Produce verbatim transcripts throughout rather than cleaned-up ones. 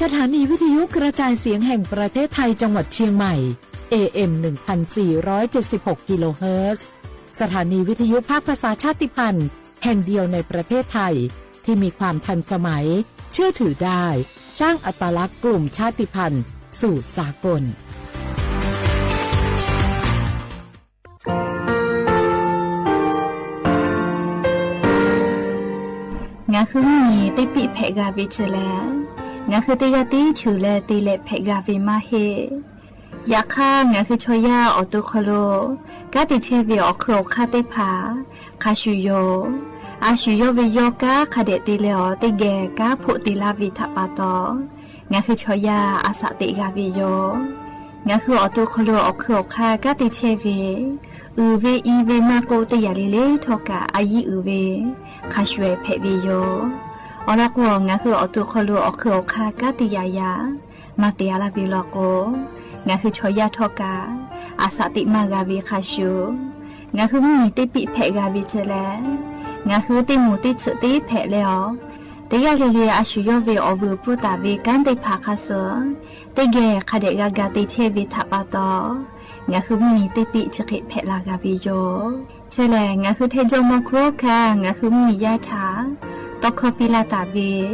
สถานีวิทยุกระจายเสียงแห่งประเทศไทยจังหวัดเชียงใหม่ เอเอ็ม หนึ่งพันสี่ร้อยเจ็ดสิบหก กิโลเฮิรตซ์ สถานีวิทยุภาคภาษาชาติพันธุ์แห่งเดียวในประเทศไทย ที่มีความทันสมัย เชื่อถือได้ สร้างอัตลักษณ์กลุ่มชาติพันธุ์สู่สากล ငါဃုမီး เต๊ปิแผะกาเวเจอแล ငါဃုเต๊ยาเต๊ฉือแล เต๊แลแผะกาเวมาเฮ ယခါ ငါဃုဆီယါ အီၣ်တူၣ်ခီၣ်လိာ် ကါတ့ၢ်ဆဲဝ့ၢ် အီၣ်ခုၣ်အီၣ်ခါသ့ၣ်တဖၣ် ခါဆူၣ်ယိာ် အါဆူၣ်ယိာ်ဝ့ၢ်ယီၤ ကါခါဒဲးတ့ၢ်လၢအီၤ တ့ၢ်ဂဲၤ ကါဖိးတ့ၢ်လၢဝ့ၢ်ထးပာ်တီၤ ငါဃုဆီယါ အစးတ့ၢ်ဂာ်ဝ့ၢ်ယီၤ ငါဃုအီၣ်တူၣ်ခီၣ်လိာ် အီၣ်ခုၣ်အီၣ်ခါ ကါတ့ၢ်ဆဲဝ့ၢ် အုၣ်ဝ့ၢ်အံၤဝ့ၢ်မးကိး တ့ၢ်ယၤလံလံထီၣ်ကး အယံၤအုၣ်ဝ့ၢ် ခါဆူၣ်ဖဲးဝ့ၢ်ယီၤ အီၤလီၤကိး ငါဃုအီၣ်တူၣ်ခီၣ်လိာ် အီၣ်ခုၣ်အီၣ်ခါ ကါတ့ၢ်ယၤယၤ မၤတ့ၢ်အါလၢဝ့ၢ်လီၤကိး ငါဃုဆီယါထီၣ်ကး အစးတ့ၢ်မၤဂာ်ဝ့ၢ်ခါဆူၣ် ငါဃုမီး เต๊ปิแผะกาเวเจอแล ငါဃုเต๊မူးเต๊ဆၢးเต๊แผะလၢအီၤ တ့ၢ်ယၤလံလံ အါဆူၣ်ယိာ်ဝ့ၢ် အီၣ်ဝ့ၢ်အပူၤတၢ်ဝ့ၢ် ကါသ့ၣ်တဖၣ်ခါဆၢ တ့ၢ်ဂဲၤ ခါဒဲးဂၤဂၤတ့ၢ်ဆဲဝ့ၢ်ထးပာ်တီၤ ငါဃုမီး เต๊ปิဆၢဃ့ဖဲးလၢဂာ်ဝ့ၢ်ယီၤ ဆဲလဲၣ် ငါဃုထဲစီၤမီၤခူဟီၣ်ခါ ငါဃုမီးယါထး တီခီပံလးတၢ်ဝ့ၢ်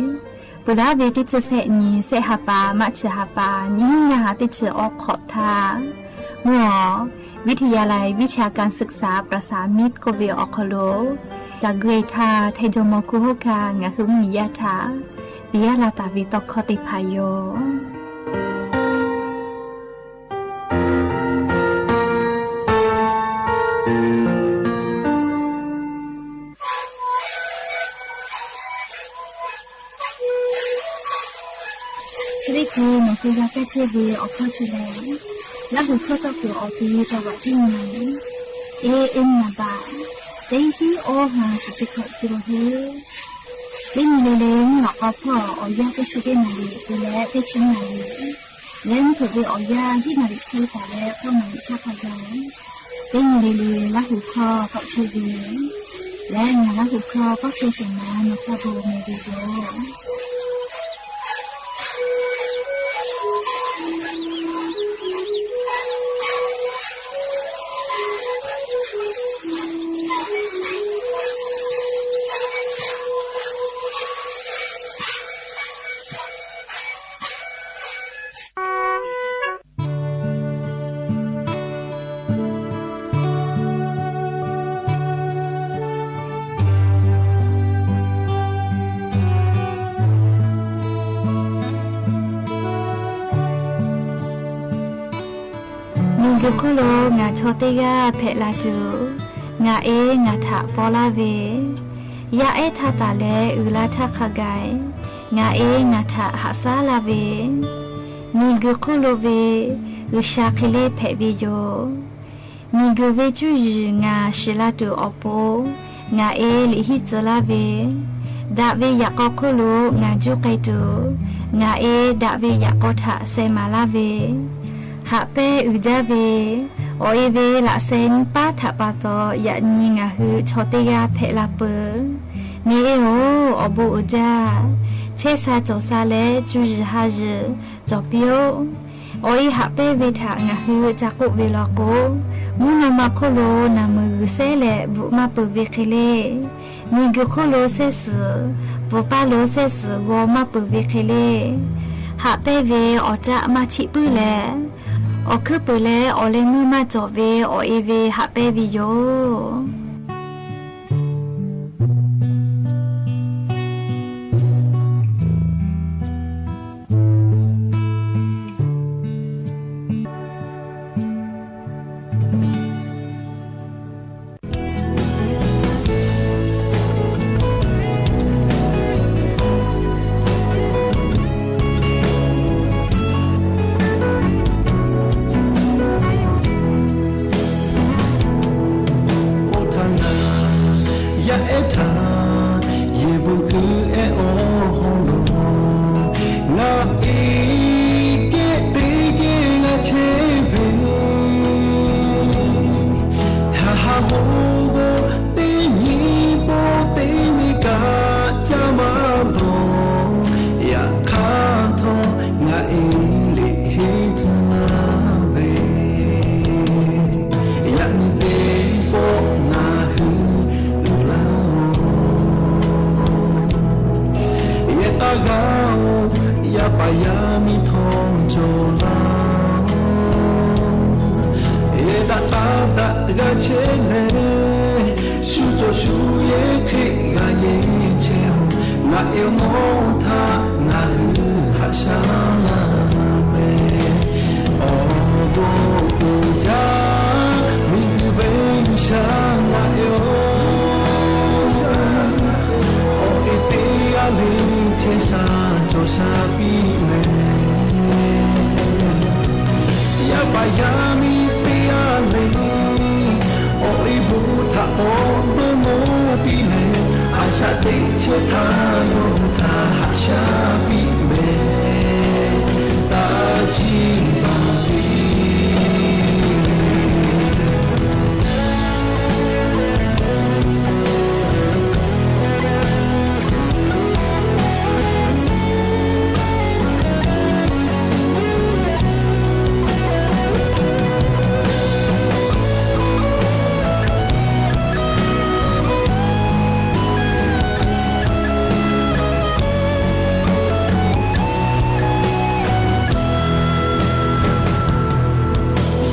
ပူၤလၢဝ့ၢ်တ့ဆၢစဲးနံၤ စဲးဟးပာ် မးဆၢဟးပာ် နံၣ်ဟံၣ်ညါဟးတ့ဆၢအိၣ်ခိးထါ မုၢ်အီၤ วิทยาลัยวิชาการศึกษาประสานมิตร ကိးဝ့ၢ်အီၣ်ခီၣ်လိာ် တၢ်ဂ့ၢ်ထါ ထဲစီၤမီၤခူဟီၣ်ခါ ငါဃုမီးယါထး ပံယါလးတၢ်ဝ့ၢ်တီခီသ့ၣ်တဖၣ်ယီၤ ချ့ၣ်ကူ မီၤကယၤကဲဆ့ဝ့ၢ် အီၣ်ခီၣ်ဆူၣ်လဲၣ် လၢဟူၣ်ခီၣ်တီၣ်ကိၣ်အီၤ ပယီၤတဝးတံၢ်ညါ เอเอ็ม นามบัตร เจ็ด หก ห้า สิบเอ็ด กิโลเฮิรตซ์ เต๊นံၤလံၤလံၤ မုၢ်အီၤကီၢ်ဖီၣ် အီၣ်ယၢ်တဆံတ့ၢ်နၣ်ရံၣ် တုၤလၢတဆံနၣ်ရံၣ် လၢမုၢ်ထီၣ်ဝ့ၢ်အီၣ်ယၢ် ဟံၣ်နၣ်ရံၣ်ခွံသးလၢ ဃိးနၣ်ရံၣ်ဆၣ်ခီယီၤ เต๊นံၤလံၤလံၤ လၢဟူၣ်ခီၣ်တီၣ်ဆ့ဝ့ၢ် လၢညါလၢဟူၣ်ခီၣ်တီၣ်ဆ့သ့ၣ်မး နီၢ်ကီၢ်ဘိမ့ၢ်ဝ့ၢ်ယီၤ မံၤဂုာ်ခီၣ်လိာ် ငါဆီတ့ၢ်ဂာ်ဖဲးလၢတူၢ်, ငါအ့ ငါထးပီလၢ်ဝ့ၢ်, ယအဲၣ်ထးတၢ်လၢအုၣ်လၢထးခးဂၤ, ငါအ့ ငါထးဟးစၢ်လၢ်ဝ့ၢ်, မံၤဂုာ်ခီၣ်လိာ်ဝ့ၢ်, ဂုာ်စှၤခ့လ့ဖဲးဝ့ၢ်ယိာ်. မံၤဂုာ်ဝ့ၢ်ကူၣ်ယုၢ် ငါစံးလၢတူၢ်အီၣ်ပူၤ, ငါအ့ လံာ်ဟံၣ်စၢလၢ်ဝ့ၢ်, ဒးဝ့ၢ်ယၣ်ကီၢ်ခီၣ်လိာ် ငါကူၣ်ကဲတူၢ်, ငါအ့ ဒးဝ့ၢ်ယၣ်ကီၢ်ထးစဲမၤလၢ်ဝ့ၢ်, ဟးပဲအုၣ်ဒၢဝ့ၢ်, အီၣ်အ့ဝ့ၢ်လၢစဲနံၣ်ပၢ်ထးပာ်တီၤ ယနံၤ ငါဟုဆီတ့ၢ်ဂာ်ဖဲးလၢ်ပၢၤ, မ့ၢ်အ့ၣ်ဧိၤ အီၣ်ဘိအုၣ်ဒၢ, ဆဲးစၢ်စီၤစၢ်လၢ ကူၣ်ယုၢ်ဟးယုၢ် စီၤပျိ အီၣ်အ့ဟးပဲဝ့ၢ်ထး ငါဟုတၢ်ကိၣ်ဝ့ၢ်လီၤကိး, မုၢ်နီၢ်မးခီၣ်လိာ် နၢ်မုၢ်ဂုာ်စဲလဲၣ် ဘူးမးပၢၤဝ့ၢ်ခ့လ့, မံၤဂုာ်ခီၣ်လိာ်စဲးစူၤ, ပူၤပၢ်လိာ်စဲးစူၤ ဂီၤမးပၢၤဝ့ၢ်ခ့လ့, ဟးပဲဝ့ၢ်အီၣ်တၢ်မၤထံၣ်ပုၢ်လဲၣ်, အီၣ်ခုၣ်ပၢၤလဲၣ် အီၣ်လၢမုၢ်မးစီၤဝ့ၢ် အီၣ်အ့ဝ့ၢ်ဟးပဲဝ့ၢ်ယိာ်. အိၣ်ထ ယါမီထွန်ကၠိုလၢ ယဲဒၣ်အါဒၣ်ဂၤဆဲလဲၣ် ဆူကၠိဆူယဲခဲဂၤယဲဆဲ ငါအဲၣ်နီၣ်ထၢ ငါဟုဟးဆါလၢမဲ အိၣ်ဘိးအိၣ်ယၢ မံၤကဝဲယုၢ်ဆၢ ငါအဲၣ် အိၣ်အဲၣ်တ့ၢ်အလ့ ဆဲဆၢ ကၠိဆၢပံၤလဲၣ် ယါပၢ်ယါမံၤတ့ၢ်အလ့ အိၣ်အဲၣ်ဘူးထးအိၣ်ဒိၣ်မိၢ်ပံၤလဲၣ် အစးတ့ၢ်ဆဲထၢ ယိၤဟုၣ်တၢ်ဟးဆါပံၤလဲၣ် တၢ်ဆံဘၣ်ပံၤ ယဲဒၣ်ပီ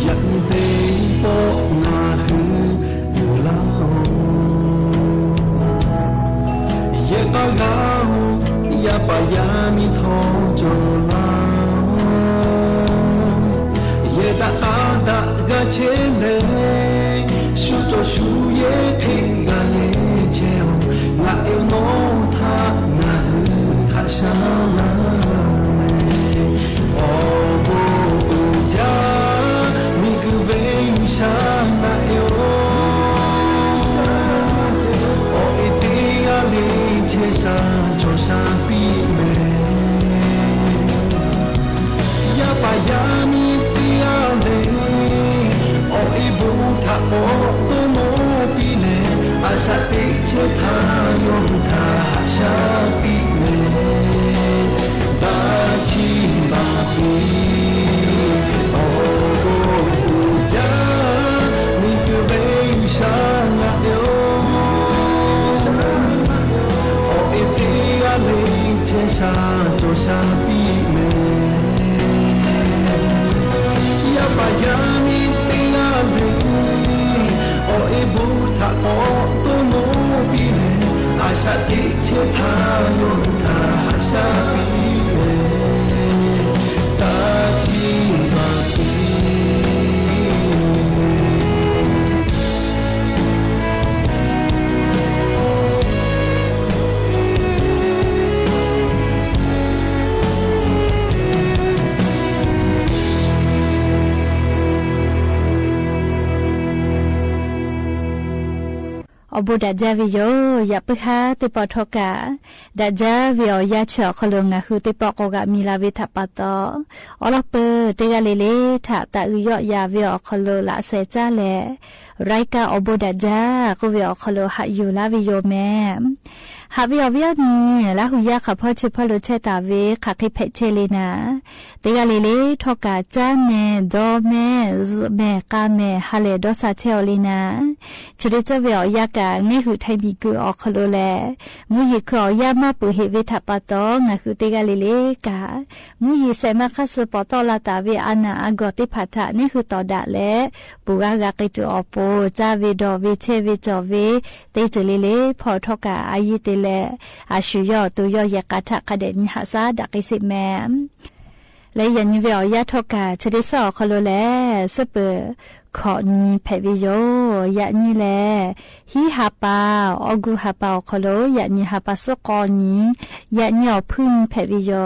ၣ်နၢ်ဟု ယူၢ်လၢအိၣ် ယဲပၢ်ဂၤအိၣ် ယါပၢ်ယါမံၤထွန်ကၠိုလၢ ယဲဒၣ်အါဒၣ်ဂၤဆဲလဲၣ် ဆူကၠိဆူယဲခဲဂၤယဲဆဲ ငါအဲၣ်နီၣ်ထၢ ငါဟုဟးဆါလၢမဲ အိၣ်ဘိးအိၣ်ယၢ မံၤကဝဲယုၢ်ဆၢ ငါအဲၣ် အိၣ်အဲၣ်တ့ၢ်အလ့ ဆဲဆၢ ကၠိဆၢပံၤလဲၣ် ယါပၢ်ယါမံၤတ့ၢ်အလ့ အိၣ်အဲၣ်ဘူးထးအိၣ်ဒိၣ်မိၢ်ပံၤလဲၣ် အစးတ့ၢ်ဆဲထၢ ယိၤဟုၣ်တၢ်ဟးဆါပံၤလဲၣ် တၢ်ဆံဘၣ်ပံၤ အိၣ်ဘိးအိၣ်ယၢ မံၤကဝဲယုၢ်ဆၢ ငါအဲၣ် အိၣ်အဲၣ်တ့ၢ်အလ့ ဆဲဆၢ ကၠိဆၢပံၤလဲၣ် ယါပၢ်ယါမံၤတ့ၢ်အလ့ အိၣ်အဲၣ်ဘူးထးအိၣ်ဒိၣ်မိၢ်ပံၤလဲၣ် အစးတ့ၢ်ဆဲထၢ ယိၤဟုၣ်တၢ်ဟးဆါပံၤလဲၣ် တၢ်ဆံဘၣ်ပံၤ အိၣ်ဘူးဒၣ်ဒၢဝဲယိၤ ယပၢ်ဟါသ့ၣ်ပီၣ်ထီၣ်ကး ဒၣ်ဒၢဝဲအီၤယါဆၢအီၤခီလိာ် ငါဟုသ့ၣ်ပီၣ်ကိးဂၤမံၤလၢ်ဝဲထးပာ်တီ အိၣ်လီၤပၢၢ် တဂၤလၢ်လၢ် ထးတၢ်အုးယီၣ်ယၤဝဲအီၤခီလိာ် လၢအစဲးကၠၢ်လဲၣ် ရၢၢ်ကၢ်အိၣ်ဘူးဒၣ်ဒၢ ကိးဝဲအီၤခီလိာ် ဟးယူၤလၢ်ဝဲယိၤမဲ ဟးဝဲအီၤဝဲအီၤန့ၣ် လၢဟူးယါခီဖီဆၢဖီလိာ်ဆဲးတၢ်ဝဲ ခးဃ့ဖဲးဆဲးလံနၤ တဂၤလၢ်လၢ် ထီၣ်ကး ကၠၢ်မဲာ် ဒီမဲာ် မဲာ် ကၤမဲာ် ဟးလဲၣ်ဒီးစးဆဲးအီၤလံနၤ ဆၢဒုးကၠီၣ်ဝဲအီၤယါကး နဲဟုးထၢၣ်မံၤကုာ်အီၤခီလိာ်လဲၣ် မူယံၤခုၣ်အီၤယါမၢ်ပၢၢ်ဟ့ၣ်ဝဲထးပာ်တီ ငါဟုသ့ၣ်ဂၤလၢ်လၢ်ကး မူယံၤစဲးမါခါဆၢ ပိာ်တီၣ်လၢ်တၢ်ဝဲအါနၢ်အါဂီၢ်သ့ၣ်ဖးထး နဲဟုးတီၢ်ဒၣ်လဲာ် ပူၤဂၤဂၤက့ၤတုၤအီၣ်ပူၤ ကၠၢ်ဝဲဒီးဝဲဆဲးဝဲကၠီၣ်ဝဲ သ့တၢ်လၢ်လၢ် ဖီၣ်ထီၣ်ကးအယံၤသ့ၣ်လဲၣ် အဆူၣ်ယီၣ်တူၢ်ယီၣ်ယဲၢ်ကးထး ကးဒဲးနံၤဟးစၢ်ဒၣ်က့ၤစ့ၢ်မဲ လၢယၤနံၤဝဲအီၤယါထီၣ်ကး ဆၢဒုးကၠီၣ်အီၤခီလိာ်လဲၣ် စ့ၢ်ပၢၢ် ခီၣ်နံၤဖဲးဝဲယိၤ ယၤနံၤလဲၣ် ဟံးဟးပာ် အီၣ်ကူၣ်ဟးပာ်အီၤခီလိာ် ယၤနံၤဟးပာ်စ့ၢ်ကီးနံၤ ယၤနံၤအီၣ်ဖုၣ်နံၤဖဲးဝဲယိၤ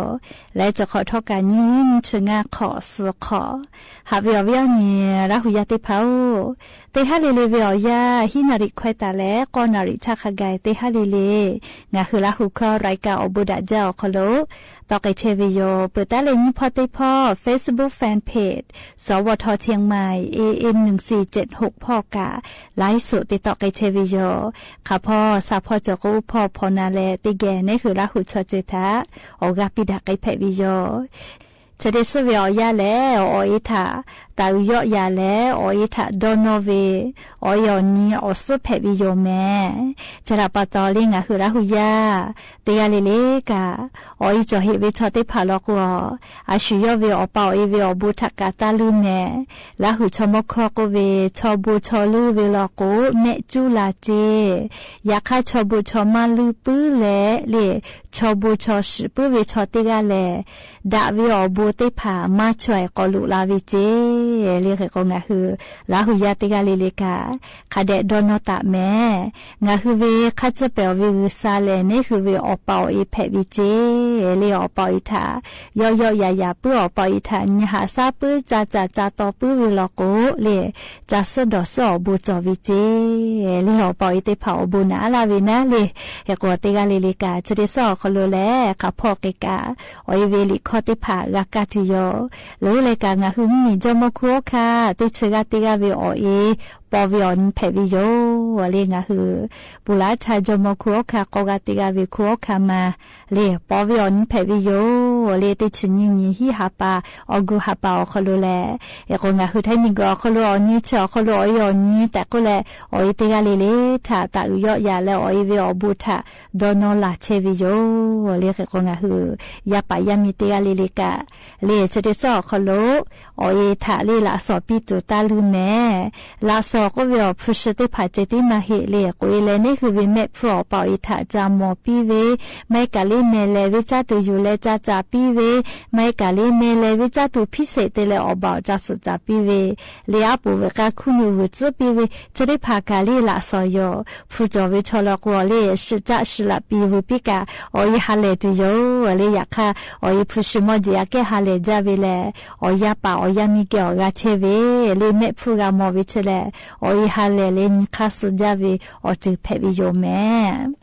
လၢတခီၣ်ထီၣ်ကးနံၤ နံၣ်ဆၢငါခီၣ်သၢခီၣ် ဟးဝဲအီၤဝဲအီၤန့ၣ် လၢဟူးယါသ့ၣ်ဖးအိၣ် သ့ၣ်ဟးလၢ်လၢ်ဝဲအီၤယါ ဟံးနၣ်ရံၣ်ခွဲးတၢ်လဲၣ် ဃိးနၣ်ရံၣ်ဆါခါဂၤ သ့ၣ်ဟးလၢ်လၢ် ငါဟုးလၢဟူးခီ ရၢၢ်ကၢ်အိၣ်ဘူးဒၣ်ဒၢအီၤခီလိာ် တီၣ်က့ၤထဲဝဲယိၤ ပတၢ်လဲၤနံၤဖီသ့ၣ်ဖီ Facebook Fan Page စဝထ เชียงใหม่ เอเอ็ม หนึ่งสี่เจ็ดหก ဖီၣ်ကး ไลฟ์สด သ့ၣ်တီၣ်က့ၤထဲဝဲယိၤ ခီဖီဆၣ်ဖီၣ်စၢၤကအိၣ်ဖီၣ်ဖီၣ်နၤလဲၣ် သ့ၣ်ဂဲၤ နဲဟုးလၢဟူးဆီၣ်စၢၤတၢ် အီၣ်ဂၤပံၤဒၣ်က့ၤဖဲးဝဲယိၤ ဆၢဒ့ဆူဝ့ၢ်အီၣ်ယါလဲၣ်, အီၣ်အီၣ်အ့ထး တၢ်အုၣ်ယီၣ်ယၤလဲၣ်, အီၣ်အီၣ်အ့ထး ဒီနီၣ်ဝ့ၢ် အီၣ်အီၣ်အီၤနံၤ အီၣ်ဆူဖဲးဝံၤယိာ်မဲာ်. ဆၢဒၣ်ပာ်တီၤလၢ ငါဟုၣ်လၢဟုၣ်ယါ တဂၤလၢ်လၢ်က အီၣ်အီၣ်ကၠီၣ်ဟ့ၣ်ဝ့ၤဆီၣ်သ့ၣ်တဖၣ်လီၤကိးအီၤ, အဆူၣ်ယီၣ်ဝ့ၢ်အီၣ်ပၢ်အီၣ်အ့ဝ့ၢ်အီၣ်ဘူးထးကးတၢ်လုၢ်မဲာ်, လၢဟုၣ်ဆီမိၢ်ခီကိးဝ့ၢ် ဆီဘူးဆီလုၢ်ဝ့ၢ်လီၤကိး မဲာ်ကူလၢ်စ့, ယခါဆီဘူးဆီမါလုၢ်ပုလဲၣ်လၢ်, ဆီဘူးဆီစုၣ်ပုဝ့ၢ်ဆီၣ်တဂၤလဲၣ်, ဒၣ်ဝ့ၢ်အီၣ်ဘူးသ့ၣ်တဖၣ် မၤဆီၣ်အဲၣ်ကိးလူးလၢ်ဝံၤစ့, လၢ်ဃ့ကိး ငါဟုၣ်လၢဟုၣ်ယါတဂၤလၢ်လၢ်က ခးဒဲးဒီနီၣ်တၢ်မဲာ်, ငါဟုၣ်ဝ့ၢ်ခါဆၢပဲာ်အီၣ်ဝ့ၢ်ဂုၢ်စါလဲၣ်, န့ၣ်ဟုၣ်ဝ့ၢ်အီၣ်ပၢ်အီၣ်အ့ဖဲးဝံၤစ့, လၢ်အီၣ်ပၢ်အီၣ်အ့ထး ယီၣ်ယီၣ်ယၤယၤပု အီၣ်ပၢ်အီၣ်အ့ထး နံၤဟးဆါပု စၢ်စၢ်စၢ်တီပုဝ့ၢ်လီၤကိးလၢ်, စၢ်ဆၢဒီၣ်ဆၢအီၣ်ဘူးကၠီၣ်ဝံၤစ့, လၢ်အီၣ်ပၢ်အီၣ်အ့သ့ၣ်တဖၣ်အီၣ်ဘူးနၤလၢ်ဝံၤနၤလၢ်, ဟ့ၣ်ကိးတဂၤလၢ်လၢ်က ဆၢဒ့ဆူအီၣ်ခီလိာ်လဲၣ်, ခးဖီၣ်က့ၤကး အီၣ်အ့ဝ့ၢ်လံာ်ခီသ့ၣ်တဖၣ်ဂၤကးတုၤယိာ်, လၢ်လၢ်က ငါဟုၣ်မ့ၢ်မံၤ ကၠီၣ်မိၢ်ခူအီၣ်ခါ တ့ၢ်ဆၢဂၤတဂၤဝ့ၢ်အီၣ်အ့ ပီၣ်ဝ့ၢ်အီၣ်နံၤဖဲးဝံၤယိာ်, လၢ်ငါဟုၣ် ပူၤလၢ်ထါ ကၠီၣ်မိၢ်ခူအီၣ်ခါ ကိးဂၤတဂၤဝ့ၢ်ခူအီၣ်ခါမး, လၢ်ပီၣ်ဝ့ၢ်အီၣ်နံၤဖဲးဝံၤယိာ်, လၢ်တ့ၢ်ဆၢနံၤနံၤဟံးဟးပာ် အီၣ်ဂုာ်ဟးပာ်အီၣ်ခီလိာ်လဲၣ်, ဟ့ၣ်ကိး ငါဟုၣ်ထဲနံၤဂီၤအီၣ်ခီလိာ် အီၣ်နံၤဆၢအီၣ်ခီလိာ် အီၣ်အ့အီၣ်နံၤ တၢ်ကိးလဲၣ်, အီၣ်အ့တဂၤလၢ်လၢ်ထး တၢ်အုၣ်ယီၣ်ယၤလဲၣ်, အီၣ်အ့ဝ့ၢ်အီၣ်ဘူးထး ဒီနီၣ်လၢ်ဆဲးဝံၤယိာ်, လၢ်ဃ့ကိး ငါဟုၣ် ယါပၢ်ယါမံၤတဂၤလၢ်လၢ်က လၢ်ဆၢဒ့ဆူအီၣ်ခီလိာ်, အီၣ်အ့ထးလၢ် လၢ်စီၣ်ပံတူၣ်တၢ်လုၢ်မဲာ်, လၢ်စီၣ်ကိးဝ့ၢ်အီၣ်ဖုးဆှၢသ့ၣ်တဖၣ် စ့တံမၤဟ့ၣ်လၢ်, ကိးအ့လဲၣ် န့ၣ်ဟုၣ်ဝ့ၢ်မဲာ်ဖုးအီၣ်ပၢ်အီၣ်အ့ထး စၢ်မီၣ်ပံဝ့ၢ်, မ့ၢ်ကးလၢမဲာ်လဲၤဝ့ၢ် ကၢ်တူၢ်ယူၤလဲ စၢ်စၢ်ပံဝ့ၢ်, မ့ၢ်ကးလၢမဲာ်လဲၤဝ့ၢ် ကၢ်တူၢ်ဖံးစ့ၣ်တ့ၢ်လၢအီၣ်ဘၣ်အီၤ စၢ်စၢ်ပံဝ့ၢ်, လၢအပူၤဝ့ၢ်ဃါ ခူၣ်နူာ်ဝူၤ စၢ်ပံဝ့ၢ်, ဆၢသ့ၣ်တဖၣ်ကးလၢ် လၢ်စီၣ်ယိာ်, ဖုးကၠီၣ်ဝ့ၢ်ဆီၣ်လီၤကိးအီၤလၢ်, စၢ်စၢ်စၢ်လၢ်ပံဝ့ၢ်ပံကး, အီၣ်အ့ဟးလဲၣ်တုၤယိာ်, လၢ်ယခါ အီၣ်အ့ဖုးဆှၢမီၣ်ကဲး အကဲဟးလဲၣ်ဒ်ဝ့ၢ်လဲၣ်, အီၣ်ယါပၢ်အီၣ်ယါမံၤကဲးအီၣ်ဂၤဆဲးဝ့ၢ်, လၢ်မဲာ်ဖုးဂၤမီၣ်ဝ့ၢ်ဆဲးလဲၣ်, အီၣ်အ့ဟးလဲၣ်လၢ် နံၤခါဆူညါဝ့ၢ် အီၣ်တုၤဖဲးဝံၤယိာ်မဲာ်.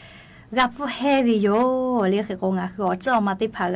รับว่าแฮ่ดีโย လႄႈ ဃိုဝ်းကိူဝ် ငါးၢ်ႁိူဝ်း ဢေႃႈ ၸိူဝ်းဢဝ်မႃး တႄႉ ၽၢၵ်ႇၵႃႈတီႈၼႃႈဝႆႉၼႃႇ ဃိုဝ်းကိူဝ် ငါးၢ်ႁိူဝ်း ဢေႃႈ တူဝ် တႃႇၶျူးၸိုဝ်ႈၸိုဝ်ႈမႄႈ လႄႈ ၸေႃႈယႃႉၸေႃႈ ၶႃႈၶႂ်ႈတႄႇၸႃႉၵူဝ်ၶိုၼ်းၽႄႈဝႆႉၸိုဝ်ႈ ၶျူးဝႆႉၸေႃႈလႄႈၵေႃႈ ၸႃႉၵႃႈ ၸိူဝ်းၸႃႉပိုဝ်းဝႆႉယူႇလႄႈ ၸေႃႈဝႆႉၸေႃႈလႄႈၵေႃႈ မႃးၸႃႉၶႄႈဝႆႉထႃႈပႃႈတေႃႈ မႃးၶျူးဝႆႉၼႃႇ လႄႈ ၶျူးဝႆႉၵေႃႈ ဢႃႇ ၶျူးၵႃႈမႃးၽႄႈၵႃႈလႄႈ ဢေႃႈ ၸိူဝ်းဢဝ်မႃးၼႃႇဝႆႉဢႃႇၼႃႇ ၸႂ်ႈတႄႉၵႃႈ မႃးႁဵတ်းလႄႈ ဢေႃႈ ၵဝ်ၺူဝ်ဝႆႉဢႃႇၼႃႇ ၵႃႈလႆႈၸိုဝ်ႈၵေႃႈ ၽႄႈတေႃႇလႃႈ ပိုဝ်းဝႆႉထႃႈပႃႈတေႃႈ ၸႃႉဝႆႉတေႃႇဝႆႉၽေႃႉ သတိတႃႇမႄႈ လႄႈ ငၢႆးယႃႈတႄႉယႃႈလႄႈၵေႃႈလႄႈ ပေႃႉၸူးလူး ပေႃႉၸူးလူး တေဝႆႉၵီႇလႃႇတႄႉၽၢၵ်ႇတႃႇလီႇၸေႈ ၵႃႈတူဝ်ၸိူဝ်းတေဝႆႉမႃးၵေႃႈ ၵႃႈပေႃႉၸေႃႈဝႆႉၵီႇလႃႇ လႄႈ ပႃႇတႄႉၼႆႉ ၶႂ်ႈလႆႈပေႃႉဝႆႉၵီႇလႃႇတႄႉၽၢၵ်ႇၵႃႈတႃႇလီႇၸေႈ လႄႈ ဢေႃႈ လႄႈၵေႃႈ ၸိူဝ်းဢဝ်မႃးၼႃႇဝႆႉထႃႈပႃႈတေႃႈ လႄႈ ဝႆႉလႄႈၵေႃႈလႄႈ လေႃႉၼႃႇ ႁေႃႈၼႃႇ ၵႄႈလႃႈဝႆႉၸေႈ လႄႈ ၶႃႈၵေႃႈၸေႃႈ ဢႃႇ ၼႃႈၸိူဝ်းမႃးယႄႉလႄႈ ႁႃသႃႇဝႆႉၵေႃႈလူဝ်ႇၼႃႇ လႄႈ ၶႃႈၶႂ်ႈတႄႉၵေႃႈ ငၢႆးႁိုဝ် မႃးၵႃႈၼႃႇတူဝ် ငၢႆးႁိုဝ် ဢေႃႈ တူဝ် သတိၵႃႈတႄႉဝႆႉလေႃႈမႄႈ လႄႈ လႄႈၵႃႈၸႃႉဝႆႉတေႃႇဝႆႉၽေႃႉၵႃႈလႄႈ ဢေႃႈ ပူႇၸေႃႇဝႆႉ ဢေႃႈ ၵူႈ ၶႄႇသီႇယမ်ႇ ၶႃႈတႄႉၵႃႈဝႆႉ လႄႈ ငႃးသႃႇဢႄး ၵူႈၵႂႃႇဢႄး ၸိူဝ်းတႄႉၽၢၵ်ႇၶႃႈတႄႉၸႃႉလႄႈ လႃႈ ၸႂ်ႉၵေႃႈဝႆႉ မေႃးမႃးႁဵတ်းမႄႈလႄႈ ဢႃႇလႄႈ ၶႃႈလႄႈ မႄႈၸႃႉဝႆႉ ၸႃႉၵႃႈၸႃႉယေႃးၵႄႇ ဢေႃႈ ၸူႉၸူႉ ၸူႉတီႉတီႉ ႁူႉၶိုဝ်း ဢႃႇဝႆႉ ၸႃႉၶႄႇတႄႉၽၢၵ်ႇၵႃႈၸႃႉယေႃးၵႄႇ လႄႈ ၶႄႇၵေႃႈ ငၢႆးႁိုဝ် ၸႃႉဝႆႉတေႃႇဝႆႉၽေႃႉၵႃႈလႄႈ သီႇမႃႇသီႇတႄႉၽၢၵ်ႇ ဝႃႈၽၢၵ်ႇမၼ်းၼွႆႉ မႃးၸွႆႈၶႃႈတႄႉၵႃႈၸႃႉဝႆႉယူႇ ဢေႃႈ ၵေႃႈ ၸႃႉၵႃႈလႄႈ ငၢႆးႁိုဝ် ဢေႃႈ ၸိူဝ်း ၶိုဝ်းၸိူဝ်းၵူႈၼႃႇလႄႈ ဢေႃႈ ၸိူဝ်းဢဝ်မႃးၽုၺ်ႇလႄႈ ၼႃႇဝႆႉတယႃႇထႃႇလႄႈ ၶႃႈၶႂ်ႈ တေႁႃသႃႇတူဝ်ဝႆႉ ၼႃႈၸိူဝ်းတႄႉၽၢၵ်ႇ တေႃႇၸေႃးလႃႈ မႃးႁဵတ်းလႄႈ ငၢႆးႁိုဝ် ဢေႃႈ တူဝ် လႄႈ မႃးၼႃႇတူဝ်ဝႆႉ ဢသၢၵ်ႈတႄႉၶႃႈတႄႉၽၢၵ်ႇ ပီပႃႇလႄႈ ႁႃသႃႇဝႆႉ တေၸေႃးလႃႈလႄႈ ဢေႃႈ ၸႂ်ၸႃႉတႄႉၽၢၵ်ႇ ၸႂ်ဢေႃႈ ငၢႆးႁိုဝ် ဢေႃႈ တူဝ်ၼႃႇႁႄႉၸႃႉဝႆႉ မႃးၼႃႇႁႄႉၸႃႉဝႆႉထႃႇ ၵႃႈတႄႉၼီႈ ၵႃႈၸိုဝ်ႈၼီႈဝႆႉယူႇ တႄႉၵေႃႈလႄႈ ဢေႃႈ ဝႆႉဢေႃႈ ၼႆႉ ရႃႇႁူႇယႃႇတႄႉၽၢၵ်ႇထႃႇ ၶိုဝ်းၸိူဝ်းၵူႈၼႃႇဝႆႉ ဢေႃႈ ၵူႈ ဢေႃႈ ၸိူဝ်းဢဝ်မႃးၼႃႇဝႆႉထႃႇ ၸႃႉတႃႇဝႆႉ ဢေႃႈ လေႃးတႄႉၽၢၵ်ႇ ယူႇဝႆႉလႃႈလႄႈ လႄႈ ငၢႆးႁိုဝ် ဢေႃႈ ဝႆႉဢေႃႈ ၼႆႉ ရႃႇႁူႇယႃႇတႄႉၽၢၵ်ႇထႃႇ ၸႂ်ၶႄႇ သီႇလႃႇၵႃႇလႃႇဝႆႉယူႇမႄႈ လႄႈ ယၢပ်ႇပိူဝ်ႈႁႃးတႄႉပေႃး သီႇလႃႇၵႃႇလႃႇတူဝ်ဝႆႉ ဢေႃႈ လေႃးတႄႉၽၢၵ်ႇ ၸႂ်ၶႄႇမႆႈၸႂ်လီယူႇမႄႈ လူဝ်ႇလႃႈလႄႈ ၵႃႈၵႃႈၽေႃႇၼႃႇလႄႈ ဢေႃႈ ၵႃႈပီႇလႃႇၸႄႈဝႆႉတႄႉ ၵႃႈလႄႈလႄႈၵႃႈ ဢေႃႈ ပူႇၸႃႇမႄႈ တႄႉၵႃႈလႄႈလႄႈ ၸႃႉမႄႈတေႃႇမႄႈ ၸႄႈသႃႇၸေႃႇသႃႇလႄႈ ႁႃလႄႈ တေႃႇသႃႇပီႇ ဢေႃႈ ပူႇၸႃႇမႄႈ ၸူဝ်ႈႁႃႈယႃႉၵေႃႈ တူဝ်ၵႆႇၸႄႈတႃႉ တေႃႇႁႃႈၵေႃႉတူၺ်း ဢၽိၸေႃးၵေႇ ယႃႇႁႃႁႃလႄႈ တူၺ်းၸေႃးၵေႇယဝ်ႉ ဝိသႃႇလႃႇသေ ဢေႃႈ တူၺ်းသေယဝ်ႉ ဝိသႃႇလႃႇသေ ဢေႃႈ တူၺ်းသေယဝ်ႉ ဝိသႃႇလႃႇသေ ဢေႃႈ တူၺ်းသေယဝ်ႉ ဢေႃႈ ဢမႃႇပူႇ ဢလႄႇမႃႇပူႇ ဝိသႃႇလႃႇသေ ဢေႃႈ တူၺ်းသေယဝ်ႉယႃႉၵေႃႈ ၶူဝ်းလူင် မေႃးႁူႉၸႃႉတေႃႇ မႃးမေႃၵႃႈၵေႃႈ ၼႄၵႆႇတူၺ်းယဝ်ႉ ဢေႃႈ ၶူဝ်းလူင် ၵႃႈၵေႃႈတူၺ်းယဝ်ႉ ဝိသႃႇလႃႇသေ ဢေႃႈ တူၺ်းသေယဝ်ႉ ဝိသႃႇလႃႇသေ ဝိသႃႇလႃႇသေ ဢေႃႈ တူၺ်းသေယဝ်ႉ ဝိသႃႇလႃႇသေ ဝိသႃႇလႃႇသေ ဢေႃႈ တူၺ်းသေယဝ်ႉ ဢေႃႈ တူၺ်းသေယဝ်ႉ ဢေႃႈ ႁႃႇမႃႇပူႇ ဢေႃႈ ႁႃႇမႃႇပူႇ ဢလႄႇမႃႇပူႇ ဢလႄႇမႃႇပူႇ ဝိသႃႇလႃႇသေ ဝိသႃႇလႃႇသေ ဢ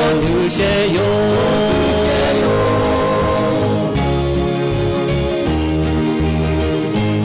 ေႃႈ တူၺ်းသေယဝ်ႉ တူၺ်းသေယဝ်ႉ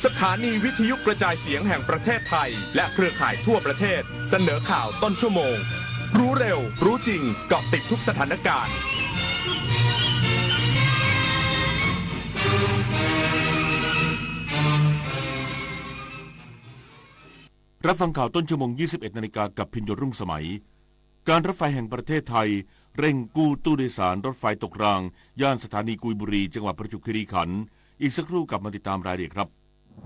สถานีวิทยุกระจายเสียงแห่งประเทศไทย และเครือข่ายทั่วประเทศ เสนอข่าวต้นชั่วโมง รู้เร็ว รู้จริง เกาะติดทุกสถานการณ์ รับฟังข่าวต้นชั่วโมง ยี่สิบเอ็ดนาฬิกา กับพินโย รุ่งสมัย การรถไฟแห่งประเทศไทย เร่งกู้ตู้โดยสารรถไฟตกราง ย่านสถานีกุยบุรี จังหวัดประจวบคีรีขันธ์ อีกสักครู่กลับมาติดตามรายละเอียดครับ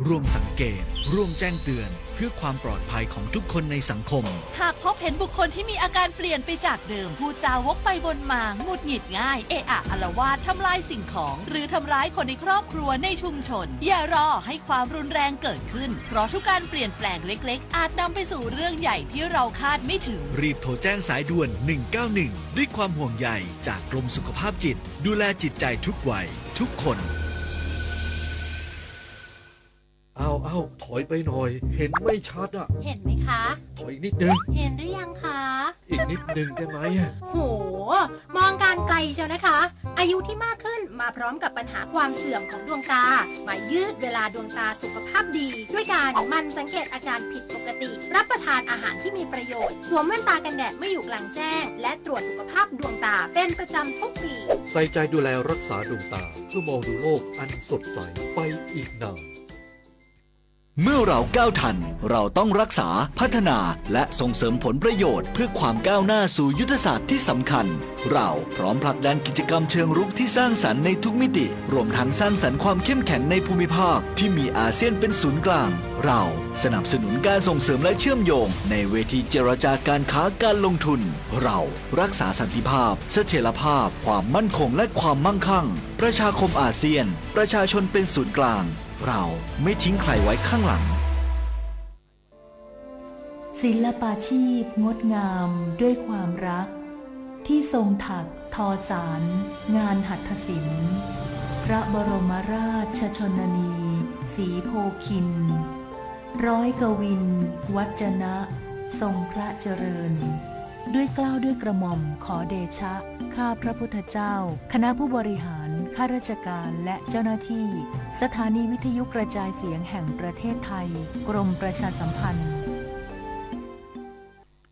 ร่วมสังเกต ร่วมแจ้งเตือน เพื่อความปลอดภัยของทุกคนในสังคม หากพบเห็นบุคคลที่มีอาการเปลี่ยนไปจากเดิม พูดจาวกไปวนมา หงุดหงิดง่าย เอะอะอาละวาด ทำลายสิ่งของ หรือทำร้ายคนในครอบครัว ในชุมชน อย่ารอให้ความรุนแรงเกิดขึ้น เพราะทุกการเปลี่ยนแปลงเล็กๆ อาจนำไปสู่เรื่องใหญ่ที่เราคาดไม่ถึง รีบโทรแจ้งสายด่วน หนึ่งเก้าหนึ่ง ด้วยความห่วงใยจากกรมสุขภาพจิต ดูแลจิตใจทุกวัย ทุกคน เอา เอา ถอยไปหน่อย เห็นไม่ชัดอะ เห็นไหมคะ ถอยอีกนิดนึง เห็นหรือยังคะ อีกนิดนึงได้ไหมอะ โห มองการไกลเชียวนะคะ อายุที่มากขึ้นมาพร้อมกับปัญหาความเสื่อมของดวงตา มายืดเวลาดวงตาสุขภาพดี ด้วยการหมั่นสังเกตอาการผิดปกติ รับประทานอาหารที่มีประโยชน์ สวมแว่นตากันแดดเมื่ออยู่กลางแจ้ง และตรวจสุขภาพดวงตาเป็นประจำทุกปี ใส่ใจดูแลรักษาดวงตา เพื่อมองดูโลกอันสดใสไปอีกนาน เมื่อเราก้าวทัน เราต้องรักษา พัฒนา และส่งเสริมผลประโยชน์เพื่อความก้าวหน้าสู่ยุทธศาสตร์ที่สำคัญ เราพร้อมผลักดันกิจกรรมเชิงรุกที่สร้างสรรค์ในทุกมิติ รวมทั้งสร้างสรรค์ความเข้มแข็งในภูมิภาคที่มีอาเซียนเป็นศูนย์กลาง เราสนับสนุนการส่งเสริมและเชื่อมโยงในเวทีเจรจาการค้าการลงทุน เรารักษาสันติภาพ เสถียรภาพ ความมั่นคง และความมั่งคั่ง ประชาคมอาเซียน ประชาชนเป็นศูนย์กลาง เราไม่ทิ้งใครไว้ข้างหลัง ศิลปาชีพงดงามด้วยความรัก ที่ทรงถักทอสานงานหัตถศิลป์ พระบรมราชชนนี ศรีโพธิ์คินทร์ ร้อยกวิน วัจนะ ทรงพระเจริญ ด้วยเกล้าด้วยกระหม่อมขอเดชะ ข้าพระพุทธเจ้า คณะผู้บริหาร ข้าราชการ และเจ้าหน้าที่ สถานีวิทยุกระจายเสียงแห่งประเทศไทย กรมประชาสัมพันธ์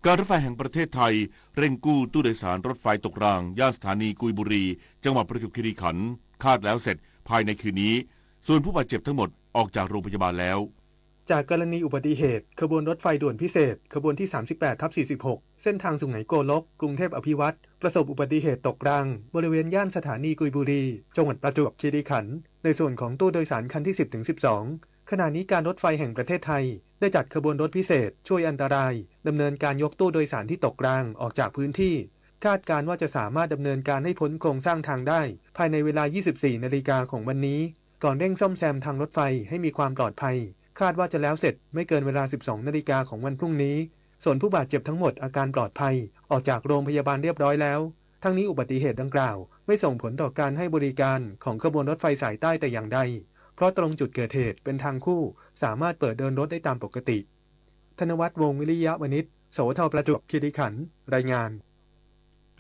การรถไฟแห่งประเทศไทย เร่งกู้ตู้โดยสารรถไฟตกราง ย่านสถานีกุยบุรี จังหวัดประจวบคีรีขันธ์ คาดแล้วเสร็จภายในคืนนี้ ส่วนผู้บาดเจ็บทั้งหมดออกจากโรงพยาบาลแล้ว จากกรณีอุบัติเหตุ ขบวนรถไฟด่วนพิเศษ ขบวนที่ สามสิบแปดทับสี่สิบหก เส้นทางสุไหงโกลก กรุงเทพอภิวัฒน์ ประสบอุบัติเหตุตกราง บริเวณย่านสถานีกุยบุรี จังหวัดประจวบคีรีขันธ์ ในส่วนของตู้โดยสารคันที่ สิบถึงสิบสอง ขณะนี้การรถไฟแห่งประเทศไทย ได้จัดขบวนรถพิเศษช่วยอันตราย ดำเนินการยกตู้โดยสารที่ตกรางออกจากพื้นที่ คาดการณ์ว่าจะสามารถดำเนินการให้พ้นโครงสร้างทางได้ ภายในเวลา ยี่สิบสี่นาฬิกาของวันนี้ ก่อนเร่งซ่อมแซมทางรถไฟให้มีความปลอดภัย คาดว่าจะแล้วเสร็จไม่เกินเวลา สิบสองนาฬิกาของวันพรุ่งนี้ ส่วนผู้บาดเจ็บทั้งหมดอาการปลอดภัย ออกจากโรงพยาบาลเรียบร้อยแล้ว ทั้งนี้อุบัติเหตุดังกล่าวไม่ส่งผลต่อการให้บริการของขบวนรถไฟสายใต้แต่อย่างใด เพราะตรงจุดเกิดเหตุเป็นทางคู่ สามารถเปิดเดินรถได้ตามปกติ ธนวัฒน์ วงศ์วิริยะวณิช สวท ประจวบคีรีขันธ์ รายงาน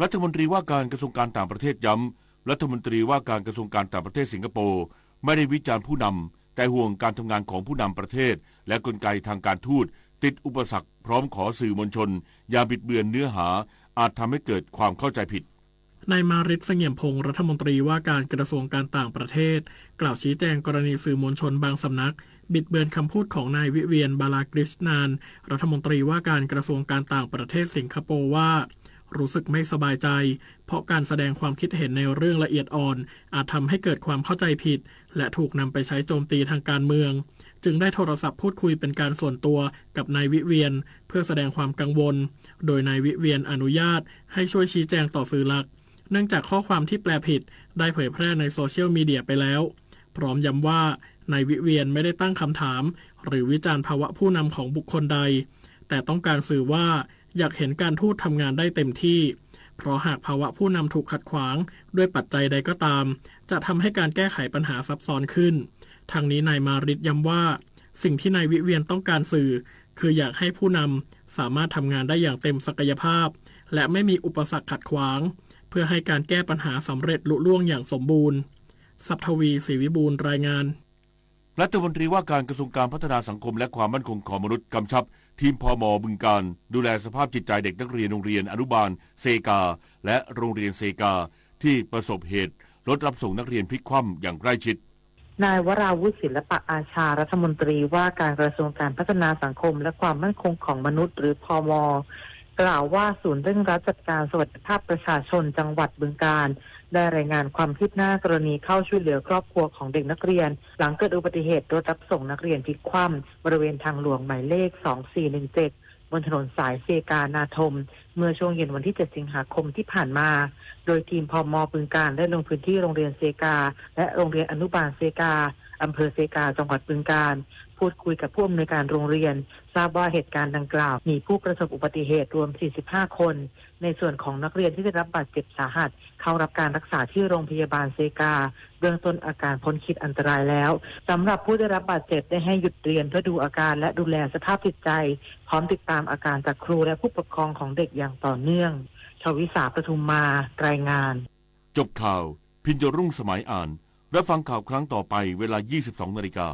รัฐมนตรีว่าการกระทรวงการต่างประเทศย้ำ รัฐมนตรีว่าการกระทรวงการต่างประเทศสิงคโปร์ไม่ได้วิจารณ์ผู้นำ แต่ห่วงการทำงานของผู้นำประเทศ และกลไกทางการทูต ติดอุปสรรค พร้อมขอสื่อมวลชน อย่าบิดเบือนเนื้อหา อาจทำให้เกิดความเข้าใจผิด นายมาริต เสงี่ยมพงษ์ รัฐมนตรีว่าการกระทรวงการต่างประเทศ กล่าวชี้แจงกรณีสื่อมวลชนบางสำนัก บิดเบือนคำพูดของนายวิเวียน บาลากริชนาน รัฐมนตรีว่าการกระทรวงการต่างประเทศสิงคโปร์ว่า รู้สึกไม่สบายใจ เพราะการแสดงความคิดเห็นในเรื่องละเอียดอ่อน อาจทำให้เกิดความเข้าใจผิด และถูกนำไปใช้โจมตีทางการเมือง จึงได้โทรศัพท์พูดคุยเป็นการส่วนตัวกับนายวิเวียน เพื่อแสดงความกังวล โดยนายวิเวียนอนุญาตให้ช่วยชี้แจงต่อสื่อหลัก เนื่องจากข้อความที่แปลผิดได้เผยแพร่ในโซเชียลมีเดียไปแล้ว พร้อมย้ำว่านายวิเวียนไม่ได้ตั้งคำถาม หรือวิจารณ์ภาวะผู้นำของบุคคลใด แต่ต้องการสื่อว่าอยากเห็นการทูตทำงานได้เต็มที่ เพราะหากภาวะผู้นำถูกขัดขวางด้วยปัจจัยใดก็ตาม จะทำให้การแก้ไขปัญหาซับซ้อนขึ้น ทั้งนี้นายมาริตย้ำว่า สิ่งที่นายวิเวียนต้องการสื่อ คืออยากให้ผู้นำสามารถทำงานได้อย่างเต็มศักยภาพ และไม่มีอุปสรรคขัดขวาง เพื่อให้การแก้ปัญหาสำเร็จลุล่วงอย่างสมบูรณ์ ศัพทวี ศรีวิบูลย์ รายงาน รัฐมนตรีว่าการกระทรวงการพัฒนาสังคมและความมั่นคงของมนุษย์กำชับทีม พม บึงกาฬ ดูแลสภาพจิตใจเด็กนักเรียนโรงเรียนอนุบาลเซกา และโรงเรียนเซกา ที่ประสบเหตุรถรับส่งนักเรียนพลิกคว่ำอย่างใกล้ชิด นายวราวุฒิ ศิลปะอาชา รัฐมนตรีว่าการกระทรวงการพัฒนาสังคมและความมั่นคงของมนุษย์ หรือ พม กล่าวว่าศูนย์เร่งรัดจัดการสวัสดิภาพประชาชนจังหวัดบึงกาฬ ได้รายงานความคืบหน้ากรณีเข้าช่วยเหลือครอบครัวของเด็กนักเรียน หลังเกิดอุบัติเหตุรถรับส่งนักเรียนพลิกคว่ำบริเวณทางหลวงหมายเลข สองสี่หนึ่งเจ็ด บนถนนสายเซกา นาทม เมื่อช่วงเย็นวันที่ เจ็ด สิงหาคมที่ผ่านมา โดยทีม พม บึงกาฬ ได้ลงพื้นที่โรงเรียนเซกา และโรงเรียนอนุบาลเซกา อำเภอเซกา จังหวัดบึงกาฬ พูดคุยกับผู้อำนวยการโรงเรียน ทราบว่าเหตุการณ์ดังกล่าวมีผู้ประสบอุบัติเหตุรวม สี่สิบห้า คน ในส่วนของนักเรียนที่ได้รับบาดเจ็บสาหัส เข้ารับการรักษาที่โรงพยาบาลเซกา เบื้องต้นอาการพ้นขีดอันตรายแล้ว สำหรับผู้ได้รับบาดเจ็บได้ให้หยุดเรียนเพื่อดูอาการและดูแลสภาพจิตใจ พร้อมติดตามอาการจากครูและผู้ปกครองของเด็กอย่างต่อเนื่อง ชวิสา ปทุมมา รายงาน จบข่าว พิญโญรุ่งสมัยอ่าน รับฟังข่าวครั้งต่อไปเวลา ยี่สิบสองนาฬิกา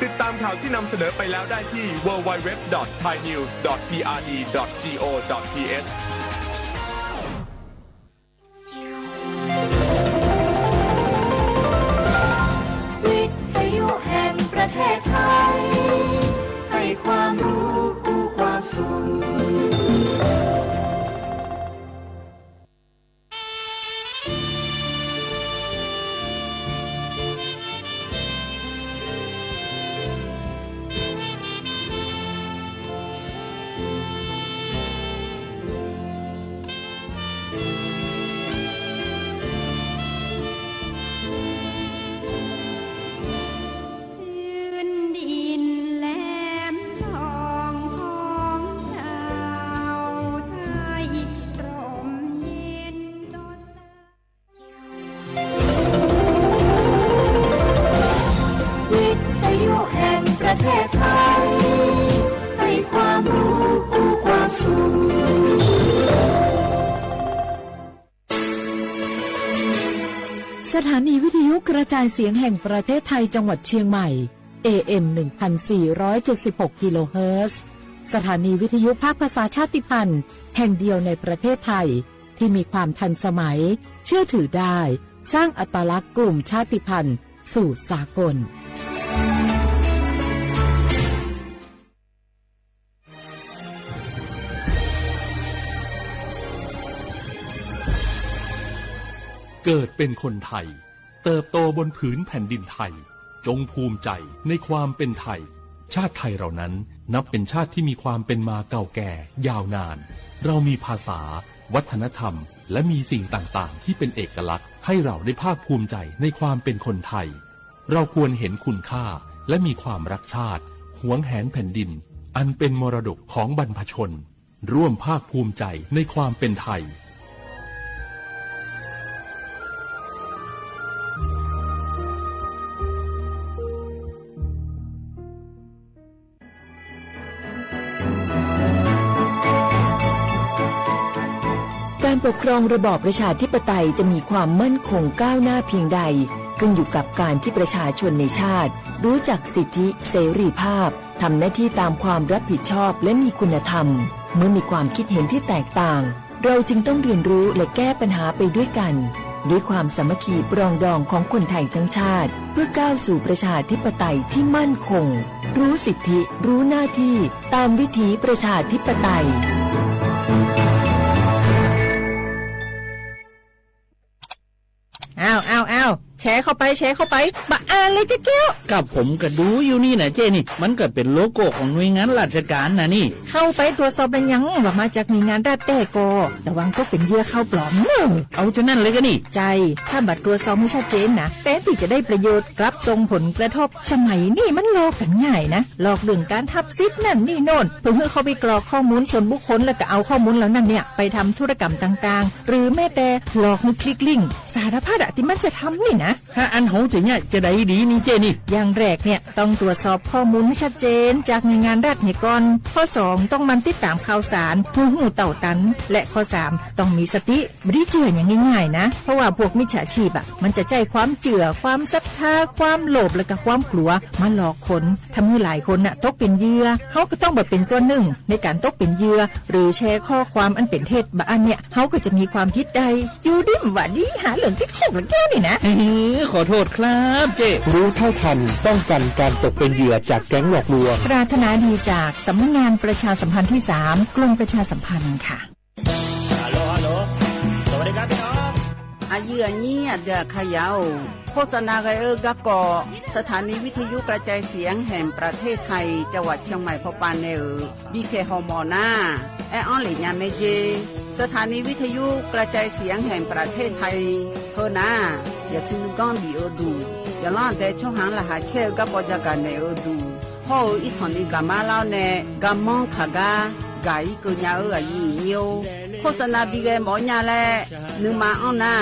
ติดตามข่าวที่นำเสนอไปแล้วได้ที่ ดับเบิลยู ดับเบิลยู ดับเบิลยู ดอท ไทยนิวส์ ดอท พีอาร์ดี ดอท จี โอ ดอท ที เอช วิทยุแห่งประเทศไทย ให้ความรู้คู่ความสุข พื้นดินแหลมทองของชาวไทย ร่มเย็นสดใส วิทยุแห่งประเทศไทย ให้ความรู้คู่ความสุข สถานีวิทยุกระจายเสียงแห่งประเทศไทยจังหวัดเชียงใหม่ เอ เอ็ม หนึ่งพันสี่ร้อยเจ็ดสิบหก กิโลเฮิรตซ์ สถานีวิทยุภาคภาษาชาติพันธุ์แห่งเดียวในประเทศไทย ที่มีความทันสมัย เชื่อถือได้ สร้างอัตลักษณ์กลุ่มชาติพันธุ์สู่สากล เกิดเป็นคนไทย เติบโตบนผืนแผ่นดินไทย จงภูมิใจในความเป็นไทย ชาติไทยเรานั้นนับเป็นชาติที่มีความเป็นมาเก่าแก่ยาวนาน เรามีภาษา วัฒนธรรม และมีสิ่งต่างๆ ที่เป็นเอกลักษณ์ ให้เราได้ภาคภูมิใจในความเป็นคนไทย เราควรเห็นคุณค่า และมีความรักชาติ หวงแหนแผ่นดิน อันเป็นมรดกของบรรพชน ร่วมภาคภูมิใจในความเป็นไทย การปกครองระบอบประชาธิปไตยจะมีความมั่นคงก้าวหน้าเพียงใด ขึ้นอยู่กับการที่ประชาชนในชาติ รู้จักสิทธิเสรีภาพ ทำหน้าที่ตามความรับผิดชอบ และมีคุณธรรม เมื่อมีความคิดเห็นที่แตกต่าง เราจึงต้องเรียนรู้และแก้ปัญหาไปด้วยกัน ด้วยความสามัคคีปรองดองของคนไทยทั้งชาติ เพื่อก้าวสู่ประชาธิปไตยที่มั่นคง รู้สิทธิ รู้หน้าที่ ตามวิถีประชาธิปไตย อ้าว อ้าว อ้าว แชร์เข้าไป แชร์เข้าไป บ่อ่านเลยเจ๊เกี้ยว กับผมก็ดูอยู่นี่นะเจ๊นี่ มันก็เป๋นโลโก้ของหน่วยงานราชการนะนี่ เข้าไปตรวจสอบแล้วยังว่ามาจากหน่วยงานรัฐแต๊ก่อ ระวังตกเป๋นเหยื่อข่าวปลอมเน่อ เอาจานั้นเลยก็นี่ ใจ้ ถ้าบ่ตรวจสอบหื้อชัดเจนนะ แตนตี้จะได้ประโยชน์ กลับส่งผลกระทบ สมัยนี้มันหลอกกั๋นง่ายนะ หลอกเรื่องการฮับสิทธิ์นั่นนี่โน่น เพื่อหื้อเข้าไปกรอกข้อมูลส่วนบุคคล แล้วก็เอาข้อมูลเหล่านั้นเนี่ย ไปทำธุรกรรมต่างๆ หรือแม้แต่หลอกหื้อคลิกลิงก์ สารพัดอะตี้มันจะทำนี่นะ ถ้าอั้นเฮาจะเยียะจาใดดีนี่เจ๊นี่ อย่างแรกเนี่ย ต้องตรวจสอบข้อมูลหื้อชัดเจนจากหน่วยงานรัฐเหียก่อน ข้อสอง ต้องหมั่นติดต๋ามข่าวสาร หื้อฮู้เต้าตัน และข้อสาม ต้องมีสติ บ่ได้เจื้ออย่างง่ายๆ นะ เพราะว่าพวกมิจฉาชีพอะ มันจะใจ๊ความเจื้อ ความศรัทธา ความโลภ และก็ความกลัว มาหลอกคน ทำหื้อหลายคนน่ะ ตกเป๋นเหยื่อ เฮาก็ต้องบ่เป๋นส่วนนึ่งในก๋านตกเป๋นเหยื่อ หรือแชร์ข้อความอันเป๋นเท็จ บ่อั้นเนี่ย เฮาก็จะมีความผิดได้ อยู่ดีบ่ดี หาเรื่องติดคุกละแก้วนี่นะ เฮ้อ ขอโทษครับเจ๊ รู้เท่าทัน ป้องกันการตกเป็นเหยื่อจากแก๊งหลอกลวง ปรารถนาดีจากสำนักงานประชาสัมพันธ์ที่สาม กรมประชาสัมพันธ์ค่ะ ฮัลโหล ฮัลโหล สวัสดีครับพี่น้อง อะยื้ออะยี้อะเดืออะเขย่า โฆษณากั๋นเอ่อ กาเกาะ สถานีวิทยุกระจายเสียงแห่งประเทศไทย จังหวัดเชียงใหม่ พอปานแนเอ่อ บีเค ฮอมอนา แออั้นเหละยาแม่เย สถานีวิทยุกระจายเสียงแห่งประเทศไทย เฮอนา อย่าซื้อก้อนบีเอ่อดู อย่าล่อแต่ช่องหางรหัสแช่เอ่อกาเกาะยากาศแหน่เอ่อดู เพราะเอ่อ อีสานนี้กามาแล้วแน่ กามองขากา กาอีเกิดยาเอ่ออะยี้เยียว โฆษณาบีแกหมอญาแล นึกมาอั้นนา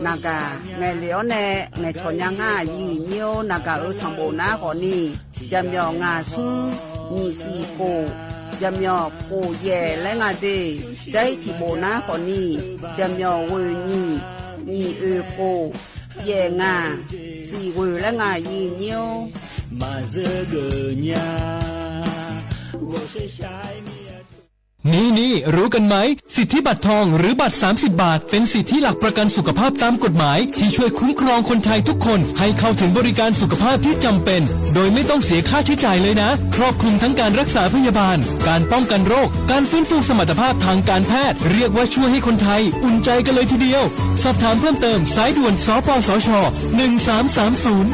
นากา แง่เหลียวแน่ แง่ชอนยางาอะยี้เยียว นากาเอ่อ สามโบนาข้อนี้ จะเหมียวงาซุง หยี่สี่โก จะเหมียวโกแย่และงาเด ใจ๊ที่โบนาข้อนี้ จะเหมียวเว่อหยี่ หยี่เอ่อโก แย่งา สี่เว่อและงาอะยี้เยียว นี่ๆ รู้กันไหม สิทธิบัตรทองหรือบัตรสามสิบบาท เป็นสิทธิหลักประกันสุขภาพตามกฎหมาย ที่ช่วยคุ้มครองคนไทยทุกคนให้เข้าถึงบริการสุขภาพที่จำเป็น โดยไม่ต้องเสียค่าใช้จ่ายเลยนะ ครอบคลุมทั้งการรักษาพยาบาล การป้องกันโรค การฟื้นฟูสมรรถภาพทางการแพทย์ เรียกว่าช่วยให้คนไทยอุ่นใจกันเลยทีเดียว สอบถามเพิ่มเติม สายด่วน สปสช หนึ่งสามสามศูนย์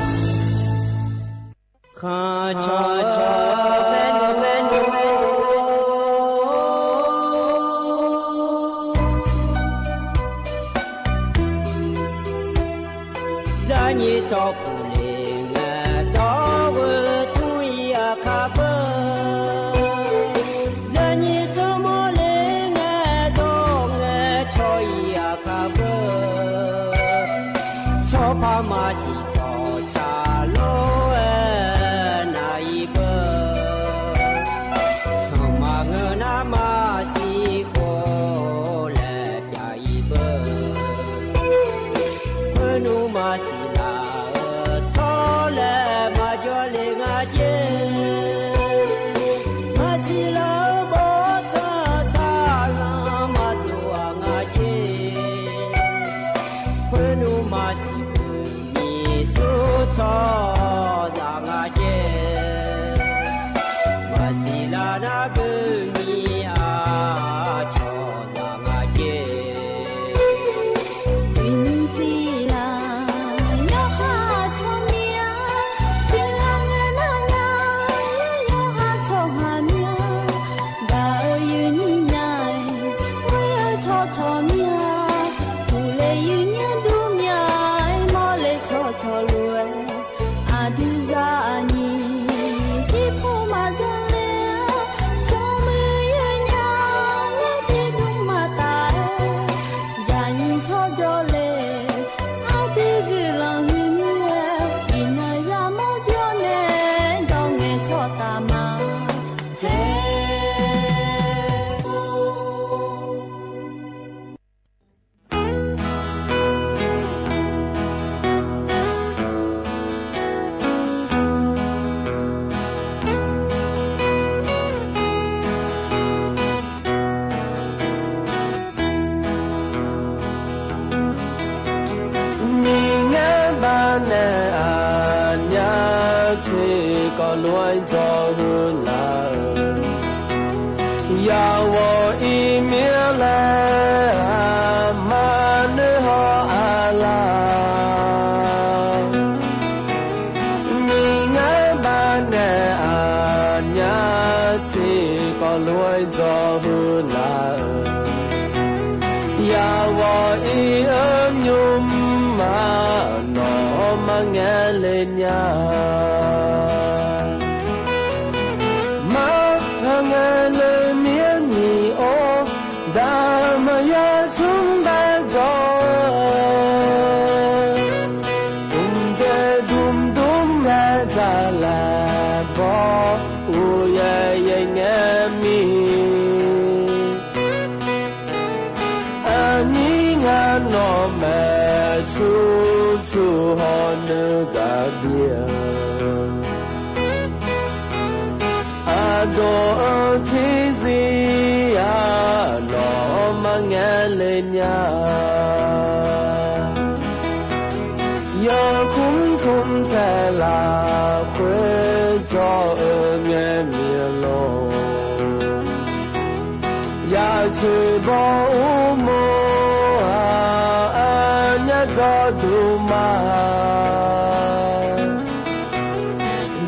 ယဝီႈအီမ့ၢ်လဲၣ် မၤနၢၤဟီၣ်အလၢ် မ့ၢ်ငါဘၣ်နဲၣ်အညါ ထံကီၢ်လွဲၢ် စီၤဟုလၢ် ယဝီႈအီအၢ ညိၣ်မး နီၢ်မၤငဲၤလၢညါ မၤငဲၤလၢမ့ၢ်မံၤအိၣ် တၢ်မၤယၤဆူဘၣ်စီၤ ဒုးစဲဒုးဒုးနဲၣ်တၢ်လၢ်ဘီ အိၣ်ယဲၢ်ယဲၢ်ငဲၤမံၤ အနံၤငါနီၢ်မဲာ်ဆူ ဆူဟီၣ်နုၢ်ကဘျံး အဒိၣ်အထံဆံးယၤ နီၢ်မၤငဲၤလၢညါ ယီၤခုမ်ခုမ်ဆဲးလၢ်ခွဲး စီၤအၢ ငဲၤမံၤလိၤ ယၤဆၢဘီအိၣ်မိၢ် အညါစီၤဒူမး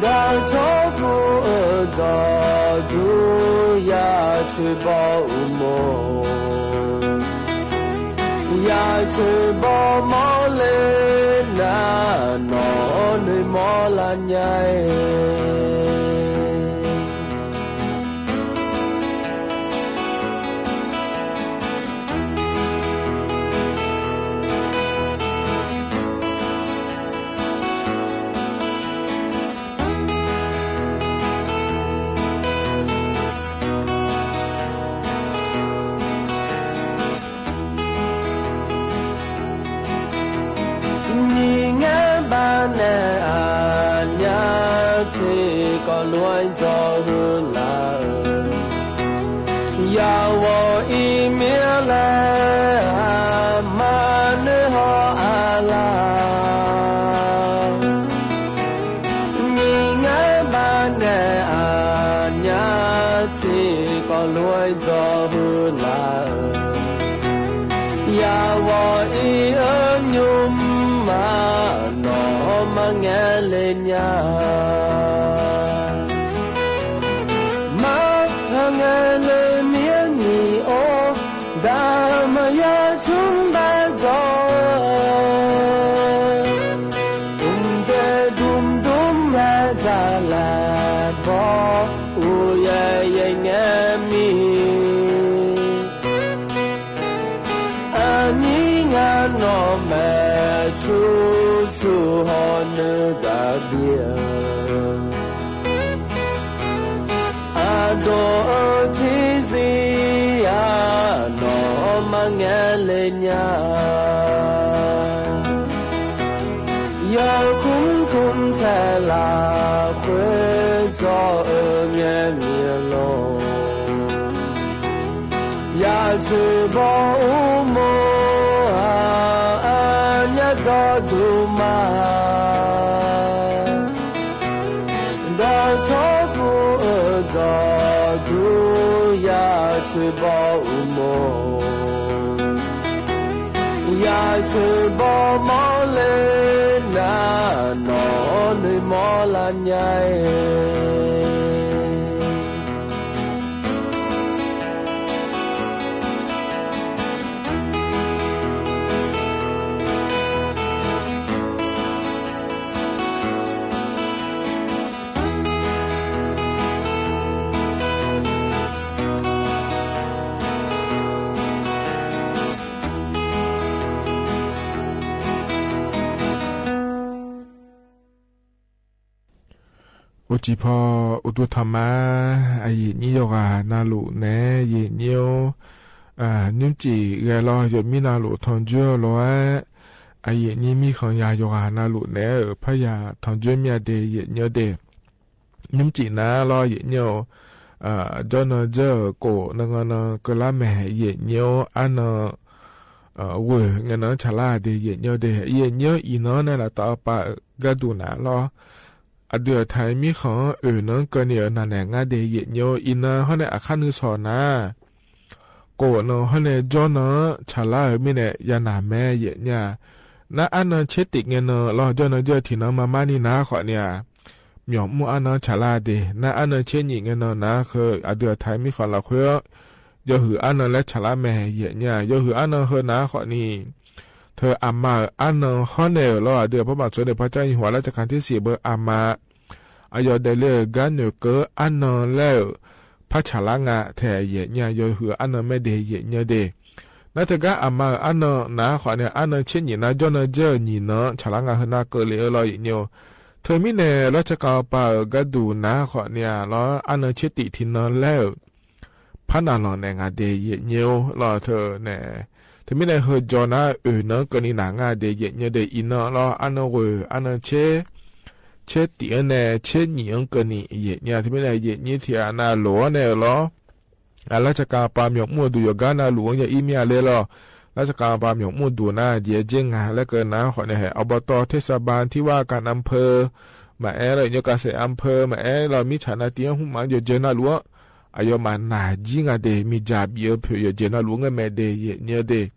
ဒီးစီၤဖိအၢ စီၤဒူ ယၤဆၢဘီအိၣ်မိၢ် ယၤဆၢဘီမီၢ်လ့ နၤနီၢ်နုၢ်မီၢ်လၢညါ မ့ၢ်ငါဘၣ်နဲၣ်အညါ ထံကီၢ်လွဲၢ် စီၤဟုလၢ် ယဝီၢ်အံၤမ့ၢ်လဲၣ် မၤနၢၤဟီၣ်အလၢ် မ့ၢ်ငါဘၣ်နဲၣ်အညါ ထံကီၢ်လွဲၢ် စီၤဟုလၢ် ယဝီၢ်အံၤအၢ ညိၣ်မး နီၢ်မၤငဲၤလၢညါ မၤငဲၤလၢမ့ၢ်မံၤအိၣ် တၢ်မၤယၤဆူဘၣ်စီၤ ဒုးစဲဒုးဒုးနဲၣ်တၢ်လၢ်ဘီ အိၣ်ယဲၢ်ယဲၢ်ငဲၤမံၤ အနံၤငါနီၢ်မဲာ်ဆူ ဆူဟီၣ်နုၢ်ကဘျံး အဒိၣ်အထံဆံးယၤ နီၢ်မၤငဲၤလၢညါ ယီၤခုမ်ခုမ်ဆဲးလၢ်ခွဲး စီၤအၢ ငဲၤမံၤလိၤ ယၤဆၢဘီအိၣ်မိၢ် အညါစီၤဒူမး ဒီးစီၤဖိအၢ စီၤဒူ ယၤဆၢဘီအိၣ်မိၢ် ယၤဆၢဘီမီၢ်လ့ နၤနီၢ်နုၢ်မီၢ်လၢညါ အိၣ်တံၤဖီ အိၣ်ဒိၣ်ထီၣ်မး အယိာ်ညိယိာ်ဂၤနၤလိာ်နဲ ယိာ်ညိ နွံစံးဂဲၤလီၤ ယိာ်မံနၤလိာ် ထီၣ်ကၠိလိာ်ဧါ အယိာ်ညိမံဃီယၤယိာ်ဂၤနၤလိာ်နဲ ဖဲယၤထီၣ်ကၠိမံအဒဲး ယိာ်ညိဒဲး နွံစံးနၤလီၤ ယိာ်ညိ ကၠီနီၢ်ကၠီ ကိၣ်နီၢ်နီၢ် ကလါမဲာ် ယိာ်ညိ အါနီၢ် ဝဲ ငနီၢ် ဆၣ်လါဒဲး ယိာ်ညိဒဲး ယိာ်ညိအံၤနီၢ် နၤလၢတၢ်အီၣ်ပာ်ဂၤဒူၣ်နၤလီၤ အဒုးအထၢၣ်မီးဃီၣ် အဵၼ်ၼၢင်းကၢၼ်န့ၣ် နာ်နဲၣ်ငါဒဲး ယဲၢ်ညိ အံၤနၢ်ဟီၣ်န့ၣ် အခါနုၢ်စီၣ်နၤ ကိၣ်နၢ်ဟီၣ်န့ၣ် ကၠီနၢ် ဆၣ်လါဧၢ မ့ၢ်န့ၣ် ယနာ်မဲ ယဲၢ်ညိ နၢ်အါနၢ်ဆ့တံၣ်ငဲၢ်နၢ်လီၤ ကၠီနၢ်ကၠီထံၣ်နၢ်မၤမါနံၤနၤဃီၣ်န့ၣ် မၠီၣ်မူအါနၢ်ဆၣ်လါဒဲး နၢ်အါနၢ်ဆ့ညံၣ်ငဲၢ်နၢ်နၤ ဃု အဒုးအထၢၣ်မီးဃီၣ်လီၤဃု ယွၤဟုၣ်အါနၢ်လၢဆၣ်လါမဲ ယဲၢ်ညိ ယွၤဟုၣ်အါနၢ်ဟၢနၤဃီၣ်န့ၣ် ထၢၣ်အမၤအါနၢ်ဟီၣ်န့ၣ်လီၤ အဒုးအဖီမးဆိန့ၣ် ဖါကၠီယဟိဝ်လၢစကၣ်ထံစံးဘၢ အမၤ အယီၤဒဲးလၢ ကါနုာ်ကၢအါနၢ်လၢ ဖးဆၣ်လါငါထဲ ယဲၢ်ညိ ယွၤဟုၣ်အါနၢ်မဲဒဲး ယဲၢ်ညိဒဲး နၢ်တဂၤအမၤအါနၢ်နၤဃီၣ်န့ၣ် အါနၢ်ဆ့ညံၣ်နၤ ကၠီနၢ်ကၠီညံၣ်နၢ် ဆၣ်လါငါဟၢနၤကၢလံအၢလီၤ ယဲၢ်ညိ ထၢၣ်မံၤန့ၣ် လၢစကၣ်ပၤဧၢ ကါဒိၣ်နၤဃီၣ်န့ၣ်လီၤ အါနၢ်ဆ့တံၣ်ထံၣ်နၢ်လၢ ဖးနၢ်လီၢ်နဲၣ်ငါဒဲး ယဲၢ်ညိလီၤ ထၢၣ်န့ၣ် ထၢၣ်မံၤန့ၣ် ဟၢကၠီနၤ အဵၼ်နၢင်းကၢၼ်န့ၣ် နာ်ငါဒဲး ယဲၢ်ညိဒဲး အံၤနၢ်လီၤ အါနၢ်ဂိၢ် အါနၢ်ဆ့ ဆ့တံၣ်အၢန့ၣ် ဆ့ညံၣ်အၢကၢၼ်န့ၣ် ယဲၢ်ညိ ထၢၣ်မံၤန့ၣ် ယဲၢ်ညိထံၣ်အနၢ်လိၣ်အီၤန့ၣ်လီၤ အလၢစကၣ်ပၤမၠီၣ်မူအဒိၣ် ယိၤကါနၢ်လိၣ်အီၤ ယအံၤမ့ၢ်အလဲလီၤ လၢစကၣ်ပၤမၠီၣ်မူဒိၣ်နၤ ယဲၢ်ကၠ့ငါ လၢကၢၢ်နၤဃီၣ်န့ၣ် ဟဲ อบต เทศบาล ที่ว่าการอำเภอ မၤအဲၣ်လီၤ ညိကၣ်စဲး อำเภอ မၤအဲၣ်လီၤ မီးဆၣ်နၤတံၢ်ဟူမး ယိၤကၠ့နၢ်လိၣ်အီၤ အယီၤမၤနၢ်ကၠံငါဒဲး မ့ၢ်ယၤဘံအၢဖုး ယိၤကၠ့နၢ်လိၣ်အီၤ ငဲမဲဒဲး ယဲၢ်ညိဒဲး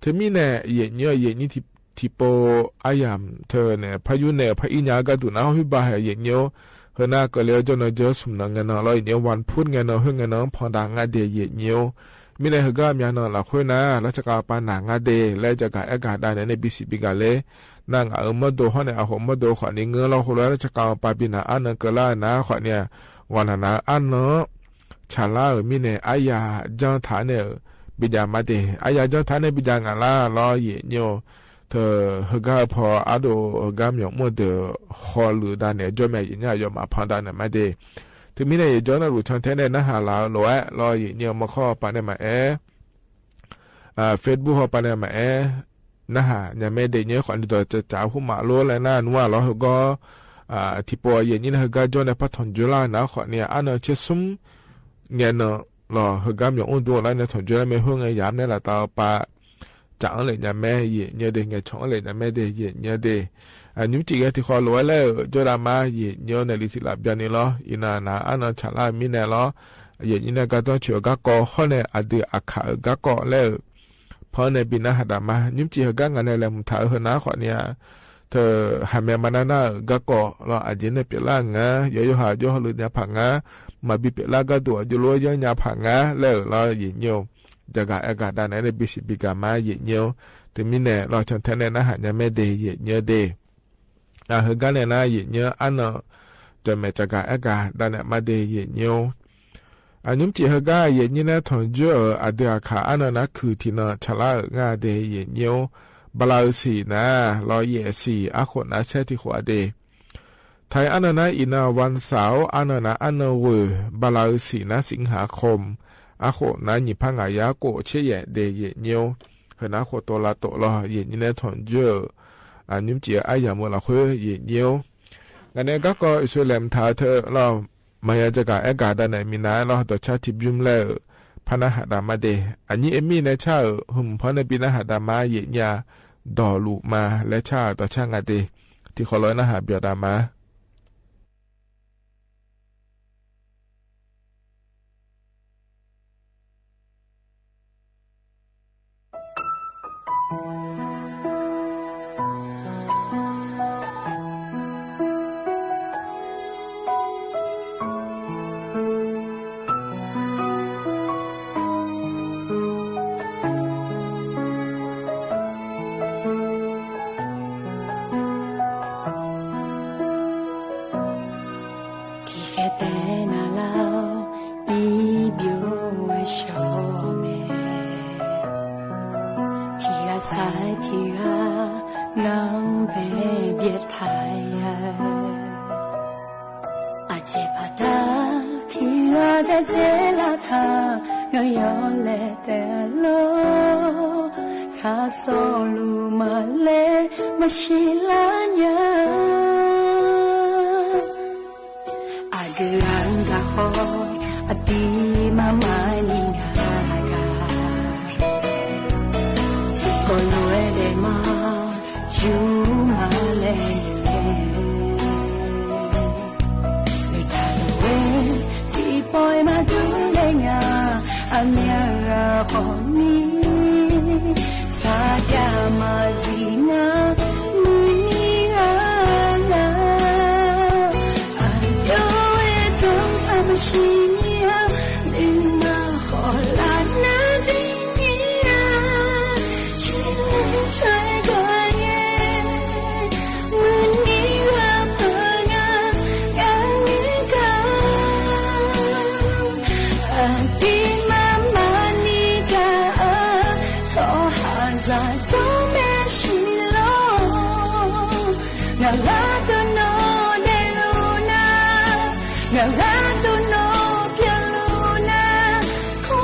ထၢၣ်မံၤန့ၣ် ယဲၢ်ညိ ယဲၢ်ညိထံၣ်ပိာ်အါယၤ ထၢၣ်န့ၣ် ဖးယူၤန့ၣ် ဖးအံၤညါကါဒိၣ်နၤ ဟီၣ်ဟူဘၣ်ဟဲ ယဲၢ်ညိ ဟၢနၤကၢလံ ကၠီနၢ်ကၠီ ဆူၣ်နၢ်ငဲၢ်နၢ်လီၤ ယဲၢ်ညိ ဝၢၼ်ဖုၣ်ငဲၢ်နၢ် ဟၢငဲၢ်နၢ် ဖီၣ်ဒၣ်ငါဒဲး ယဲၢ်ညိ မ့ၢ်န့ၣ် ဟၢကါမၠီၣ်နၢ်လီၤဃုနၤ လၢစကၣ်ပၤနာ်ငါဒဲး လၢစကၣ်အဲၣ်ကၣ်ဒၣ်နဲၣ်န့ၣ် ဘံၣ်စံးဘံၣ်ကၣ်လဲၣ် နၢ်ငါအၢမၢဒိၣ်ဟီၣ်န့ၣ် အဃိမၢဒိၣ်ဃီၣ်န့ၣ် ငၢလီၤဃိလၢ လၢစကၣ်ပၤဘံၣ်နၤအါနၢ်ကၢလၢနၤဃီၣ်န့ၣ် ဂီၢ်နၤနၤအါနၢ် ဆၣ်လါဧၢ မ့ၢ်န့ၣ် အါယၤကၠီထၣ်န့ၣ် ဘံၣ်ယၤမးဒဲး အါယၤကၠီထၣ်န့ၣ် ဘံၣ်ယၤငါလၢလီၤ ယဲၢ်ညိ ထၢၣ် ဟၢကါဖီအါဒိၣ် ဟၢကါမၠီၣ်မူဒိၣ် ဃီလုာ်ဒၣ်နဲၣ် ကၠီမဲာ်ယဲၢ်ညိ ယီၤမၤဖီၣ်ဒၣ်နဲၣ်မးဒဲး ထၢၣ်မံၤန့ၣ် ယကၠီနၢ်လိၣ် channel ထဲန့ၣ် နၢ်ဟးလၢလိၣ်ဝဲလီၤ ယဲၢ်ညိ မီၢ်ခီၣ်ပၤန့ၣ်မၤအဲၣ် Facebook ဟီၣ်ပၤန့ၣ်မၤအဲၣ် နၢ်ဟးညါမဲဒဲး ယဲၢ်ညိ ဃီၣ်န့ၣ်ဒီး ကၠၢ်ကၠၢ်ဟူမးလိလၢနၢ်နွါလီၤ ဟၢကီ ထံၣ်ပိာ်ယဲၢ်ညိန့ၣ် ဟၢကါကၠီန့ၣ် ဖးထီၣ်ကၠိလၢနၤဃီၣ်န့ၣ် အါနၢ်ဆ့ဆူ ငဲၢ်နၢ်လီၤ ဟၢကါမၠီၣ်မူဒိၣ်လၢနၢ်ထီၣ်ကၠိလၢမ့ၢ်ဟၢငဲၢ်ယၤမ့ၢ်လၢတၢ်ပာ် ကၠၢ်အီၤလဲၣ်ညါမဲ ယဲၢ်ညိဒဲး ငဲၢ်ဆီၣ်အီၤလဲၣ်ညါမဲဒဲး ယဲၢ်ညိဒဲး အညွံကၠံၣ်ဂဲၤထံၣ်ဃီလိၣ်ဝဲလၢ ကၠီဒၣ်မါ ယဲၢ်ညိန့ၣ် လံထံၣ်လၢဘျီန့ၣ်လီၤ အံၤနၢ်နၤအါနၢ်ဆၣ်လါမံၤန့ၣ်လီၤ ယဲၢ်ညိန့ၣ် ကါတီဆူၣ်အဂၤကီၢ်ဟီၣ်န့ၣ် အဒုးအခၣ်အဂၤကီၢ်လၢ ဖီန့ၣ်ဘံၣ်နၤဟးဒၣ်မး ညွံကၠံၣ်ဟၢကါငါန့ၣ် လဲၤမုၢ်ထါအဟၢနၤဃီၣ်န့ၣ် ထၢၣ် ဟးမဲာ်မၤနၢၤနၤအဂၤကီၢ်လီၤ အယ့ၣ်န့ၣ်ပျဲလၢအငါ ယီၤယိၤဟၣ်ယိၤဟီၣ်လုာ်ညါဖးငါ မၤဘံၣ်ပျဲလၢအဂၤဒိၣ် အယိၤလိယိၤညါဖးငါ လဲၣ်လီၤ ယဲၢ်ညိ တဂၤအဲၣ်ဂၤဒၣ်နဲၣ်န့ၣ် ဘံၣ်စံးဘံၣ်ကၣ်မး ယဲၢ်ညိ တမံၤန့ၣ်လီၤ channel ထဲန့ၣ် နၢ်ဟးညါမဲဒဲး ယဲၢ်ညိဒဲး အဟၢကါန့ၣ်နၤ ယဲၢ်ညိ အါနၢ် ကၠီမဲာ်တဂၤအဲၣ်ဂၤဒၣ်နဲၣ်မးဒဲး ယဲၢ်ညိ အညွံကၠံၣ်ဟၢကါ ယဲၢ်ညိန့ၣ် ထီၣ်ကၠိဧၢ အဒုးအခၣ်အါနၢ်နၤခုၣ်ထံၣ်နၢ် ဆၣ်လါဧၢ ငါဒဲး ယဲၢ်ညိ ဘၣ်လၢအုးဆံးနၤ လီၤယဲၢ်ဆံး အဃိၣ်နၤဆဲးထံၣ်ဃိၣ်အဒဲး ထၢၣ်အါနၢ်နၤ အံၤနၢ် วันเสาร์ အါနၢ်နၤ အါနၢ်ဂိၢ် ဘၣ်လၢအုးဆံးနၤ สิงหาคม အဃိၣ်နၤ ညံၣ်ဖးငါယၤကိၣ်ဆ့ယဲၢ်ဒဲး ယဲၢ်ညိ ဟၢနၤဃိၣ်တိၤလၢတိၤလီၤ ယဲၢ်ညိန့ၣ် ထီၣ်ကၠိဧၢ အညွံကၠံၣ်အါယၤမုၢ်လီၤဃု ယဲၢ်ညိ ဂၤန့ၣ် ဂၤကီၢ်အံၣ်စရ့လးမုၢ်ထါထၢၣ်လီၤ မၤယၤတဂၤအဲၣ်ဂၤဒၣ်နဲၣ် မံၤနၤလီၤ ဒီးဆါထံဘျုးလၢ ဖးနၢ်ဟးဒၣ်မးဒဲး အညိအမံၤန့ၣ်ဆါဧၢ ဟုၣ်မုၢ်ဖီန့ၣ်ဘံၣ်နၤဟးဒၣ်မး ယဲၢ်ညိ ဒီးလူၤမၤလဲၤဆါဒီးဆါငါဒဲး ထံၣ်ဃီလိၣ်နၢ်ဟးဘျီဒၣ်မး မ့ၢ်ဂ့ၤ ဃီမံၤ ဆၢကမၤစံးနၤ မုၢ်နံၤဂၤဂၤ အပျိဝဲတၢ် အမ့ၢ်စံနၤ လုၢ်မၤဃီလၢ်နၤ တနံၤညါ ဆံးလ့ထၢကီၢ်ညါ မုၢ်နံၤဂၤပှၤဂၤ ဂၤနုၢ်ကါ အဒံးမၤမၤနံၤကါအၢ ထီၣ်ဟါစၢ် တၢ်မ့ၢ်စံးလီၤ နဂၤတနီၤ ဒဲးလိာ်နၤ နဂၤတနီၤ ပျဲလိာ်နၤ ဟူ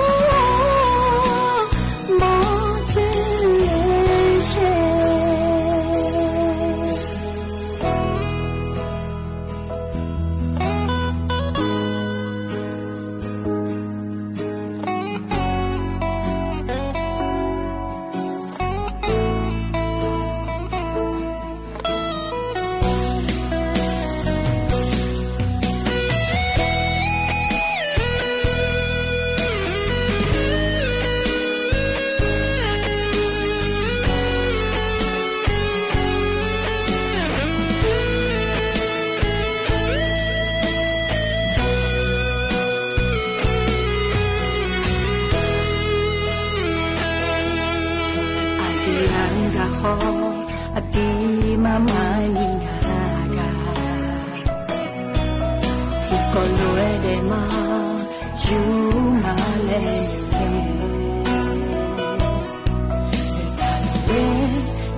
အဒံးမၤမၤနံၤဂၤဂၤ ထံကီၢ်လီၤဝဲဒဲးမး ယူမးလဲၣ်န့ၣ် လၢတၢ်ဝဲ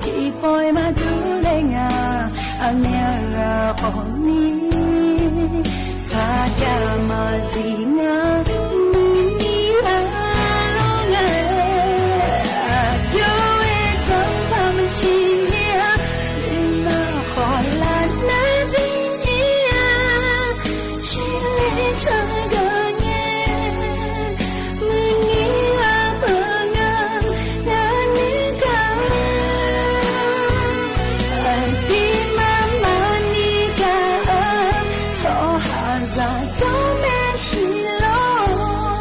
ဒ်ပှၤမၤတူၢ်လၢ်နၤ အမ့ၢ်ဂ့ၤ ဃီမံၤ ဆၢကမၤစံးနၤ မုၢ်နံၤဂၤလီၤဂၤ အပျိဝဲတၢ် အမ့ၢ်စံနၤ လုၢ်မၤဃီလၢ်နၤ တနံၤညါ ဆံးလ့ထၢကီၢ်ညါ မုၢ်နံၤဂၤပှၤဂၤ ဂၤနုၢ်ကါ အဒံးမၤမၤနံၤကါအၢ ထီၣ်ဟါစၢ် တၢ်မ့ၢ်စံးလီၤ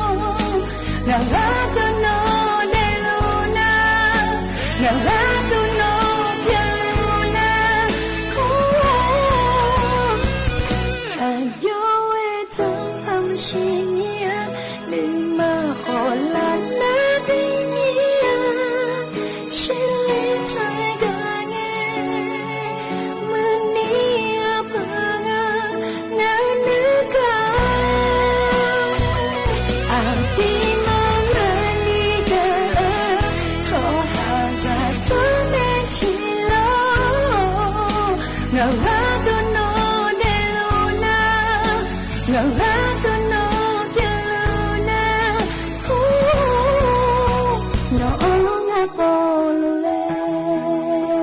နဂၤတနီၤ ဒဲးလိာ်နၤ နဂၤတနီၤ ပျဲလိာ်နၤ ဟူ အပျိဝဲတၢ် အမ့ၢ်စံနၤ လုၢ်မၤဃီလၢ်နၤ တနံၤညါ ဆံးလ့ထၢကီၢ်ညါ မုၢ်နံၤဂၤပှၤဂၤ ဂၤနုၢ်ကါ အဒံးမၤမၤနံၤကါအၢ ထီၣ်ဟါစၢ် တၢ်မ့ၢ်စံးလီၤ နဂၤတနီၤ ဒဲးလိာ်နၤ နဂၤတနီၤ ပျဲလိာ်နၤ ဟူ နီၢ်အီၣ်နၤ ပီၣ်လိာ်လဲၣ်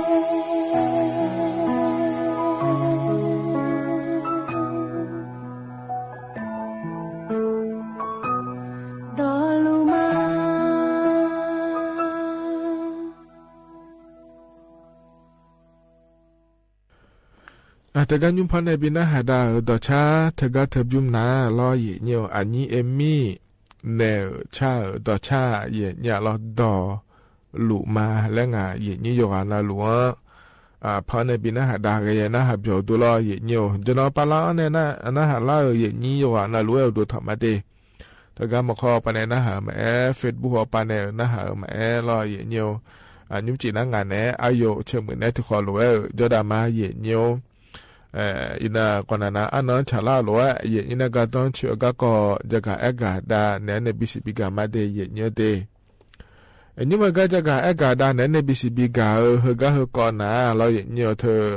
ဒီးလူၤမၤ အတဂၤညူဖီန့ၣ် ပနၢ်ဟူဒၣ်ဧၢ ဒီးဆၣ် တဂၤတဘျုးနၤလီၤ ယံာ်ညိၣ် အညံအမံၤ နဲၣ်ဧၢ ဆၣ်ဧၢ ဒီးဆၣ် ယံာ်ညိၣ်လီၤ ဒီးလူၤမၤ လၢငါ ယံာ်ညိၣ် ယိၤဂၤနၤလူၤဧၢ အဖီန့ၣ် ပနၢ်ဟူဒၣ်ဂ့ၤ ယနၢ်ဟူပျီၣ်ဒိၣ်လီၤ ယံာ်ညိၣ် ယနီၢ်ပၢ်လၢအီၤန့ၣ် နၢ်ဟူလၢအီၤ ယံာ်ညိၣ် ယိၤဂၤနၤလူၤဝဲဒိၣ်ထီၣ်မးတ့ၢ် တဂၤမုၣ်ခွါပၤန့ၣ် နၢ်ဟူမးအဲ Facebook အပၤန့ၣ် နၢ်ဟူမးအဲလီၤ ယံာ်ညိၣ် အညူၣ်စံးနၤ ငါန့ၣ် အယိာ်ဆၢမုၢ်နဲ ထုးဃီၤလိာ်ဝဲဧၢ ယီဒၣ်မး ယံာ်ညိၣ် အံၤနၤ ကွၢ်နၤနၤ အနီၢ်ဆၣ်လၢအလိၤဝဲ ယံာ်ညိၣ် နဂၤတီဆၢအဂၤကီၢ် ယဂၤအဲၣ်ဂၤဒါ နဲန့ၣ် ဘံစံးဘံဂၤမးတ့ၢ် ယံာ်ညိၣ်တ့ၢ် အညိၣ်မ့ၢ်ဂၤ ယဂၤအဲၣ်ဂၤဒါ နဲန့ၣ် ဘံစံးဘံဂၤဧၢ ဟၢဂၤဟၢကီၢ်နၤလီၤ ယံာ်ညိၣ် အထၢ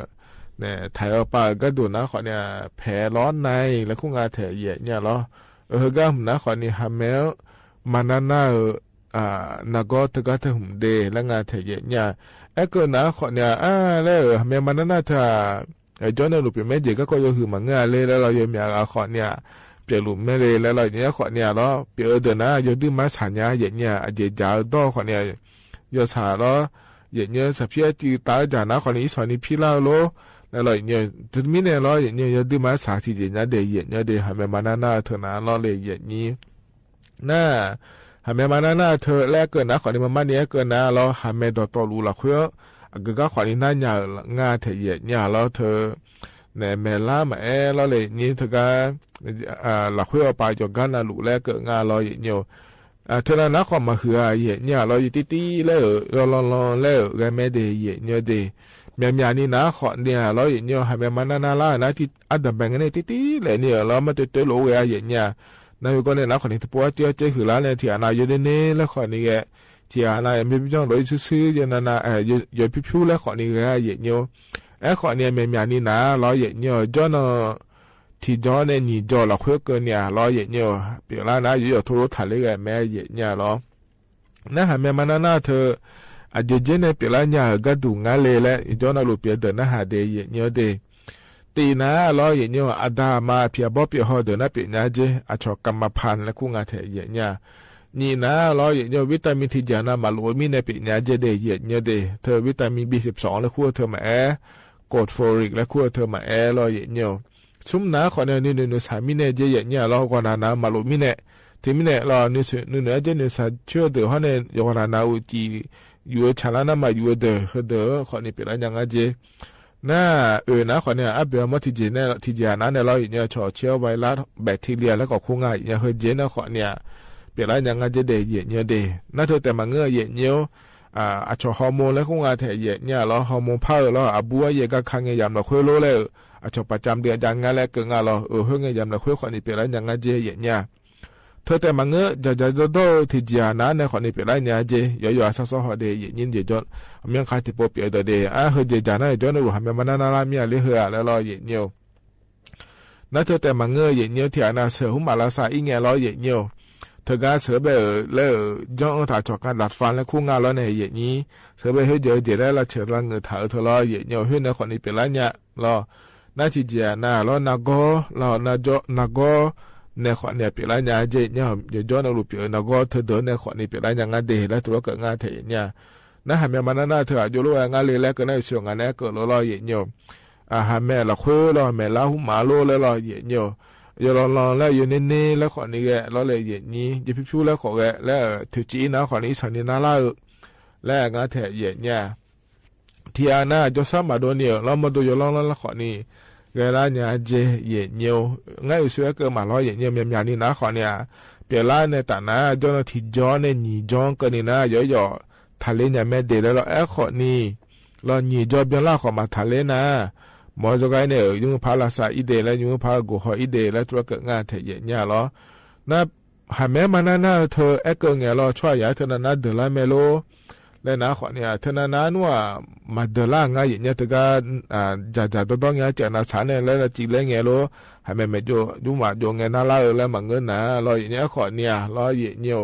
နဲ ထၢၣ်အီၤပာ်အဂၤဒိၣ်နၤဃီန့ၣ် ဖဲလီၤနၤ လၢခုဂၤထဲ ယံာ်ညိၣ်လီၤ အဟၢဂၤမုၢ်နၤဃီန့ၣ် ဟးမ့ၢ် မၤနၢၤနၢၤဧၢ နဂီၢ်တဂၤတမုၢ်ဒဲး လၢငါထဲ ယံာ်ညိၣ် အဲၣ်ကၢနၤဃီန့ၣ် အါ လၢ ဟးမ့ၢ်မၤနၢၤနၢၤထဲ ယီန့ၣ်လူၤပျီၣ်မဲဒ် ကီၢ်ကီၢ်ယီဟုၣ်မးငါလဲၣ် လၢလီၤ ယမ့ၢ်အဂၤဃီန့ၣ် ပျီၣ်လူၤမဲလဲၣ် လၢလီၤ ယံာ်ညိၣ်ဃီန့ၣ်လီၤ ပျီၣ်အၢဒၢးနၤ ယီဒုးမၤဆၣ်ညါ ယံာ်ညိၣ် အယံာ်ယၤအၢဒီးဃီန့ၣ် ယီဆၣ်လီၤ ယံာ်ညိၣ် ဆၣ်ဖံးအစုတၢ်ယၤနၤဃီန့ၣ် အံၤဆီၣ်န့ၣ်ဖံးလၢအလိၤ လၢလီၤ ယံာ်ညိၣ် တမံၤန့ၣ်လီၤ ယံာ်ညိၣ် ယီဒုးမၤဆၣ်ထံၣ်ယံာ်ညိၣ်ဒဲး ယံာ်ညိၣ်ဒဲး ဟးမ့ၢ်မၤနၢၤနၢၤထဲနၤလီၤလၢ ယံာ်ညိၣ် နၤ ဟးမံမၤနၢ်နၢ်အထၢ လၢအကၢၢ်နၤ ခီၣ်နံၤမမၣ်န့ၣ် အကၢၢ်နၤလီၤ ဟးမံဒိၣ်တီၢ်လူၤလီၤဃု အကဂၤခီၣ်နံၤနါညၣ် ငါထဲယဲၢ်ညါလီၤ ထၢ နဲ မ့ၢ်လါမးအဲ လီၤလၢယဲၢ်ညါ ထၢကါ လီၤဃုအီၤပာ်ယီၤကါနၤလူၤလၢအကၢၢ်ငါလီၤ ယဲၢ်ညါ ထၢနၤနါခီၣ်မၤဟုၣ်ဧါ ယဲၢ်ညါလီၤ ယတံၢ်တံၢ်လၢ လီၤလီၤလီၤလၢ ဂဲၤမဲဒၣ် ယဲၢ်ညါဒၣ် မံမံနံၤနါခီၣ်နံၤလီၤ ယဲၢ်ညါ ဟးမံမၤနၢ်နၢ်လါ နၤ အဒၢးဘဲၣ်န့ၣ် တံၢ်တံၢ်လၢန့ၣ်လီၤ မ့ၢ်တၢ်တၢ်လိာ်ဝဲဧါ ယဲၢ်ညါ နၢ်ဟူကီၢ်န့ၣ် နါခီၣ်နံၤ တပှၢ်တံၢ်အီၣ်တံၢ်ဟုၣ်လါန့ၣ် ထံၣ်အနၢ်ယိၤန့ၣ်န့ၣ်လၢခီၣ်နံၤဂဲၤ ထံၣ်အနၢ်မ့ၢ်ပျီၣ်လိာ်အံၤဆူဆူ ယနၢ်နၢ် ယိၤဖျိဖျိလၢခီၣ်နံၤဂဲၤ ယဲၢ်ညါ အဲခီၣ်နံၤ မံမံနံၤနါလီၤ ယဲၢ်ညါ ကၠီနီၤ ထံၣ်ကၠီန့ၣ် နံၣ်ကၠီလီၤဃုကၢၢ်နံၤလီၤ ယဲၢ်ညါ ပျဲလါနၤ ယိၤယိၤထိလိာ်ထးလၢဂဲၤမဲ ယဲၢ်ညါလီၤ နၤ ဟးမံမၤနၢ်နၢ်ထၢ အကၠီကၠီန့ၣ် ပျဲလါညါအဂၤဒူၣ်ငါလံလၢ ယကၠီနီၤလူၤပျဲဒၢးနၤဟးဒၣ် ယဲၢ်ညါဒၣ် တံၢ်နၤလီၤ ယဲၢ်ညါ အဒါမၤဖံးအဘီပျဲၢ်ဟီၣ်ဒၢးနၤ ပျဲညါကၠီ အဆီၣ်ကမၤဖးလၢခူငါထဲယဲၢ်ညါ နံၣ်နၤလီၤ ယဲၢ်ညါ ဝံတၢ်မံၣ်ထံၣ်ကၠီနၤ မၤလိာ်မံန့ၣ် ပျဲညါကၠီဒၣ် ယဲၢ်ညါဒၣ် ထၢဝံတၢ်မံၣ် ဘီစပ်စင် လၢခူအထၢမးအဲ ကိၣ်ဖိရံး လၢခူအထၢမးအဲလီၤ ယဲၢ်ညါ ဆူမနၤခီၣ်နံၤ နုာ်နုာ်နုာ်ဆးမံန့ၣ်ကၠီ ယဲၢ်ညါလီၤ ဂီၢ်နၤနၤမၤလိာ်မံန့ၣ် ထံၣ်မံန့ၣ်လီၤ နုာ်နုာ်ကၠီ နုာ်ဆးဆၢဒၢးဟီၣ်န့ၣ် ယဂီၢ်နၤနၤအိၣ်ကံ ယူၤဆးလါနၤမၤယူၤအဒၢး ဟၢဒၢး ခီၣ်နံၤ ပျဲလါညါငါကၠီ နၤ အၢၣ်နၤခီၣ်နံၤ အဘၢၣ်မီၣ်ထံၣ်ကၠီန့ၣ် ထံၣ်ကၠီနၤန့ၣ်လီၤ ယဲၢ်ညါ ဆီၣ်ဆၢဝဲလါ ဘဲၣ်ထံလံယၤ လၢကီၢ်ခူငါ ယဲၢ်ညါ ဟၢကၠီန့ၣ်ခီၣ်နံၤ ပျဲလါညါငါကၠီဒၣ် ယဲၢ်ညါဒၣ် နၤ ထၢတဲာ်မၤငါ ယဲၢ်ညါ အဆီၣ်ဟီၣ်မိၣ်လၢခူငါထဲယဲၢ်ညါလီၤ ဟီၣ်မိၣ်ဖးအၢၣ်လီၤ အဘူးအယဲၢ်ဂၤခးငဲၤယၤမျီၢ်ဃုလိလၢ အဆီၣ်ပာ်ကၠၢမ်ဒၣ်အဒါငါ လၢကၢၢ်ငါလီၤ အၢၣ်ဟၢငဲၤယၤမျီၢ်ဃု ခီၣ်နံၤ ပျဲလါညါငါကၠီ ယဲၢ်ညါ ထၢတဲာ်မၤငါ ကၠီကၠီဒီဒီ ထံၣ်ကၠီနၤန့ၣ် ခီၣ်နံၤ ပျဲလါညါကၠီ ယိၤယိၤအဆၢစီဟီၣ်ဒၣ် ယဲၢ်ညါ ယဲၢ်ညါ အမ့ၢ်ခါထံၣ်ပိာ်ပျဲဒၢးဒၣ် အဟၢကၠီကၠီနၤ ယဲၢ်ညါ နလူၤ ဟးမံမၤနၢ်နၢ်လါ မံအလံဟၢအလၢလီၤ ယဲၢ်ညါ နၤ ထၢတဲာ်မၤငါ ယဲၢ်ညါ ထံၣ်အနၢ်ဆၢ ဟူမးလါဆးအံၤငဲၤလီၤ ယဲၢ်ညါ ထၢကါဆၢဘၣ်အၢၣ်လၢ ကၠီအၢထးဆီၣ်ကါဒၣ်ဖးလၢခူငါလီၤန့ၣ် ယဲၢ်ညါ ဆၢဘၣ်ဟၢကၠီကၠီလၢ လၢဆၢလၢငၢၢ်ထးအၢထၢလီၤ ယဲၢ်ညါ ဟၢန့ၣ် ခီၣ်နံၤ ပျဲလါညါလီၤ နၤ ထံၣ်ကၠီနၤလီၤ နၤဂီၤလီၤ နၤဂီၤန့ၣ် ခီၣ်နံၤ ပျဲလါညါကၠီ ယဲၢ်ညါ ယိၤယိၤ နလူၤပျဲ နၤဂီၤ ထၢဒၢးန့ၣ် ခီၣ်နံၤ ပျဲလါညါငါဒၣ် လၢထံရူၢ်ကၢၢ်ငါထဲယဲၢ်ညါ နၤ ဟးမံမၤနၢ်နၢ်ထၢ အယိၤလိဝဲငါလံ လၢကၢၢ်နၤ ယဆိၣ်ဂ့ၤနၤ ကၢၢ်လိာ်လီၤ ယဲၢ်ညါ အဟးမံလီၤဃုလီၤ မံလါဟူမးလိလၢလီၤ ယဲၢ်ညါ ယိၤလီၤလီၤလၢယိၤန့ၣ်န့ၣ်လၢခီၣ်နံၤဂဲၤလီၤလၢ ယဲၢ်ညါ ယဖံဖုလၢခီၣ်ဂဲၤလၢ ထံၣ်ကၠီနၤ ခီၣ်နံၤ အဆၢန့ၣ်နၤလၢအၢၣ် လၢအငါထဲယဲၢ်ညါ ထံၣ်အနၢ် ကၠီဆၢမၤဒိၣ်န့ၣ်လီၤ မၤဒိၣ်ယိၤလီၤလီၤလၢခီၣ်နံၤ ဂဲၤလါညါကၠီ ယဲၢ်ညါ ငါအုၣ်ဆူအဲကၢၢ်မးလီၤ ယဲၢ်ညါ မံမံနံၤနၤ ခီၣ်နံၤ ပျဲလါန့ၣ် တၢ်နၤ ကၠီနီၤ ထံၣ်ကၠီန့ၣ် နံၣ်ကၠီကၢၢ်နံၤနၤ ယိၤယိၤ ထးလၢညါမဲဒၣ်လၢလီၤ အဲခီၣ်နံၤ လီၤ နံၣ်ကၠီဘျီလၢခီၣ်မၤထးလၢနၤ မ်ယိၤကါအံၤန့ၣ် ယမုၢ်ဖးလါဆးအံၤဒၣ် လၢယမုၢ်ဖးဂီၤဟီၣ်အံၤဒၣ် လၢထံရူၢ်ကၢၢ်ငါထဲယဲၢ်ညါလီၤ နၤ ဟးမံမၤနၢ်နၢ်ထၢ အဲကၢၢ်ငဲၤလီၤ ဆိယၤ ထၢနၤနၤဒၢးလၢမဲလိၤ လၢနၤခီၣ်နံၤ ထၢနၤနၤနူၢ် မၤဒၢးလၢအငါယဲၢ်ညါ တဂၤ ကၠီကၠီဒီဒီ ငါကၠီနၤဆးန့ၣ် လၢလၢကၠီလၢငဲၤလိၤ ဟးမံမံယိၤ ယိၤမးယိၤငဲၤနၤလၢအၢၣ်လၢမၤငါနၤ လီၤ ယဲၢ်ညါ အဲခီၣ်နံၤဧါ လီၤ ယဲၢ်ညါ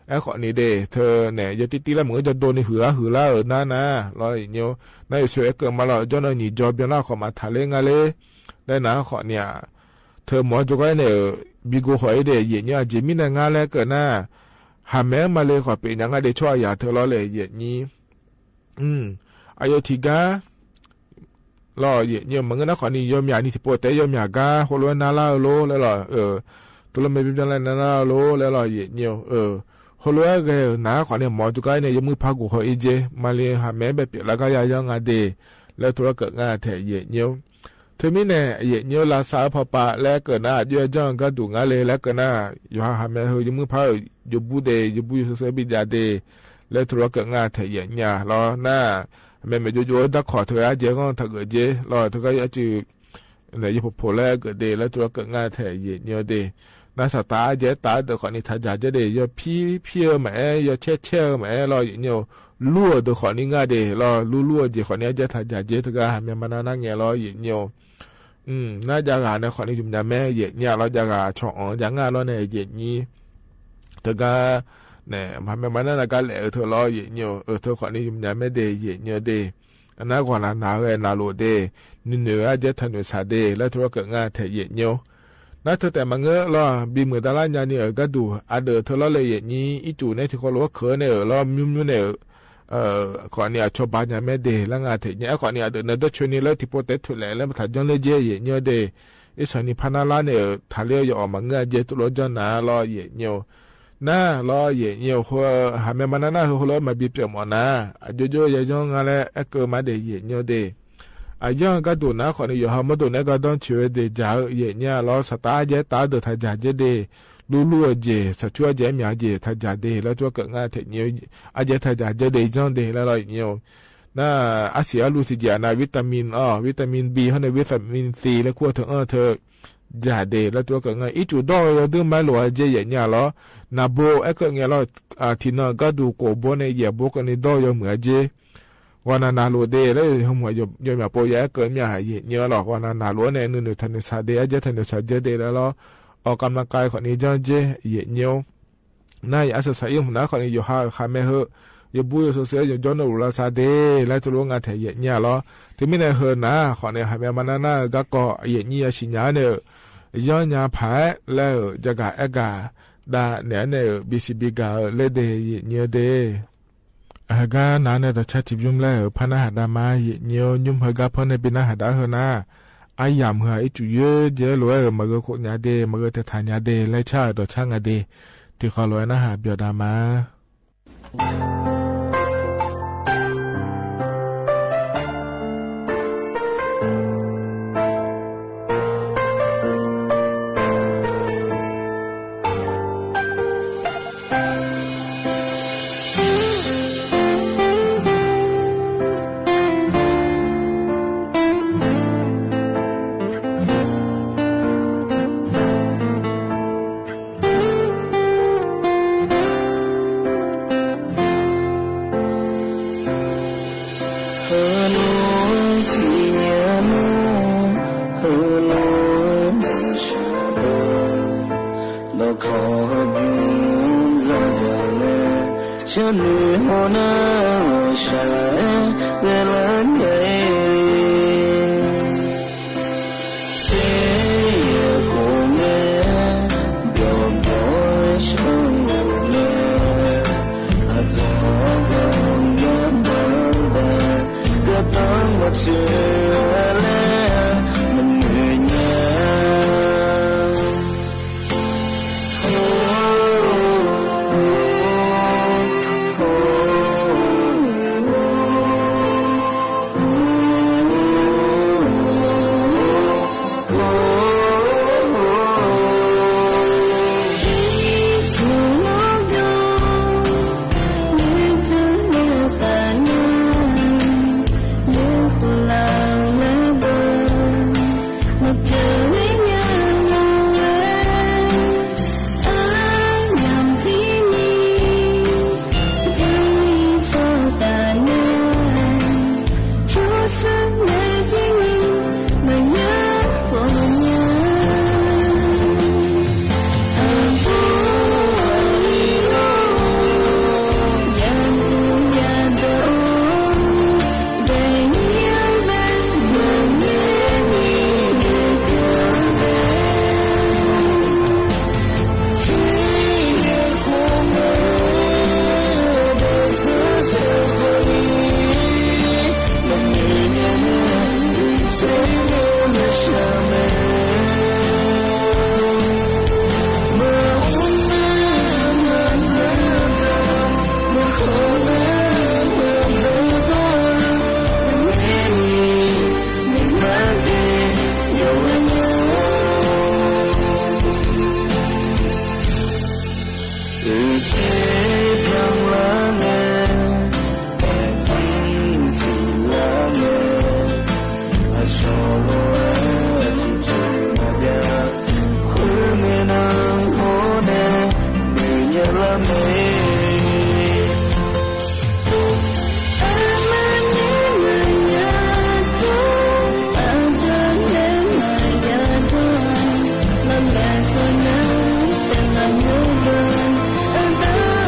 အဲခီၣ်နံၤဒၣ် ထၢန့ၣ် ယတံၢ်တံၢ်လၢမုၢ်ကၠီဒိၣ်န့ၣ် ဟုၣ်လါဟုၣ်လါအၢၣ်နၤနၤ လီၤ ယဲၢ်ညါ နၤအုၣ်ဆူအဲကၢၢ်မးလီၤ ကၠီနီၤ နံၣ်ကၠီဘျီလၢခီၣ်မၤထးလၢနၤလၢ လၢနၤခီၣ်နံၤ ထၢမ်ယိၤကါအံၤန့ၣ် ဘံဂီၤဟီၣ်အံၤဒၣ် ယဲၢ်ညါ အကၠီမံန့ၣ် ငါလၢကၢၢ်နၤ ဟးမံမၤလၢခီၣ်ပ့ၤညါ ငါဒၣ်ဆိယၤထၢလီၤလၢ ယဲၢ်ညါ အယိၤထံၣ်ကါ လီၤ ယဲၢ်ညါ မၤငါနၤခီၣ်နံၤ ယိၤမံနံၤထံၣ်ပိာ်တဲ ယိၤမံကါ ဟိလိဝဲနၤလၢအၢၣ်လိၤ လၢလီၤ တလိၣ်မ့ၢ်ဘံဘျီလၢနၤလၢအၢၣ်လိၤ လၢလီၤ ယဲၢ်ညါ ဟိလိဝဲဂဲၤနၤခီၣ်နံၤ မ်ယိၤကါအံၤန့ၣ် ယမုၢ်ဖးဂီၤဟီၣ်အံၤကၠီ မၤလၢဟးမံဘၣ်ပျဲလါကါ ယၤယီၤငါဒၣ် လၢထံရူၢ်ကၢၢ်ငါထဲယဲၢ်ညါ ထၢမံန့ၣ် ယဲၢ်ညါ လါဆးအဖီပာ် လၢကၢၢ်နၤ အကၠီအကၠီဂၤဒူၣ်ငါလၢ လၢကၢၢ်နၤ ယိၤဟးဟးမံဟၢ ယမုၢ်ဖး ယဘူးဒၣ် ယဘူးယိၤဆၢဆၢဘံယၤဒၣ် လၢထံရူၢ်ကၢၢ်ငါထဲယဲၢ်ညါလီၤ နၤ မ့မ့ၢ်ယိၤယိၤဒၣ်ခီၣ်ထၢအကၠီ ဂီၢ်ထးဂၢၢ်ကၠီ လီၤ ထၢကါယဲၢ်ကၠီ ယဖိဖိလၢအကၠီဒၣ် လၢထံရူၢ်ကၢၢ်ငါထဲယဲၢ်ညါဒၣ် နၤ စးတၢ်အကၠီ တၢ်ဒၢးခီၣ်နံၤ ထးယၤကၠီဒၣ် ယီၤဖံဖံဧၢမးအဲ ယီၤဆဲးဆဲးဧၢမးအဲ လီၤ ယဲၢ်ညါ လူအဒၢးခီၣ်နံၤငါဒၣ် လီၤ လူလူအကၠီခီၣ်နံၤ အကၠီထးယၤကၠီ တဂၤ ဟးမံမၤနၢ်နၢ်ငဲၤလီၤ ယဲၢ်ညါ နၤ ယၤဂၤန့ၣ် ခီၣ်နံၤ ယုမ်ၣ်ညါမ့ၢ် ယဲၢ်ညါလီၤ ယၤဂၤ ဆီၣ်အီၤ ယၤငါလီၤန့ၣ် ယဲၢ်ညါ တဂၤ နၤ ဟးမံမၤနၢ်နၢ်ဂၤလဲၣ် အၢၣ်ထၢလီၤ ယဲၢ်ညါ အၢၣ်ထၢခီၣ်နံၤ ယုမ်ၣ်ညါမ့ၢ်ဒၣ် ယဲၢ်ညါဒၣ် အနၢ်ဂီၢ်နၤနၤဂဲၤနၤလိၤဒၣ် နုာ်နုာ်အကၠီထးနုာ်ဆးဒၣ် လၢထံရူၢ်ကၢၢ်ငါထဲ ယဲၢ်ညါ နၤ ထၢတဲာ်မၤငါလီၤ ဘံမုၢ်တၢ်လၢညါနံၤ အၢၣ်ဂၤဒူၣ် အဒၢးထၢလီၤလၢ ယဲၢ်ညါ အံၣ်စူၣ်န့ၣ် ထံၣ်ဃီလိာ်ဝဲခဲန့ၣ် အၢၣ်လီၤ မံမံန့ၣ် ခီၣ်နံၤ အဆီၣ်ဘၣ်ညါမ့ၢ်ဒၣ် လၢငါထဲယဲၢ်ညါ ခီၣ်နံၤ အဒၢးနၢၤဒီဆၢန့ၣ် လၢထံၣ်ပိာ်တဲထွဲလဲၣ် လၢမထးကၠီလၢကၠီ ယဲၢ်ညါဒၣ် အ့ၣ် ဆီၣ်နံၤဖးနၤလါန့ၣ် ထးလၢယအီၣ်မၤငါကၠီ တလိၣ်ကၠီနၤလီၤ ယဲၢ်ညါ နာ် လီၤ ယဲၢ်ညို ဟို ဟးမ့ၢ်မၤနၢ်နၢ် ဟို ဟိုလၢမၤဘံပျဲၢ်မီၢ်နၤ အကၠိကၠိယဲၢ်ညို ငါလဲၣ် အဲၣ်ကၢမးဒဲး ယဲၢ်ညိုဒဲး အယီၢ်ကါဒိၣ်နၤ ခီန့ၣ် ယိၤဟၣ်မီၤဒိၣ်နဲ ကါဒီဆံးဝဲဒဲး ယၤဧၢ ယဲၢ်ညိုလီၤ စၢ်တၢ်အါယဲၢ်တၢ်ဒိၣ်ထးယၢ်ကဲဒဲး လူလူအယဲၢ် စၢ်ဆူအယဲၢ်မၠးယဲၢ် ထးယၢ်ဒဲး လၢတဝဲကငါထဲညို အယဲၢ်ထးယၢ်ကဲဒဲး ယီၢ်ဒဲး လၢလီၤ ယဲၢ်ညို နာ် အဆံးအလူဆံးယဲၢ်နၤ ဝံတၢ်မံၣ် အိ ဝံတၢ်မံၣ် B ဟီန့ၣ် ဝံတၢ်မံၣ် C လၢခူအီၣ်ထၢၣ်အၢထၢၣ် ယၤဒဲး လၢတဝဲကငါ အံၣ်စူၣ်ဒီးယီၤဒုးမၤလိာ်အကဲ ယဲၢ်ညိုလီၤ နၢ်ဘိအဲၣ်ကၢၣ်ငဲလီၤ ထံၣ်နီၣ်ကါဒိၣ်ကိၣ်ဘိန့ၣ် ယဲၢ်ဘိကန့ၣ်ဒီးယီၤမုၢ်အကဲ ဂီၤနၤနၢ်လိာ်ဒဲး လၢဟိမုၢ်ယီၤမၠးပိာ် ယဲၢ်အဲၣ်ကၢၣ်မၠး ယဲၢ်ညိုလီၤ ဂီၤနၤနၢ်လိာ်န့ၣ် နုာ်နုာ်ထးနုာ်ဆးဒဲး အယဲၢ်ထးနုာ်ဆးကဲဒဲးလၢလီၤ အီၣ်ကံမကၤခီန့ၣ် ယီၢ်ကဲ ယဲၢ်ညို နာ် ယအစၢၣ်ဆၢအံၤမုၢ်နၤ ခီန့ၣ် ယိၤဟၣ်ခးမဲဟၢ ယဘူယိၤစိစ့ ယကၠီနီၣ်ရူၤလီၤဆးဒဲး လၢတလိၣ်ငါထဲယဲၢ်ညိုလီၤ တမ့ၢ်န့ၣ်ဟၢနၤ ခီန့ၣ် ဟးမ့ၢ်မၤနၢ်နၢ် ဂၤကီၢ် ယဲၢ်ညိုအဆံးညါန့ၣ် ယီၢ်ညါဖးလၢ ယကအဲၣ်ကၢၣ် ဒၣ်နဲန့ၣ် ဘံၣ်စံးဘံၣ်ကၢၣ်လၢဒဲး ယဲၢ်ညိုဒဲး အဟဲကါနၤန့ၣ် ဒီးဆါထံၣ်ဘျုးလၢ ဖးနၢ်ဟးဒါမး ယဲၢ်ညို ညိုမုၢ်ဟဲကါဖီန့ၣ် ပနၢ်ဟးဒါဟၢနၤ အယၢ်မုၢ်ဟးအံၣ်စူၣ်ယဲၢ် ယဲၢ်လိာ်ဝဲ မၤဂ့ၤခိၣ်ညါဒဲး မၤဂ့ၤတထးညါဒဲး လၢဆၣ်ဒီးဆါငါဒဲး တံၤဃီၤလိာ်ဝဲနၢ်ဟးပျီၤဒါမး ဟဲလီၤ စံၣ်ညီၣ်နီၣ် ဟဲလီၤ ဘၣ်ဆၣ်ဘၣ် ဒီးခီၣ်ဟဲဘျုးစၢ်ယွၤလၢ ဆၢနုာ်ဟီၣ်နၢ်ဂီၤဆၢ ဂဲၤလၢဂ့ၤ စ့ယဲၢ်ကိၣ်မဲ ပျီပျီဆၢအိၣ်လၢ အတၢ်ဘၣ်ဘၣ် ကတၢၢ်မၤဆၢလၢ မနုၤညါ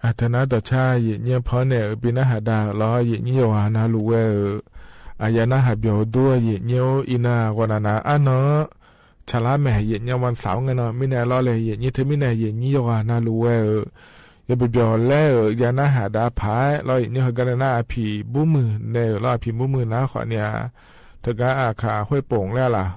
အတၢ်နါဒီးဆါ ယ့ၣ်ညိဖီနဲၣ်ဧၢ ပှၤနါဟးဒါလီၤ ယ့ၣ်ညိယဝၤနၤလူၤဝဲဧၢ, အယၤနါဟးပျီၢ်ဒိယ့ၣ်ညိ အံၤနၤဂီၢ်နၤနၤအါနီၤ ဆါလါမဲာ် ယ့ၣ်ညိဝၤသးဝဲန့ၣ်နီၤ မ့ၢ်နဲလီၤလဲၣ် ယ့ၣ်ညိထဲမ့ၢ်နဲ ယ့ၣ်ညိယဝၤနၤလူၤဝဲဧၢ, ယပျီၢ်လဲၣ်ဧၢ ယၤနါဟးဒါဖးလီၤ ယ့ၣ်ညိဟဲကါနၤ အဖံးဘူမုၢ်နဲၣ်ဧၢလီၤ အဖံးဘူမုၢ်နၤဃီန့ၣ်ဧါ, တဂၤအခါ ဟွဲၣ်ပိာ်လဲၣ်လၢ်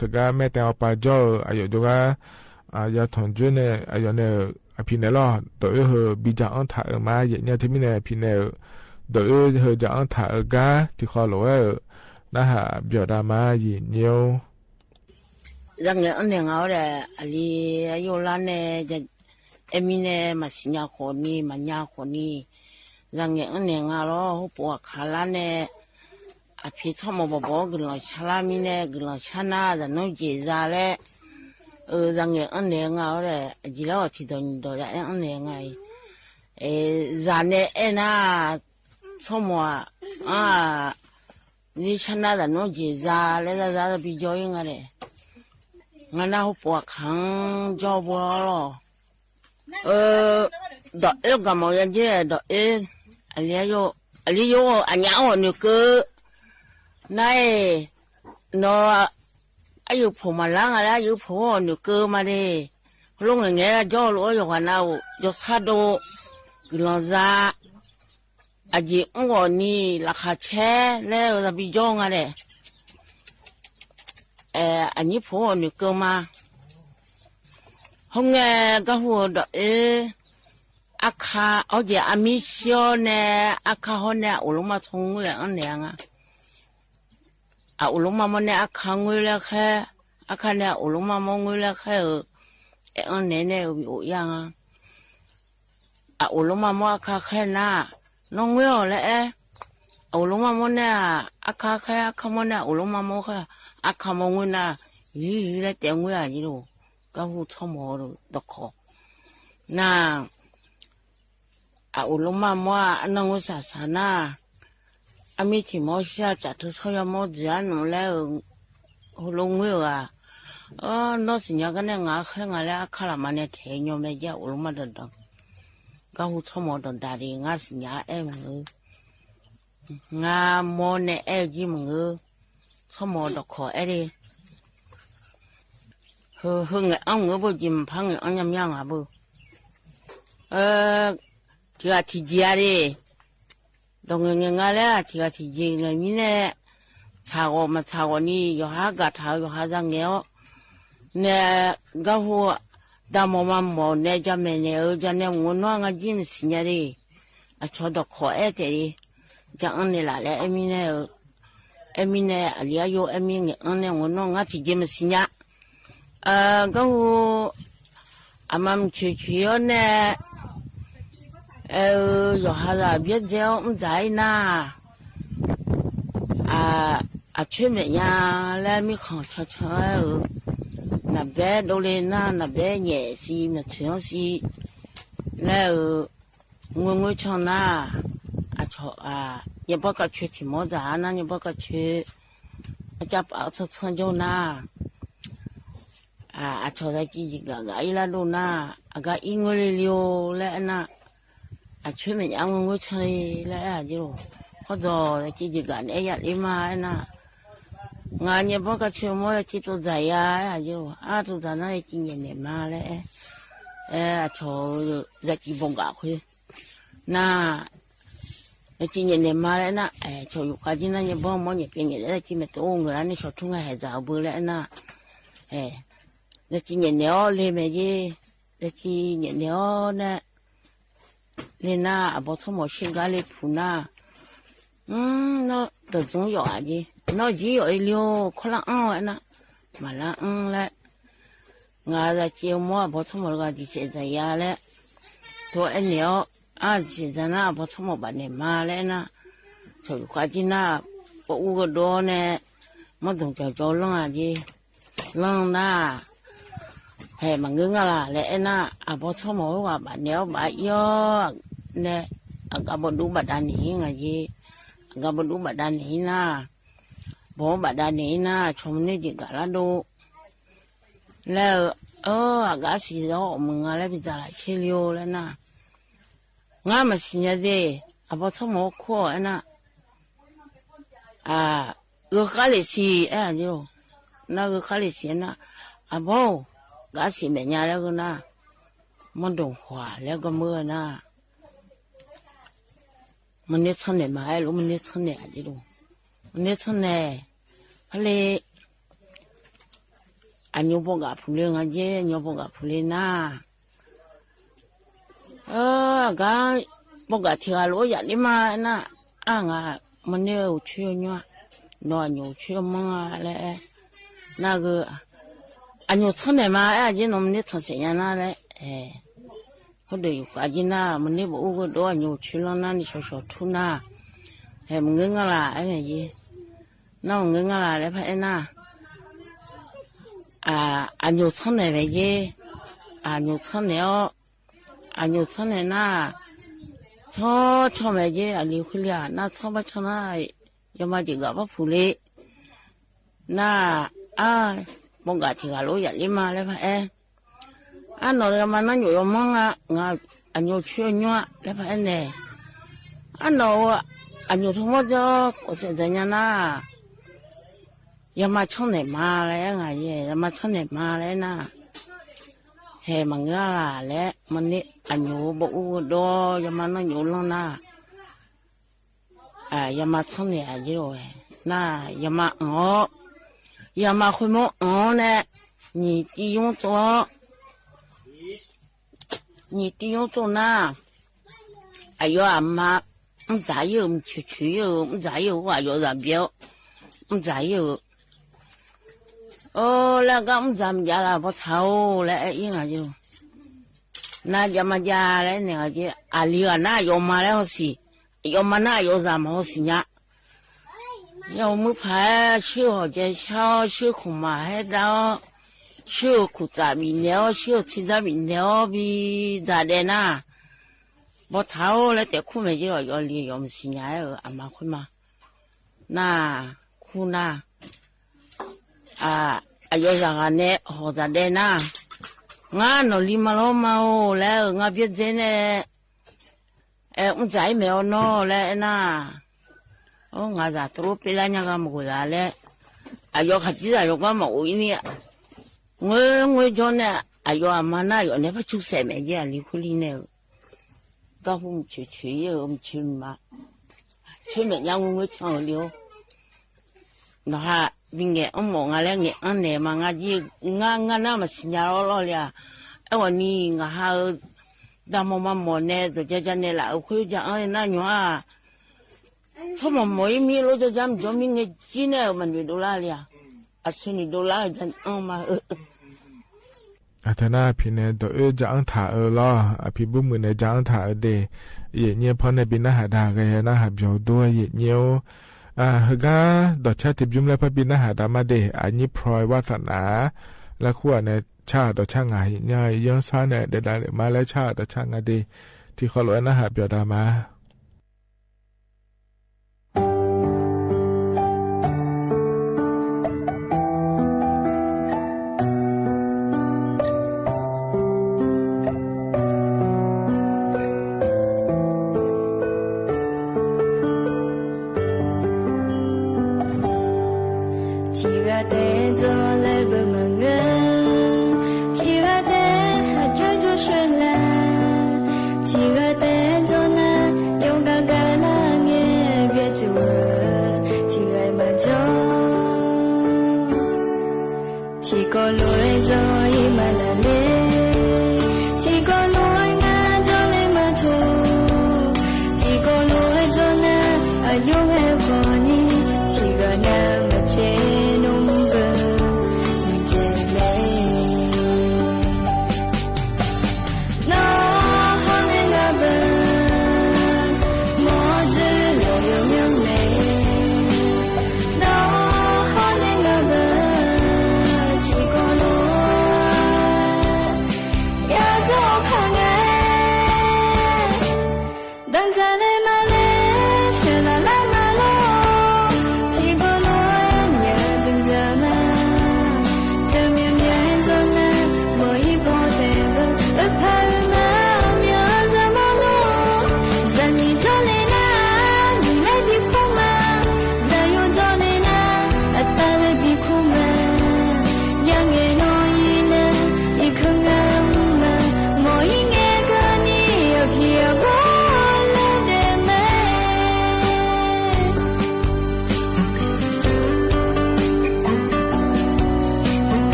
တဂၤမဲာ်တဲၣ်အီၤပာ်ကၠီဧၢ အယီၤကၠီဂၤ ယၤထွန်ကၠိန့ၣ် အယီၤန့ၣ် အဖံးနဲၣ်လီၤ ဒီးအၢဟၢ ဘံၣ်ကၠၣ်အီထၣ်အၢမး ယ့ၣ်ညိထဲမ့ၢ်နဲ အဖံးနဲၣ်ဧၢ, ဒီးအၢဟၢ ကၠၣ်အီထၣ်အၢဂၤ တံၤဃီလိာ်ဝဲဧၢ, နါဟးပျီၢ်ဒါမး ယ့ၣ်ညိ ယၤငဲၤအီၣ်နဲၣ်ငါဝဲဒၣ် အလံၤအယိၣ်လါနဲၣ် အဲၣ်မံနဲၣ် မၤစံၣ်ညါဃီန့ၣ် မၤညါဃီန့ၣ်, ယၤငဲၤအီၣ်နဲၣ်ငါလီၤ ဟိၣ်ပိာ်အခါလါနဲၣ် အဖံးထီၣ်မီၤဘီဘီ ကလီၤဆါလါမံနဲၣ် ကလီၤဆါနၤ သးနီၣ်က့ၤယၤလဲၣ်, အၢ ယၤငဲၤအီၣ်နဲၣ်ငါဝဲဒၣ် အယံၤလၢအီၤထံဒီးနံၤဒီး ယၤအဲၣ်အီၣ်နဲၣ်ငါအံၤ, အဲၣ် ယၤနဲၣ်အဲၣ်နၤ ထီၣ်မီၤ အါ ယဆါနၤ သးနီၣ်က့ၤယၤလဲၣ် ယၤယၤတပံကၠီအံၤ ငါန့ၣ် ငါနၢ်ဟူပိာ်အခါ ကၠီဘိလီၤ, အၢ ဒီးအၢ ကမီၤယၤက့ၤ ဒီးအၢ အလံၤယိၣ် အလံၤယိၣ် အညါအီၣ်နုာ်ကၢ နၤအံၤ နီၢ် အယုၢ်ဖိမၤလါငါလၢ အယုၢ်ဖိအီၣ်နုာ်ကၢမးဒၣ်, လိၣ်ငဲၤငဲၤ ကၠီလိာ်အီၣ်ယီၤဂၤနၤအိၣ် ယီၤဆါဒိၣ် ကလီၤယၤ အယံၤအီၣ်ဂီၢ်နံၤ လၢခါဆဲး လဲၣ် တပံကၠီငါဒဲး အဲၣ် အညိဖိအီၣ်နုာ်ကၢမး, ဟိုငဲၤ ကၢ်ဟူဒီးအၢ အခါ အီၣ်က့ၤအမံဆှီန့ၣ် အခါဟီန့ၣ် အအိၣ်လီၤမး ထီၣ်ငွေ့အီၣ်နဲၣ်ငါ, အအိၣ်လီၤမးမီၢ်န့ၣ် အခါငွေ့လၢခဲ, အခါန့ၣ် အအိၣ်လီၤမးမီၢ်ငွေ့လၢခဲဧၢ, အဲၣ်အီၣ်နဲၣ်န့ၣ် ဝံၤအိၣ်ယါငါ အအိၣ်လီၤမးမီၢ်အခါခဲနၤ, နီၢ်ငွေ့အီၤလၢအဲၣ်, အအိၣ်လီၤမးမီၢ်န့ၣ် အခါခဲ အခါမီၢ်န့ၣ် အအိၣ်လီၤမးမီၢ်ခဲ, အခါမီၢ်ငွေ့နၤ, ယံၤယံၤလၢတဲာ်ငွေ့ဧါယံၤလိၤ, ကၢ်ဟူထီၣ်မီၤဒီးတခီ, နၤ အအိၣ်လီၤမးမီၢ် အနီၢ်ငွေ့စၢ်စၢ်နၤ, အမံထံၣ်မီၢ်ဆှၢ ကၠးထူဆီယီၤမီၢ်ဒုးအနုာ်လဲၣ်, ဟိလိငွေ့ဧါ, အၢ နီၢ်စံၣ်ညီၣ်ကါန့ၣ် ငါခဲငါလၢအခါလၢမၤန့ၣ် ထဲညီမဲာ်ကဲ အအိၣ်လီၤမးဒီးဒီး, ကၢ်ဟူထီၣ်မီၤဒီးဒါဒံး ငါစံၣ်ညီၣ်အဲၣ်မုၢ်ဧၢ ငါမီၢ်န့ၣ်အဲၣ်ကံမုၢ်ဧၢ, ထီၣ်မီၤဒီးခီအဲၣ်ဒံး, ဟၢ ဟၢ ငဲၤအီၣ်မုၢ်ဧၢ ဘိၣ်ကံမဖါ ငဲၤအီၣ်ညါမၠါငါဘိၣ်, အၢ ထံဂၤထံက့ၤဧါဒံး, ဒီးငဲၤငဲၤငါလၢ ထံဂၤထံက့ၤဂၤမံန့ၣ်, ဆၣ်ဂီၤမဆၣ်ဂီၤနံၤ ယွၤဟးဂာ်ထၣ် ယွၤဟးစၢ်ငဲၤအီၣ်, နဲၣ် ကၢ်ဟူ တၢ်မီၤမၤမီၤနဲၣ် ကၢ်မဲာ်နဲၣ်ဧၢ ကၢ်နဲၣ်မုၢ်နီၢ် ငါကံမစံၣ်ညါဒံး, အဆီဒီးခီအဲၣ်တဲာ်ဒံး, ကၢ်အီၣ်နဲၣ်လၢ်လၢအဲၣ်မံန့ၣ်ဧၢ, အဲၣ်မံန့ၣ် အလံာ်အယိ အဲၣ်မံ ငဲၤအီၣ်နဲၣ်မုၢ်နီၢ် ငါထံက့ၤမစံၣ်ညါ အၢ ကၢ်ဟူ အမၤမုၢ်ဆ့ၣ်ဆ့ၣ်အီၤနဲၣ်, အၢ ယွၤဟးဂာ်ဘျဲၣ်ဒဲအီၤ မုၢ်တၢ်အံၤနၤ, အ အဆၢမဲာ်ညါလၢမုၢ်ခီၣ်ဆၢဆၢဧၢ, နဘဲဒိးလ့နၤ နဘဲညဲၣ်စံ မထုးအီၤစံ လၢဧၢ ငွေငွေဆီနၤ, အဆီ အ ညၣ်ဘီကၢ်ဆၢထံၣ်မီၢ်တၢ်နၤ ညၣ်ဘီကၢ်ဆၢ အကၢ်ပာ်အီၤဆၢဆၢကၠိနၤ အ အဆီ တၢ်ကံယံာ်ဂၤဂၤအံၤလၢဒိၣ်နၤ, အဂၤအံၤငွေလံလံဧိၤလၢအဲၣ်နၤ, အဆၢမဲာ်ညါငွေငွေဆီလံလၢအဲၣ်အယိၣ်, ခီဒီးတၢ်ကံယံာ်ဂၤန့ၣ် အဲၣ်ယၤလံမးအဲၣ်နၤ, ငါညၣ်ဘီကၢ်ဆၢမီၢ် တၢ်ကံတိၢ်တၢ်ယၤအဲၣ်အယိၣ်, အါတိၢ်တၢ်နၤ တၢ်ကံညဲၣ်နဲၣ်မးလၢအဲၣ်, အဲၣ်အဆီ တၢ်ကံဘိၣ်ဂာ်ခွံ နၤ လၢကံညဲၣ်နဲၣ်မါလၢနၤ, အဲ ဆီၣ်ယူၣ်ဃာ်ကံနၤ ညၣ်ဘီမီၢ် ညၣ်ကဲညဲၣ်လၢကံမဲာ်တအိၣ်ငၢၢ်လၢန့ၣ် ဆီၣ်ထူငါဟဲစၢ်အဘုလၢနၤ, အဲ လၢကံညဲၣ်နဲၣ်အီၤလံမဲာ်ယ့, လၢကံညဲၣ်နဲၣ်အီၤနဲၣ်, လံနၤ အဘီထိၣ်မီၢ်ဆ့ကၤလံဖုနၤ, နီၢ်တစုံယီၤဧါယ့, နီၢ်ယံယီၤအံၤလံဧိၤ ခီလၢအီၤဝဲနၤ, မၤလၢအီၤလၢ ငါဒၣ်က့မီၢ်အဘီထိၣ်မီၢ်တဂၤ ဒ်စဲးစဲးယၤလၢ ထိၣ်အဲၣ်န့ၣ်အီၤ, အါဒ်စဲးစဲးနၤ အဘီထိၣ်မီၢ်ဘၣ်နဲၣ်မါလၢနၤ, ဆီၣ်ယူၣ်ဃာ်ကံနၤ, ပအူကဒီးန့ၣ်, မီၢ်ဒိၣ်ကၠီကၠီလီၤဧါယ့, လီၤနၤ, ဟဲမၤငၢၢ်ငါလၢ်လၢအဲၣ်နၤ, အဘီထိၣ်မီၢ်ဝဲဝဲဘၣ်နဲၣ်အီၤဘၣ်အံၤအီၤ, နဲၣ်, အဂၤဘၣ်ဒူဘၣ်ဒါန့ၣ်ဂၤယ့, အဂၤဘၣ်ဒူဘၣ်ဒါန့ၣ် နၤ, ဘီဘၣ်ဒါန့ၣ်နၤ ဆီၣ်မနုၤယ့ၣ်ဂၤလၢဒိၣ် လၢ အၢ အဂၤစံးဒီးအီၣ်မုၢ်ငါလၢပတၢ်လၢဆ့လံဧိၤလၢနၤ, ငါမစံၣ်ညါဒ့ၣ်, အဘီထီၣ်မီၤအိၣ်ခိၣ် အဲၣ်နၢ်, အ ဂုၤဃၣ်လံၣ်ဆံး အဲၣ်ယိၣ်, နၢ်ဂုၤဃၣ်လံၣ်ဆံး အဲၣ်နၢ်, အဘီ ကစံၣ်မဲာ်ညါလၢဂုၤနၢ်, မီၢ်ဒိၣ်ဟွါလၢကမၢနၢ်, မနုၤဆၢၣ်နဲၣ်မး အဲၣ်လိာ် မနုၤဆၢၣ်နဲၣ် အဲၣ်ယိၣ်, မနုၤဆၢၣ်နဲၣ်, ဖဲလၢ အညိပီၣ်ကးဖုလ့ ငါယဲ အညိပီၣ်ကးဖုလ့နၢ် အၢ အဂၤ ပီၣ်ကးထံဂၤလိာ်ယၤလံမး အဲၣ်နၢ်, အါ ငါ မနုၤအိၣ်ဆူၣ်ညွၣ်, နီၢ်အညိအိၣ်ဆူၣ်မၢ်လၢ နၢ်ဂုၤ, အညိဆၢၣ်နဲၣ်မး အဲၣ်ယဲ နီၢ်မနုၤဆၢၣ်နဲၣ်ညါနၢ်လဲၣ်, အဲ ဖိဒိၣ်ယုၢ်ဃာ်ယဲနၢ်, မနုၤဘၣ်အူဂိၢ်ဒီး အညိအိၣ်ဆူၣ်လီၤနၢ် နံၣ်ဆီဆီထူနၢ်, ဟဲမုၢ်ငါလၢ် အဲၣ်မ့ၢ်ယဲ, နၢ်မုၢ်ငါလၢ်လၢဖဲအဲၣ်နၢ် အ အညိဆၢၣ်နဲၣ်မ့ၢ်ယဲ, အညိဆၢၣ်နဲၣ်အီၤ, အညိဆၢၣ်နဲၣ်နၢ်, ဆီဆီမ့ၢ်ယဲ အလံၤခွံလံၤဧါ, နၢ်ဆီဘၣ်ဆီနၢ်, ယမၤစ့ၢ်ကီးဘၣ်ဖုလ့, နၢ်, အါ, ပီၣ်ကးထံဂၤလိာ်ယၤလံမးလၢဖဲအဲၣ်, အါနီၢ် ယမၤနၢ်ညိယမၢ်နၢ်, ငါ အညိဆူၣ်ညွၣ်လၢဖဲအဲၣ်န့ၣ်, အါနီၢ် အညိဆိကမိၣ်ကီး ကိးဆဲးသ့ၣ်ညါနၢ် ယမၤဆီၣ်နဲၣ်မးလၢ ငါယဲ ယမၤဆီၣ်နဲၣ်မးလၢနၢ်, ဟဲမုၢ်ငါလၢ်လၢ မနုၤအညိဘၣ်အူဂိၢ်ဒီး ယမၤနၢ်ညိလီၤနၢ်, အ ယမၤဆီၣ်နဲၣ်အယဲဝဲ, နၢ် ယမၤအီၤ, ယမၤခွ့မိၢ်အီၤန့ၣ်, နံၣ်တံယိၣ်သိး နံၣ်တံယိၣ်သိးနၢ်, အယီၤအမါ မုၢ်စၢ်ယဲၢ် မုၢ်ဆ့ၣ်ဆ့ၣ်ယဲၢ် မုၢ်စၢ်ယဲၢ် အယီၤစၢ်ဘျဲၣ်, မုၢ်စၢ်ယဲၢ်, အိ လၢကမုၢ်စၢ်မ့ၢ်ယါလၢ ဘီထၣ်အိၣ်လၢ အဲၣ်အံၤ ငါယဲၢ်, နၢ် ယမၤယါလၢန့ၣ် အလံၤဂၤနၢ် အယီၤမါလၢဟီၣ်စံၣ်, အယီၤမါနၢ် အယီၤစၢ်မၤဟီၣ်စံၣ်ညါ ယမုၢ်ဖး ဆှၢဟီၣ်ကဲဆါအီၤ ဆှၢခိၣ်မးဟဲဒၣ်အီၤ, ဆှၢခိၣ်သၣ်ဘံၣ်နဲၣ်အီၤ ဆှၢထံသၣ်ဘံၣ်နဲၣ်အီၤ ဘံၣ်စၢ်ဒဲးနၢ်, ဘီထၣ်အိၣ်လၢတဲာ်ခိၣ်မဲာ်က့ဒီး ယီၤလံ ယီၤမုၢ်စံၣ်ညါဧၢ အမၤခွ့မး, နၢ်, ခူၣ်နၢ်, အ အယီၤစၢ်ဂၤန့ၣ် ဟီၣ်သၣ်ဒဲးနၢ်, ငါနီၢ်လံမၤလီၤမၤအိၣ်လၢ ငါဘျဲၣ်စဲန့ၣ် အဲ မုၢ်စၢ်အံၤမ့ၢ်အီၤနီၢ်လၢအဲၣ်နၢ်, အိ ငါစၢ်တြီပ့လၢညါဂၤမုၢ်ဂီၤလၢ်လၢ, အယီၤခးစံစၢ်ယီၤကီမၤအိၣ်အံၤန့ၣ်, ငွ့ငွ့ကၠီန့ၣ် အယီၤအမါနၢ် ယီၤန့ၣ် ဖးဆူၣ်စဲးမဲာ်ယဲၢ် အလံၤခွံလံၤန့ၣ်, ကၢ်ဟူမုၢ်ဆ့ၣ်ဆ့ၣ်ယဲၢ် မုၢ်ဆ့ၣ်မး, ဆ့မဲာ်ညါငွ့ငွ့ဆၣ်လံဧိၤ နီၢ်ဟး ဘံၣ်ငဲၤအီၣ်မီၢ် ငါလၢငဲၤအီၣ်နဲၣ်မး ငါယဲၢ် ငါ ငါနၢ်မၤစံၣ်ညါလီၤလီၤလံဧါ, အဲၣ်ဝဲနံၤ ငါဟးဧၢ, တၢ်မီၢ်မၤမီၢ်နဲ ဒိၣ်ကၠၢ်ကၠၢ်နဲၣ်လၢ အခွ့ကၠၢ်အီၣ်န့ၣ် နၢ်ညိဧါ, ဆိကမိၣ်မီၢ်အံၤမ့ၢ်လိကၠၢ်ကၠၢ် မ့ၢ်ကၠီမ့ၢ်ငဲၤကၠံန့ၣ် မၤနုၤဒိၣ်လၢ်လံဧါ, အဆၢနုၤဒိၣ်လၢ်ကၠၢ်အီၣ်မးဧၢ အတၢ်နၢ်အဖံန့ၣ် ဒိးအၢကၠၢ်အီၣ်ထၣ်အၢလီၤ, အဖံဘူၣ်မုၣ်န့ၣ် ကၠၢ်အီၣ်ထၣ်အၢဒ့ၣ်, ယဲၢ်ညိဖီန့ၣ် ဘံၣ်နၢ်ဟးဒါဂ့ၤ နၢ်ဟးပျီၤဒိၣ်ယဲၢ်ညိ, အ ဟ့ၣ်ဂၤ ဒီးဆၣ်တဘျုးလၢဖဲဘံၣ်နၢ်ဟးဒါမးဒ့ၣ်, အညိ พลอย ဝါသနာ, လၢဃိန့ၣ် ဆၣ်ဒီးဆၣ်ငါဟ့ၣ်ညါ ယီၤဆၣ်န့ၣ် ဒဲးဒၣ်လၢမးလၢဆၣ်ဒီးဆၣ်ငါဒ့ၣ်, ထံၣ်ဃီလိာ်ဝဲနၢ်ဟးပျီၤဒါမး.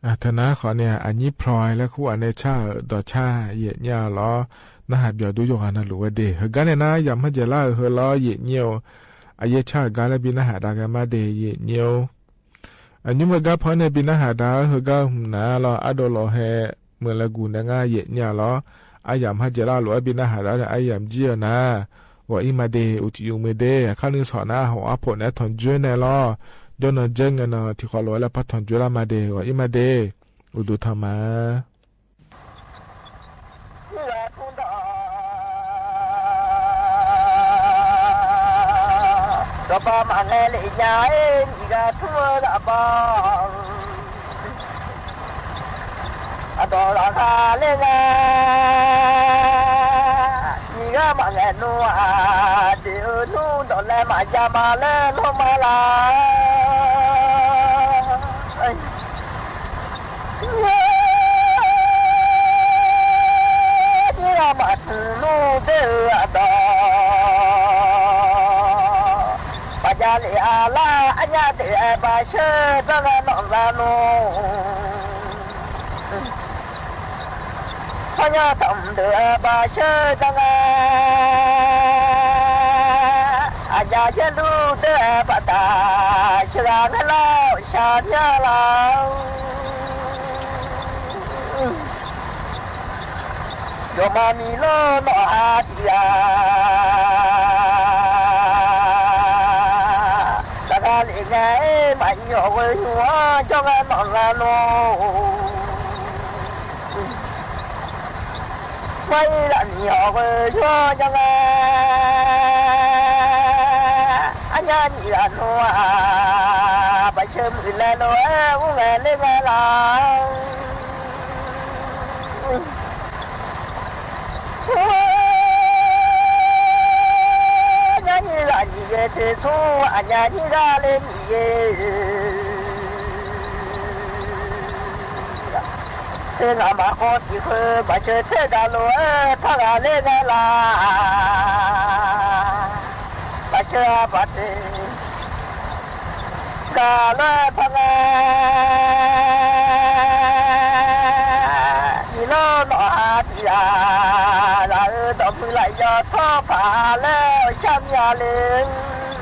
အၢ ထၢနၢ် ခီန့ၣ် အညိပျီလၢခူၣ်အန့ၣ် ဆၣ်ဧၢ ဒီးဆၣ်ယဲၢ်ညၣ်လီၤ. နဟးပျီၤဒုးယိာ်ဂၤနလူၤဝဲဒၣ် ဟဲဂၤန့ၣ်နၤ ယၤမဟဲကဲလၢအဟၢလီၤ ယဲၢ်ညိၣ် အယဲၢ်ဆၣ်ဂၤလၢဘံနၢ်ဟးဒါဂ့ၤမးဒၣ် ယဲၢ်ညိၣ် အညိမ့ၢ်ဂၤဖီန့ၣ် ဘံနၢ်ဟးဒါ ဟဲဂၤမုၢ်နၤလီၤ အါဒိၣ်လီၤဟဲ မုၢ်လၢဂုၤန့ၣ်ဂၤ ယဲၢ်ညၣ်လီၤ. အယၤမဟဲကဲလၢအလူၤအဘံနၢ်ဟးဒါန့ၣ် အယၤမကံၣ်အီၤနၤ ဂီၤအံၤမးဒၣ် အိၣ်တယုၢ်မ့ၢ်ဒၣ် အခါနုၤစီၤနၤ ဟီၣ်အါဖိးန့ၣ် ထွန်ကြွေး န့ၣ်လီၤ. ယိၤနီၢ်ကၠဲငဲနီၢ် ထံၣ်ဃီလိာ်ဝဲလၢပှၤထွန်ကြွေးလၢမးဒၣ် ဂီၤအံၤမးဒၣ် အိၣ်ဒိၣ်ထီၣ်မး ဒီးပှၤမၤငဲလၢညါအံၤ နံၣ်ဂၤထူလၢအဘီ အဒီးလၢဂၤလၢဂၤ နံၣ်ဂၤမၤငဲနူဧါ ဒ်အနူဒီးလဲၤမၤယၤမၤလၢလိၤမးလၢ နံၣ်ဂၤမၤထူနူဒၣ်အဒီး ပှၤယၤလၢအလၢအညါဒၣ် ဘၣ်ဆၢတဂၤနီၢ်လၢနူ ဖီညါထီၣ်မုၢ်ဒၣ်ဘၣ်ဆၢတဂၤ အယၤယဲလူဒၣ်ဘၣ်တၢ် ဆှၢဂၤဝဲလၢဆၣ်ညါလီၤ ယိၤမၤမံၤလီၤနီၢ်ဟါတံၢ်ဧါ တဂၤလၢဂၤ မၤအံၤဟီၣ်ဂၢၢ်ယွၤ ကၠီဂၤနီၢ်လၢနူ မၤအံၤလၢနံၣ်ဟီၣ်ဂၢၢ်ယွၤ ကၠီဂၤ အညါနံၣ်ဂၤနူဧါ ပဆၢမုၢ်လၢ်လိၤ အူငဲလၢငဲလီၤ ညါနံၣ်ဂၤနံၣ်ဂ့ၤထံဆူ အညါနံၣ်ဂၤလၢနံၣ်ဂ့ၤ သ့ၣ်ဂၤမၤဃီစံးဃုာ် ဘၣ်ဆၢထဲဂၤလိာ် ဖးဂၤလၢဂၤလၢ ဘၣ်ဆၢအပာ်တ့ၢ် ဂၤလၢဖးဂၤ နံၣ်လီၤနီၢ်ဟါတံၢ်ဧါ လၢအဒီးမုၢ်လၢ်ယီၤထီၣ်ဖးလၢဆၣ်မံၤလၢ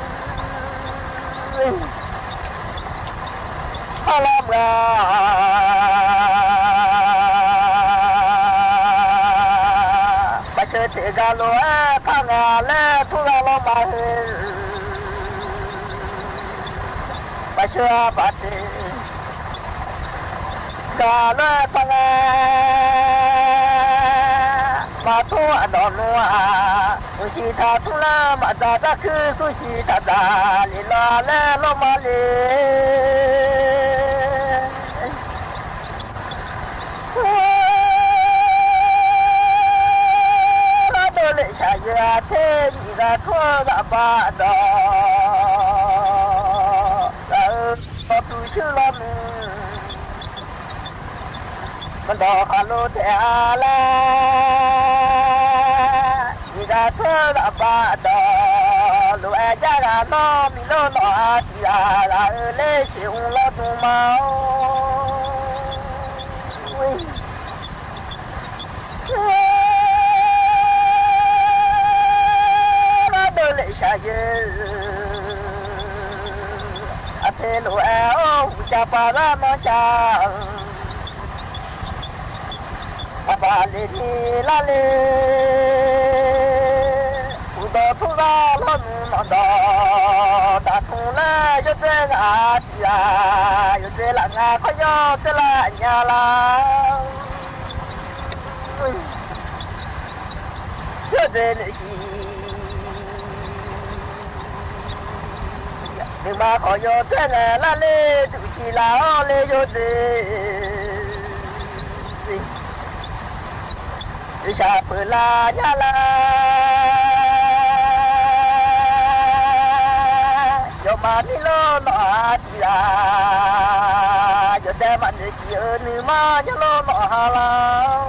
ဖးလီၤမုၢ် ဘၣ်ဆၢထဲဂၤလိာ် ဖးဂၤလၢထူဂၤလီၤမး ဘၣ်ဆၢအပာ်တ့ၢ် ဂၤလၢဖးဂၤ မၤထူအဒီးနူဧါ သူၣ်ဆံးထးထူလၢမၤတၢ်တၢ်ခု သူၣ်ဆံးထးတၢ် လံာ်လီၤလၢလီၤမးလံ ဒိးလၢဆၣ်ယဲၢ်ထဲ နံၣ်ဂၤထူဂၤဘၣ်ဒီး လၢအဒီးသူၣ်ဆူလီၤမုၢ် မဒီးခးလိာ်ထဲအါလၢ နံၣ်ဂၤထူဂၤဘၣ်ဒီး လိာ်အဲၣ်ယၤဂၤနီတမံၤလီၤနီၢ်ဟါတံၢ်ဧါ လၢအလၢဆံးအူလီၤဒိၣ်မး ဒိးလၢဆၣ်ယဲၢ် အဖဲလိာ်အဲၣ်အီၤ ဟူးကၠၢ်ပာ်ဂၤနီၢ်ကၠၢ် အပာ်လၢနံၣ်လၢလၢ ဟူးဒီးထူဂၤလီၤမုၢ်နီၢ်ဒီး တၢ်ထူလၢယိၤတဲဂၤတံၢ်ဧါ ယိၤတဲလၢငါခီယိၤတဲလၢအညါလၢ ယိၤတဲန့ၣ် နမၤခီယိၤတဲန့ၣ်လၢလၢ ဒုးဆံးလၢအီၤလၢယိၤတဲ ယဆၢပၢၢ်လၢညါလၢ ယိၤမၤမံၤလီၤနီၢ်ဟါတံၢ်ဧါ ယိၤတဲမၤနုၤကံၢ်အၢ နုၤမၤညီလီၤနီၢ်ဟါလၢ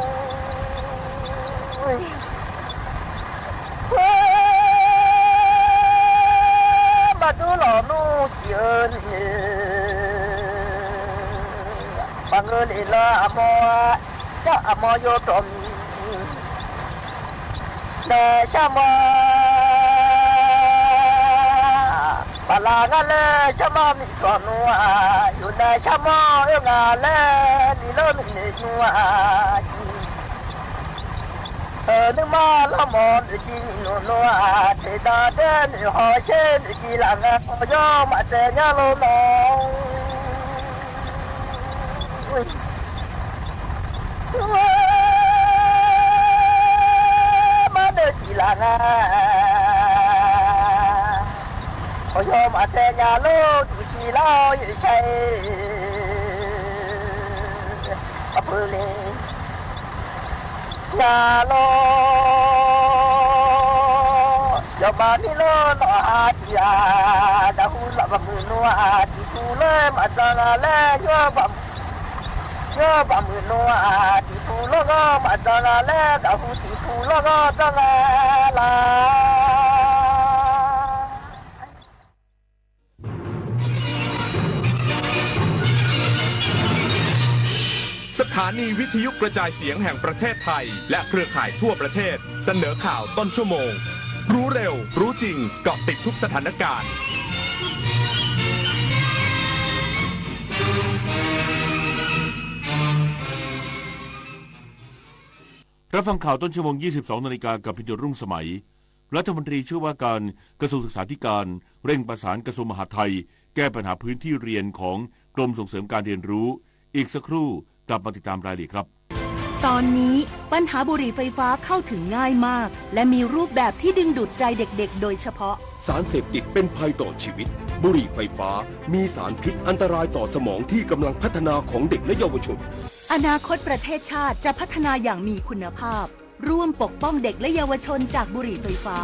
ဘၣ်ဒူလီၤနူကံၢ်အၢန့ၣ် ပၢင်ဢိူလႄႈလႃႈ အမေႃႈ ၸႃႉ အမေႃႈယွတ်ႈတေႃႇမီး ၼႃႈသမ်ႉဝႃႈ ပႃႇလႃႇငႃးလႄႈ သမ်ႉမႃးမီးၵေႃႉၼူဝ် ယူႇၼႃႈသမ်ႉဝႃႈ ဢိူဝ်ႈ ငႃးလႄႈ မီးလေႃးမီးၼႄၼူဝ် ဢိူဝ်ႈ ၼိုင်ႈမႃး လႃႈမေႃ ၼိုင်ႈၸီႇ ၼိုင်ႈၼူဝ်ၼူဝ် ဢႃႈ တေႇတႃႇတႄႉ ၼိုင်ႈႁေႃႈသႄႇ ၼိုင်ႈၸီႇလၢင်ႇ ဢႃႈ ၶေႃႈယေႃးမႃး ၸႂ်ၺႃးလူးၼေႃႈ။ ဢူၺ်း မႃးၼိုင်ႈၸီႇလၢင်ႇ ဢႃႈ ၶေႃႈယေႃးမႃး ၸႂ်ၺႃးလူး ၸီႇၸီႇလၢဝ်း ယူႇသႂ်ႇ ဢႃႈ ပိူဝ်ႈလႄႈ ၺႃးလူး ယွၼ်ႉမႃးမီးလူး ၼေႃႈ ဢႃႈ တီႈဢႃႈ ၵႃႈႁူးလႃႈ ပႃႈမိုဝ်းၼူဝ် ဢႃႈ တီႈၽူႈလူၺ်ႈ မႃးၸၢင်ႈဢႃႈလႄႈ ယွၼ်ႉပႃႈ ယွၼ်ႉပႃႈမိုဝ်းၼူဝ် ဢႃႈ တီႈၽူႈလူင်ၵေႃႈ မႃးၸၢင်ႈဢႃႈလႄႈ ၵႃႈႁူးတီႈၽူႈလူင်ၵေႃႈ ၸၢင်ႈဢႃႈလႃႈ။ สถานีวิทยุกระจายเสียงแห่งประเทศไทย และเครือข่ายทั่วประเทศ เสนอข่าวต้นชั่วโมง รู้เร็ว รู้จริง เกาะติดทุกสถานการณ์ รับฟังข่าวต้นชั่วโมง ยี่สิบสองนาฬิกา กับพินโยรุ่งสมัย รัฐมนตรีช่วยว่าการกระทรวงศึกษาธิการ เร่งประสานกระทรวงมหาดไทย แก้ปัญหาพื้นที่เรียนของกรมส่งเสริมการเรียนรู้ อีกสักครู่กลับมาติดตามรายละเอียดครับ ตอนนี้ปัญหาบุหรี่ไฟฟ้าเข้าถึงง่ายมาก และมีรูปแบบที่ดึงดูดใจเด็กๆ โดยเฉพาะ สารเสพติดเป็นภัยต่อชีวิต บุหรี่ไฟฟ้ามีสารพิษอันตรายต่อสมองที่กำลังพัฒนาของเด็กและเยาวชน อนาคตประเทศชาติจะพัฒนาอย่างมีคุณภาพ ร่วมปกป้องเด็กและเยาวชนจากบุหรี่ไฟฟ้า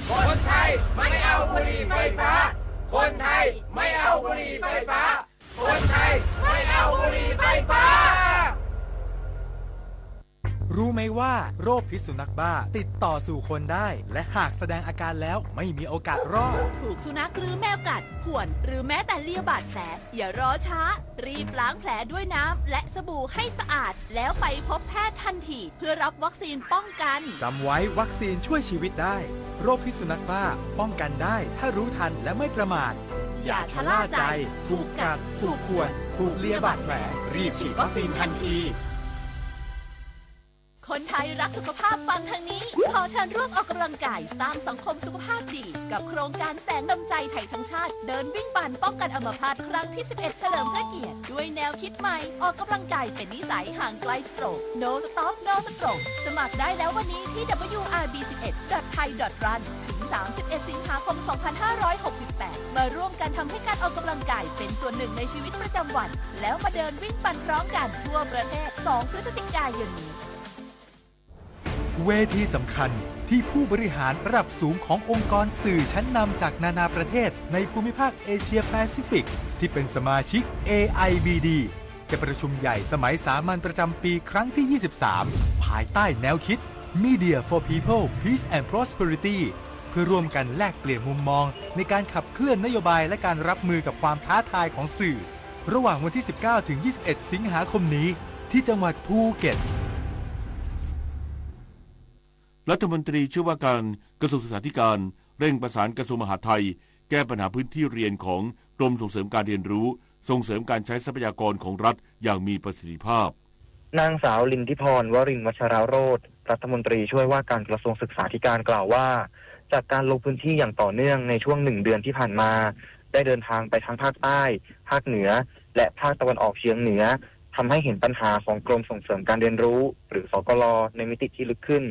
คนไทยไม่เอาบุหรี่ไฟฟ้า คนไทยไม่เอาบุหรี่ไฟฟ้า คนไทยไม่เอาบุหรี่ไฟฟ้า รู้ไหมว่าโรคพิษสุนัขบ้าติดต่อสู่คนได้ และหากแสดงอาการแล้วไม่มีโอกาสรอด ถูกสุนัขหรือแมวกัด ข่วน หรือแม้แต่เลียบาดแผล อย่ารอช้า รีบล้างแผลด้วยน้ำและสบู่ให้สะอาด แล้วไปพบแพทย์ทันที เพื่อรับวัคซีนป้องกัน จำไว้ วัคซีนช่วยชีวิตได้ โรคพิษสุนัขบ้าป้องกันได้ ถ้ารู้ทันและไม่ประมาท อย่าชะล่าใจ ถูกกัด ถูกข่วน ถูกเลียบาดแผล รีบฉีดวัคซีนทันที คนไทยรักสุขภาพ ฟังทางนี้ ขอเชิญร่วมออกกำลังกาย สร้างสังคมสุขภาพดี กับโครงการแสงนำใจไทยทั้งชาติ เดินวิ่งปั่นป้องกันอัมพาตครั้งที่สิบเอ็ด เฉลิมพระเกียรติ ด้วยแนวคิดใหม่ ออกกำลังกายเป็นนิสัย ห่างไกลสโตรก No Stop No Stroke สมัครได้แล้ววันนี้ที่ ดับเบิลยู อาร์ บี สิบเอ็ด ดอท ไทย ดอท รัน ถึง สามสิบเอ็ด สิงหาคม สองพันห้าร้อยหกสิบแปด มาร่วมกันทำให้การออกกำลังกายเป็นส่วนหนึ่งในชีวิตประจำวัน แล้วมาเดินวิ่งปั่นพร้อมกันทั่วประเทศ สอง พฤศจิกายนนี้ เวทีสำคัญที่ผู้บริหารระดับสูงขององค์กรสื่อชั้นนำจากนานาประเทศในภูมิภาคเอเชียแปซิฟิก ที่เป็นสมาชิก เอ ไอ บี ดี จะประชุมใหญ่สมัยสามัญประจำปีครั้งที่ ยี่สิบสาม ภายใต้แนวคิด Media for People, Peace and Prosperity เพื่อร่วมกันแลกเปลี่ยนมุมมองในการขับเคลื่อนนโยบายและการรับมือกับความท้าทายของสื่อ ระหว่างวันที่ สิบเก้า ถึง ยี่สิบเอ็ด สิงหาคมนี้ ที่จังหวัดภูเก็ต รัฐมนตรีช่วยว่าการกระทรวงศึกษาธิการ เร่งประสานกระทรวงมหาดไทย แก้ปัญหาพื้นที่เรียนของกรมส่งเสริมการเรียนรู้ ส่งเสริมการใช้ทรัพยากรของรัฐอย่างมีประสิทธิภาพ นางสาว ลินทิพร วรินทร์วัชรโรจน์ รัฐมนตรีช่วยว่าการกระทรวงศึกษาธิการกล่าวว่า จากการลงพื้นที่อย่างต่อเนื่องในช่วงหนึ่งเดือนที่ผ่านมา ได้เดินทางไปทั้งภาคใต้ ภาคเหนือ และภาคตะวันออกเฉียงเหนือ ทำให้เห็นปัญหาของกรมส่งเสริมการเรียนรู้ หรือ สกร ในมิติที่ลึกขึ้น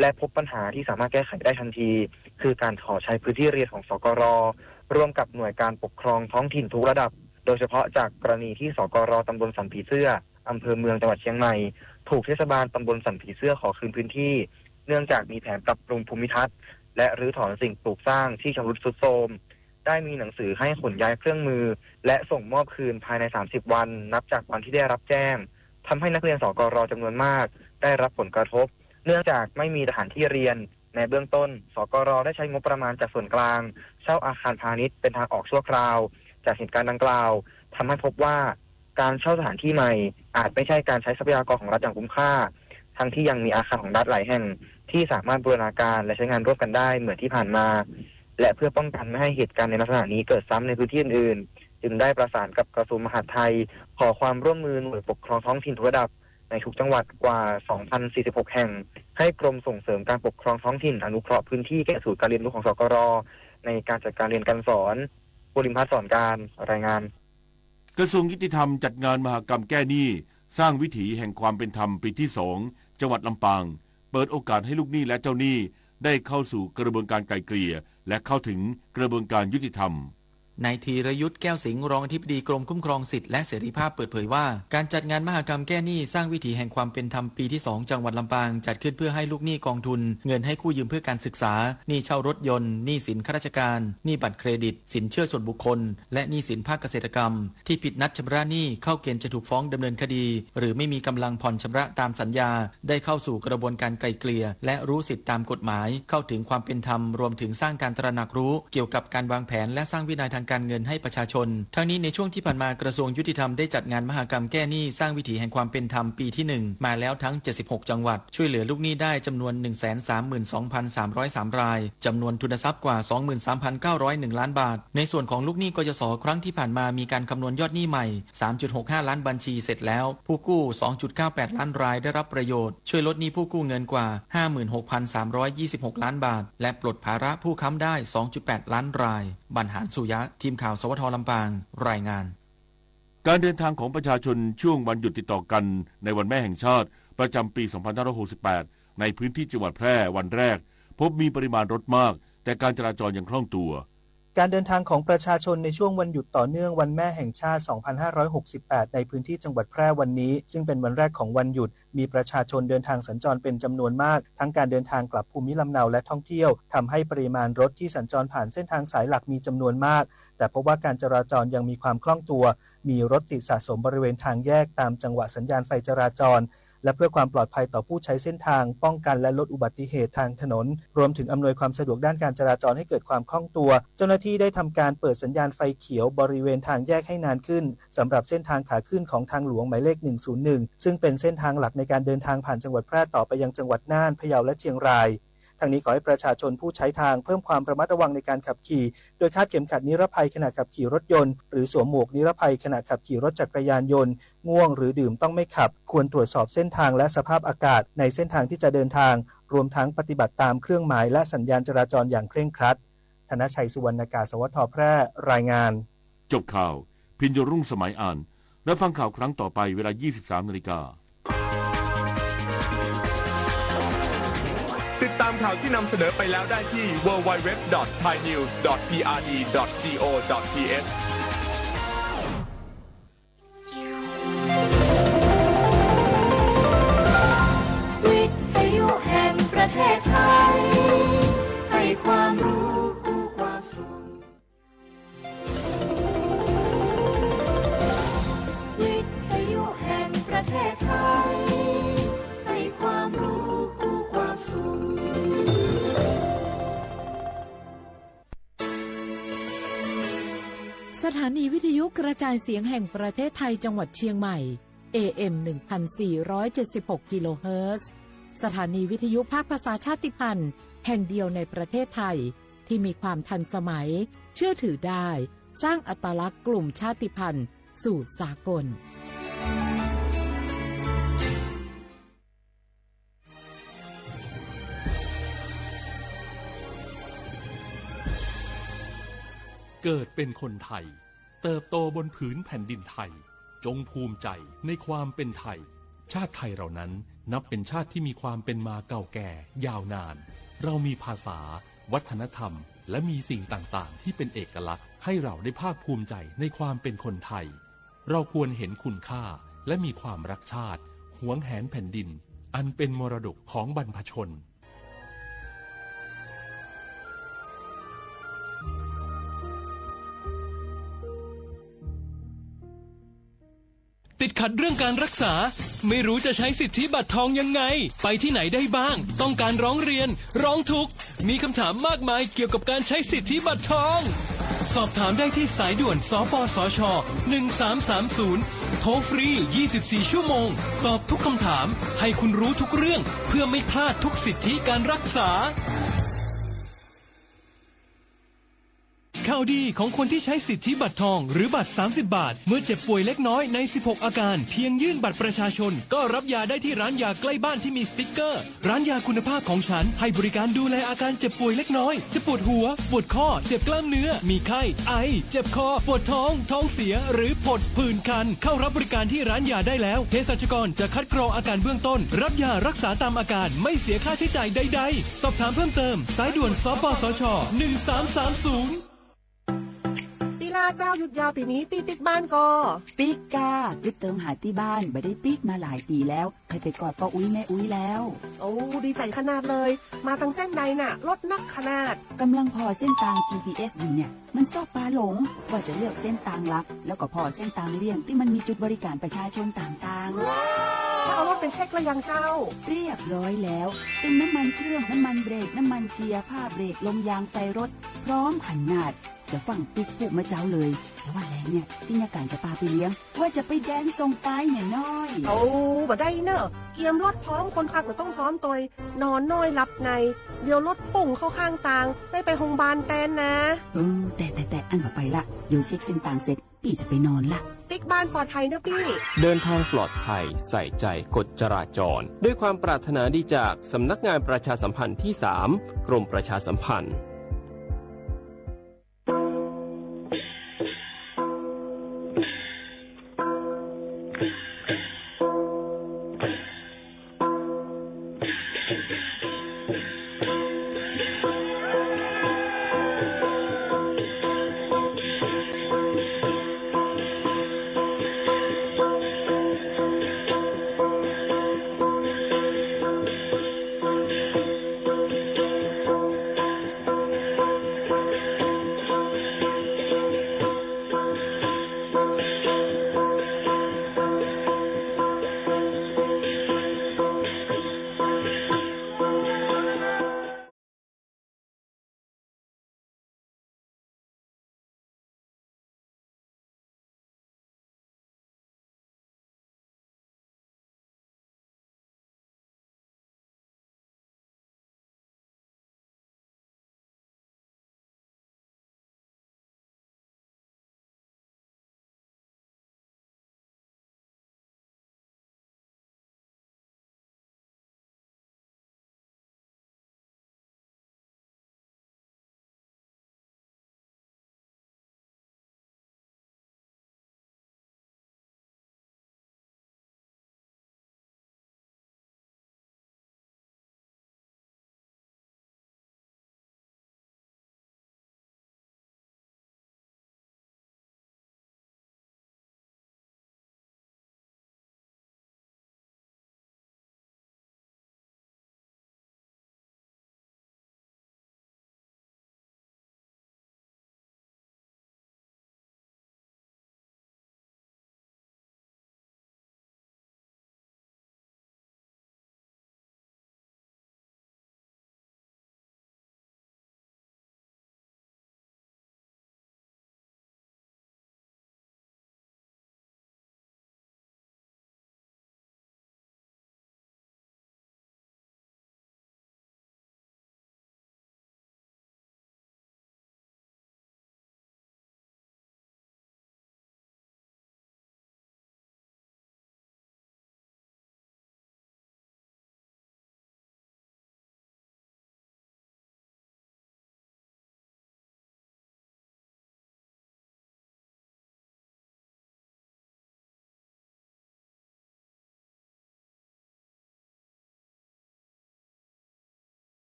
และพบปัญหาที่สามารถแก้ไขได้ทันที คือการขอใช้พื้นที่เรียนของ สกร ร่วมกับหน่วยการปกครองท้องถิ่นทุกระดับ โดยเฉพาะจากกรณีที่ สกร ตำบลสันผีเสื้อ อำเภอเมือง จังหวัดเชียงใหม่ ถูกเทศบาลตำบลสันผีเสื้อขอคืนพื้นที่ เนื่องจากมีแผนปรับปรุงภูมิทัศน์ และรื้อถอนสิ่งปลูกสร้างที่ชำรุดทรุดโทรม ได้มีหนังสือให้ขนย้ายเครื่องมือ และส่งมอบคืนภายใน สามสิบ วัน นับจากวันที่ได้รับแจ้ง ทำให้นักเรียน สกร จำนวนมากได้รับผลกระทบ เนื่องจากไม่มีสถานที่เรียน ในเบื้องต้น สกร ได้ใช้งบประมาณจากส่วนกลาง เช่าอาคารพาณิชย์เป็นทางออกชั่วคราว จากเหตุการณ์ดังกล่าว ทำให้พบว่า การเช่าสถานที่ใหม่อาจไม่ใช่การใช้ทรัพยากรของรัฐอย่างคุ้มค่า ทั้งที่ยังมีอาคารของรัฐหลายแห่งที่สามารถบูรณาการและใช้งานร่วมกันได้เหมือนที่ผ่านมา และเพื่อป้องกันไม่ให้เหตุการณ์ในลักษณะนี้เกิดซ้ำในพื้นที่อื่นๆ จึงได้ประสานกับกระทรวงมหาดไทย ขอความร่วมมือหน่วยปกครองท้องถิ่นทุกระดับในทุกจังหวัดกว่า สองพันสี่สิบหก แห่ง ให้กรมส่งเสริมการปกครองท้องถิ่นอนุเคราะห์พื้นที่แก่ศูนย์การเรียนรู้ของ สกร ในการจัดการเรียนการสอน ภูริพัฒน์ สอนการ รายงาน กระทรวงยุติธรรมจัดงานมหกรรมแก้หนี้ สร้างวิถีแห่งความเป็นธรรมปีที่สอง จังหวัดลำปาง เปิดโอกาสให้ลูกหนี้และเจ้าหนี้ได้เข้าสู่กระบวนการไกล่เกลี่ย และเข้าถึงกระบวนการยุติธรรม นายธีรยุทธ แก้วสิงห์ รองอธิบดีกรมคุ้มครองสิทธิและเสรีภาพเปิดเผยว่า การจัดงานมหกรรมแก้หนี้สร้างวิถีแห่งความเป็นธรรมปีที่สอง จังหวัดลำปาง จัดขึ้นเพื่อให้ลูกหนี้กองทุน เงินให้กู้ยืมเพื่อการศึกษา หนี้เช่ารถยนต์ หนี้สินข้าราชการ หนี้บัตรเครดิต สินเชื่อส่วนบุคคล และหนี้สินภาคเกษตรกรรม ที่ผิดนัดชำระหนี้ เข้าเกณฑ์จะถูกฟ้องดำเนินคดี หรือไม่มีกำลังผ่อนชำระตามสัญญา ได้เข้าสู่กระบวนการไกล่เกลี่ย และรู้สิทธิตามกฎหมาย เข้าถึงความเป็นธรรม รวมถึงสร้างการตระหนักรู้เกี่ยวกับการวางแผน และสร้างวินัยทางการเงินให้ประชาชน ทั้งนี้ในช่วงที่ผ่านมากระทรวงยุติธรรมได้จัดงานมหกรรมแก้หนี้สร้างวิถีแห่งความเป็นธรรมปีที่หนึ่ง มาแล้วทั้ง เจ็ดสิบหก จังหวัด ช่วยเหลือลูกหนี้ได้จำนวน หนึ่งแสนสามหมื่นสองพันสามร้อยสาม ราย จำนวนทุนทรัพย์กว่า สองหมื่นสามพันเก้าร้อยหนึ่ง ล้านบาท ในส่วนของลูกหนี้ กยศ ครั้งที่ผ่านมามีการคำนวณยอดหนี้ใหม่ สามจุดหกห้า ล้านบัญชีเสร็จแล้ว ผู้กู้ สองจุดเก้าแปด ล้านรายได้รับประโยชน์ ช่วยลดหนี้ผู้กู้เงินกว่า ห้าหมื่นหกพันสามร้อยยี่สิบหก ล้านบาท และปลดภาระผู้ค้ำได้ สองจุดแปด ล้านราย บรรหารสุยะ ทีมข่าว สวท ลำปาง รายงาน การเดินทางของประชาชนช่วงวันหยุดติดต่อกันในวันแม่แห่งชาติประจำปี สองพันห้าร้อยหกสิบแปด ในพื้นที่จังหวัดแพร่วันแรก พบมีปริมาณรถมาก แต่การจราจรยังคล่องตัว การเดินทางของประชาชนในช่วงวันหยุดต่อเนื่องวันแม่แห่งชาติ สองพันห้าร้อยหกสิบแปด ในพื้นที่จังหวัดแพร่วันนี้ ซึ่งเป็นวันแรกของวันหยุด มีประชาชนเดินทางสัญจรเป็นจำนวนมาก ทั้งการเดินทางกลับภูมิลำเนาและท่องเที่ยว ทำให้ปริมาณรถที่สัญจรผ่านเส้นทางสายหลักมีจำนวนมาก แต่พบว่าการจราจรยังมีความคล่องตัว มีรถติดสะสมบริเวณทางแยกตามจังหวะสัญญาณไฟจราจร และเพื่อความปลอดภัยต่อผู้ใช้เส้นทาง ป้องกันและลดอุบัติเหตุทางถนน รวมถึงอำนวยความสะดวกด้านการจราจรให้เกิดความคล่องตัว เจ้าหน้าที่ได้ทำการเปิดสัญญาณไฟเขียวบริเวณทางแยกให้นานขึ้น สำหรับเส้นทางขาขึ้นของทางหลวงหมายเลข หนึ่งศูนย์หนึ่ง ซึ่งเป็นเส้นทางหลักในการเดินทางผ่านจังหวัดแพร่ต่อไปยังจังหวัดน่าน พะเยา และเชียงราย ทั้งนี้ขอให้ประชาชนผู้ใช้ทางเพิ่มความระมัดระวังในการขับขี่ โดยคาดเข็มขัดนิรภัยขณะขับขี่รถยนต์ หรือสวมหมวกนิรภัยขณะขับขี่รถจักรยานยนต์ ง่วงหรือดื่มต้องไม่ขับ ควรตรวจสอบเส้นทางและสภาพอากาศในเส้นทางที่จะเดินทาง รวมทั้งปฏิบัติตามเครื่องหมายและสัญญาณจราจรอย่างเคร่งครัด ธนชัย สุวรรณากาศ สวท แพร่ รายงาน จบข่าว พิญโญรุ่งสมัยอ่าน รับฟังข่าวครั้งต่อไปเวลา ยี่สิบสามนาฬิกา ติดตามข่าวที่นำเสนอไปแล้วได้ที่ ดับเบิลยู ดับเบิลยู ดับเบิลยู ดอท ไทยนิวส์ ดอท พีอาร์ดี ดอท จีโอ ดอท ทีเอช วิทยุแห่งประเทศไทย ให้ความรู้คู่ความสุข วิทยุแห่งประเทศไทย ให้ความรู้คู่ความสุข สถานีวิทยุกระจายเสียงแห่งประเทศไทยจังหวัดเชียงใหม่ เอเอ็ม หนึ่งพันสี่ร้อยเจ็ดสิบหก กิโลเฮิรตซ์ สถานีวิทยุภาคภาษาชาติพันธุ์แห่งเดียวในประเทศไทย ที่มีความทันสมัย เชื่อถือได้ สร้างอัตลักษณ์กลุ่มชาติพันธุ์สู่สากล เกิดเป็นคนไทย เติบโตบนผืนแผ่นดินไทย จงภูมิใจในความเป็นไทย ชาติไทยเรานั้นนับเป็นชาติที่มีความเป็นมาเก่าแก่ยาวนาน เรามีภาษา วัฒนธรรม และมีสิ่งต่างๆ ที่เป็นเอกลักษณ์ ให้เราได้ภาคภูมิใจในความเป็นคนไทย เราควรเห็นคุณค่า และมีความรักชาติ หวงแหนแผ่นดิน อันเป็นมรดกของบรรพชน ติดขัดเรื่องการรักษา ไม่รู้จะใช้สิทธิบัตรทองยังไง ไปที่ไหนได้บ้าง ต้องการร้องเรียน ร้องทุกข์ มีคำถามมากมายเกี่ยวกับการใช้สิทธิบัตรทอง สอบถามได้ที่สายด่วน สปสช หนึ่งสามสามศูนย์ โทรฟรี ยี่สิบสี่ ชั่วโมง ตอบทุกคำถาม ให้คุณรู้ทุกเรื่อง เพื่อไม่พลาดทุกสิทธิการรักษา ข่าวดีของคนที่ใช้สิทธิบัตรทองหรือบัตร สามสิบ บาท เมื่อเจ็บป่วยเล็กน้อยใน สิบหก อาการ เพียงยื่นบัตรประชาชน ก็รับยาได้ที่ร้านยาใกล้บ้านที่มีสติ๊กเกอร์ ร้านยาคุณภาพของฉัน ให้บริการดูแลอาการเจ็บป่วยเล็กน้อย จะปวดหัว ปวดข้อ เจ็บกล้ามเนื้อ มีไข้ ไอ เจ็บคอ ปวดท้อง ท้องเสีย หรือผดผื่นคัน เข้ารับบริการที่ร้านยาได้แล้ว เภสัชกรจะคัดกรองอาการเบื้องต้น รับยารักษาตามอาการ ไม่เสียค่าใช้จ่ายใดๆ สอบถามเพิ่มเติม สายด่วน สปสช หนึ่งสามสามศูนย์ ปี้ลาเจ้า หยุดยาวปี๋นี้ ปี้ปิ๊กบ้านก่อ ปิ๊กก้า กึ๊ดเติมหาตี้บ้าน บ่ได้ปิ๊กมาหลายปี๋แล้ว ใค่ไปกอดป้ออุ๊ยแม่อุ๊ยแล้ว โอ้ ดีใจ๋ขนาดเลย มาตังเส้นใดน่ะ รถนักขนาด ก่ำลังผ่อเส้นตาง จีพีเอส อยู่เนี่ย มันซอกปาหลง ว่าจะเลือกเส้นตางหลัก แล้วก็ผ่อเส้นตางเลี่ยงตี้มันมีจุดบริการประชาชนต่างๆ แล้วเอารถไปเช็คแล้วยังเจ้า เรียบร้อยแล้ว ตึงน้ำมันเครื่อง น้ำมันเบรก น้ำมันเกียร์ ผ้าเบรก ลมยาง ไฟรถ พร้อมขนาด จะฟั่งปิ๊กพูดเมื่อเจ๊าเลย แต่ว่าแลงเนี่ย ตี้เยียะก๋านจะปาไปเลี้ยง ว่าจะไปแดนส่งปายเหียน้อย โอ้ บ่ได้เน่อ เกียมรถพร้อม คนขับก็ต้องพร้อมตวย นอนน้อยหลับใน เดี๋ยวรถปุ้งเข้าข้างตาง ได้ไปโฮงบาลแตนนะ เออ แต่ แต่ แต่ อั้นบ่ไปละ เดี๋ยวเช็คเส้นตางเสร็จ ปี้จะไปนอนละ ปิ๊กบ้านปลอดภัยเน่อปี้ เดินทางปลอดภัย ใส่ใจกฎจราจร ด้วยความปรารถนาดีจากสำนักงานประชาสัมพันธ์ที่สาม กรมประชาสัมพันธ์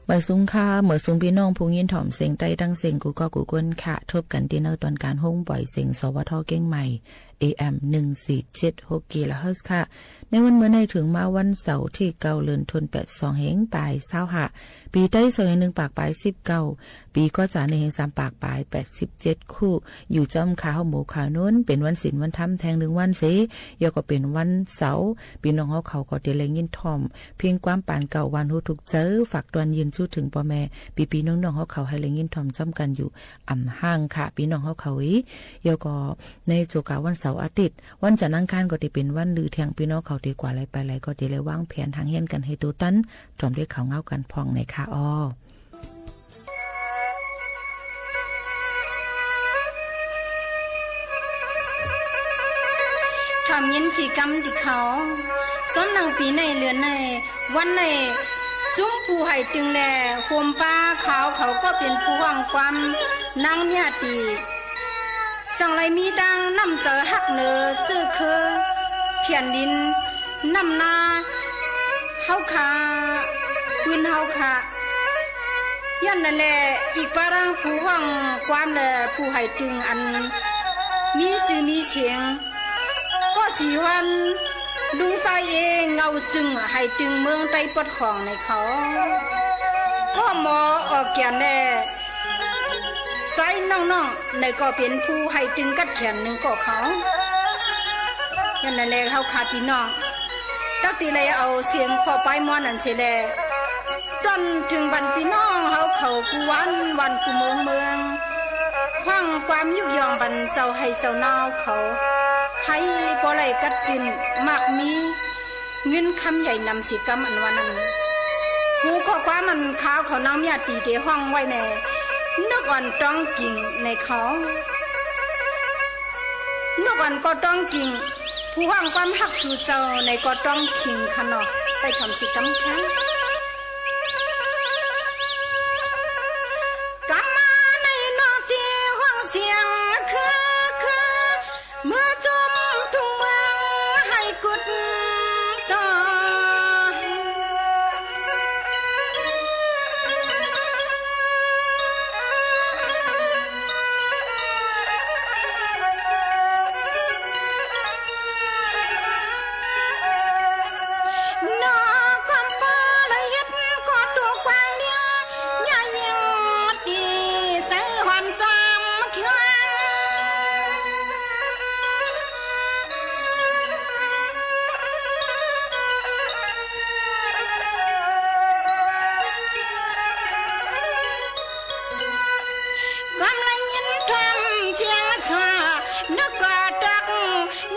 บ่ายสุงค่ะ บ่ายสุงปี้น้องผู้ยินถ่อมเสียงใต้ตังเสียงกู้ก้อกู้ก้นค่ะ ทบกั๋นตี้ในตอนก๋านโฮงป่อยเสียง สวท เจียงใหม่ เอเอ็ม หนึ่งสี่เจ็ดหก กิโลเฮิรตซ์ค่ะ ในวันเมื่อนี้เถิงมาวันเสาร์ตี้เก้า เดือนธันวา สองเฮงปายซาวห้า ปี๋ไต้สองเฮงนึ่งปากปายสิบเก้า ปี๋ก๋อจ๋านึ่งเฮงสามปากปายแปดสิบเจ็ดคู่ อยู่จ้อมคาวหมู่คาวโน้น เป๋นวันศีลวันธรรมแทงนึ่งวันเสีย ยอก็เป๋นวันเสาร์ ปี้น้องเฮาเขาก็เตียแลยินถ่อม เพียงความปานเก่า หวานหูถูกใจ๋ ฝากตวนยืนจู้เถิงป้อแม่ ปี้ๆ น้องๆ เฮาเขาหื้อแลยินถ่อมจ้อมกั๋นอยู่ อ่ำฮ้างค่ะ ปี้น้องเฮาเขาเอ๋ย ยอก็ในจั่วก๋าววันเสาร์อาทิตย์ วันจันทร์อังคารก็เตียเป๋นวันลือแทง ปี้น้องเขาเตียกว่าไหลไปไหล ก็เตียแลวางแผนหางเฮียนกั๋นหื้อตั๋วตัน จ้อมได้ข่าวเงากั๋นพ่องในค่ะอ้อ ถ่อมยินสีกำตี้เขา สมดังปี๋ในเดือนในวันใน สุมผู้ไห่ตึงแล โฮมป้าขาวเขาก็เป๋นผู้ฮ้องความนางเมียตี๋ สังไหลมีตังน้ำใจ๋ฮักเหนือเจื้อคือแผ่นดิน น้ำนาเฮาค่ะ ปืนเฮาค่ะ ย้อนนั้นแล อีกปะตังผู้ฮ้องความแล ผู้ไห่ตึงอันมีจื้อมีเสียง ก็สีฮ้อนลุงใส่เอง เงาจึงไห่ตึงเมืองใต้ปอดของในเขา ก็หมอออกแก่นแล ใส่น้องๆ ในก็เป๋นผู้ไห่ตึงกัดแขนนึ่งก็เขา ย้อนนั้นแล เฮาค่ะปี้น้อง ตั๊กตี้ไลเอาเสียงข้อปายม่วนอันเสียแล ต้อนเถิงบรรดาปี้น้องเฮาเขากู้วันวันกู้เมืองเมือง ฟังความยุยงบรรดาเจ้าไฮ่เจ้านาเขา หื้อบ่ไหลกัดจินมากมี เงินคำใหญ่นำสีกำอันว่านั้น หัวข้อความอันขาวเขานางเมียตี๋เตียฮ้องไว้ใน นกอ่อนต้องกิ่งในเขา นกอ่อนก็ต้องกิ่ง ผู้ฮ้องความฮักสู่เจ้าในก็ต้องกิ่งค่ะเนาะ ไปถ่อมสีกำค่ะ กำมาในนอกตี้ฮ้องเสียงคือคือ เมื่อจุมทุ่งเมืองไห่กุดต่อ นอกความปอละเอียดก็ตัวกว้างเดียว อย่ายิ่งตี้ใจ๋ฮ้อนจอมเขียว กำไลยินถ่อมเสียงสะ นกก็ตอก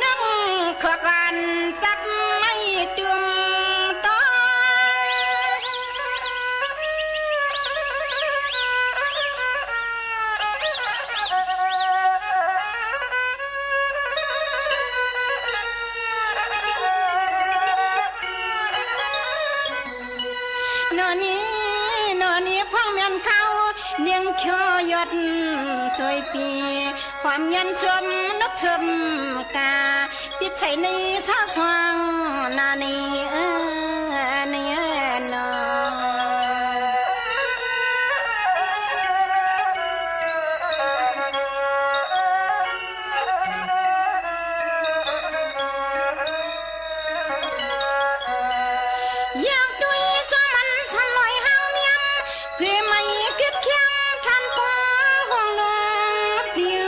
นกขอกอันสับไม่จุมตอง นอนี้ นอนี้พ่องแม่นเขา เนียงเขียวยอดสวยปี ความเย็นชมนกชมกา ปิดใส่ในสาวสว่างนานี้ เออ นี่เออ นอ อยากตุ้ยจอมันสลอยหางเนียม เพื่อไม่กึ๊ดเคียงท่านป้อห่วงน้องปิว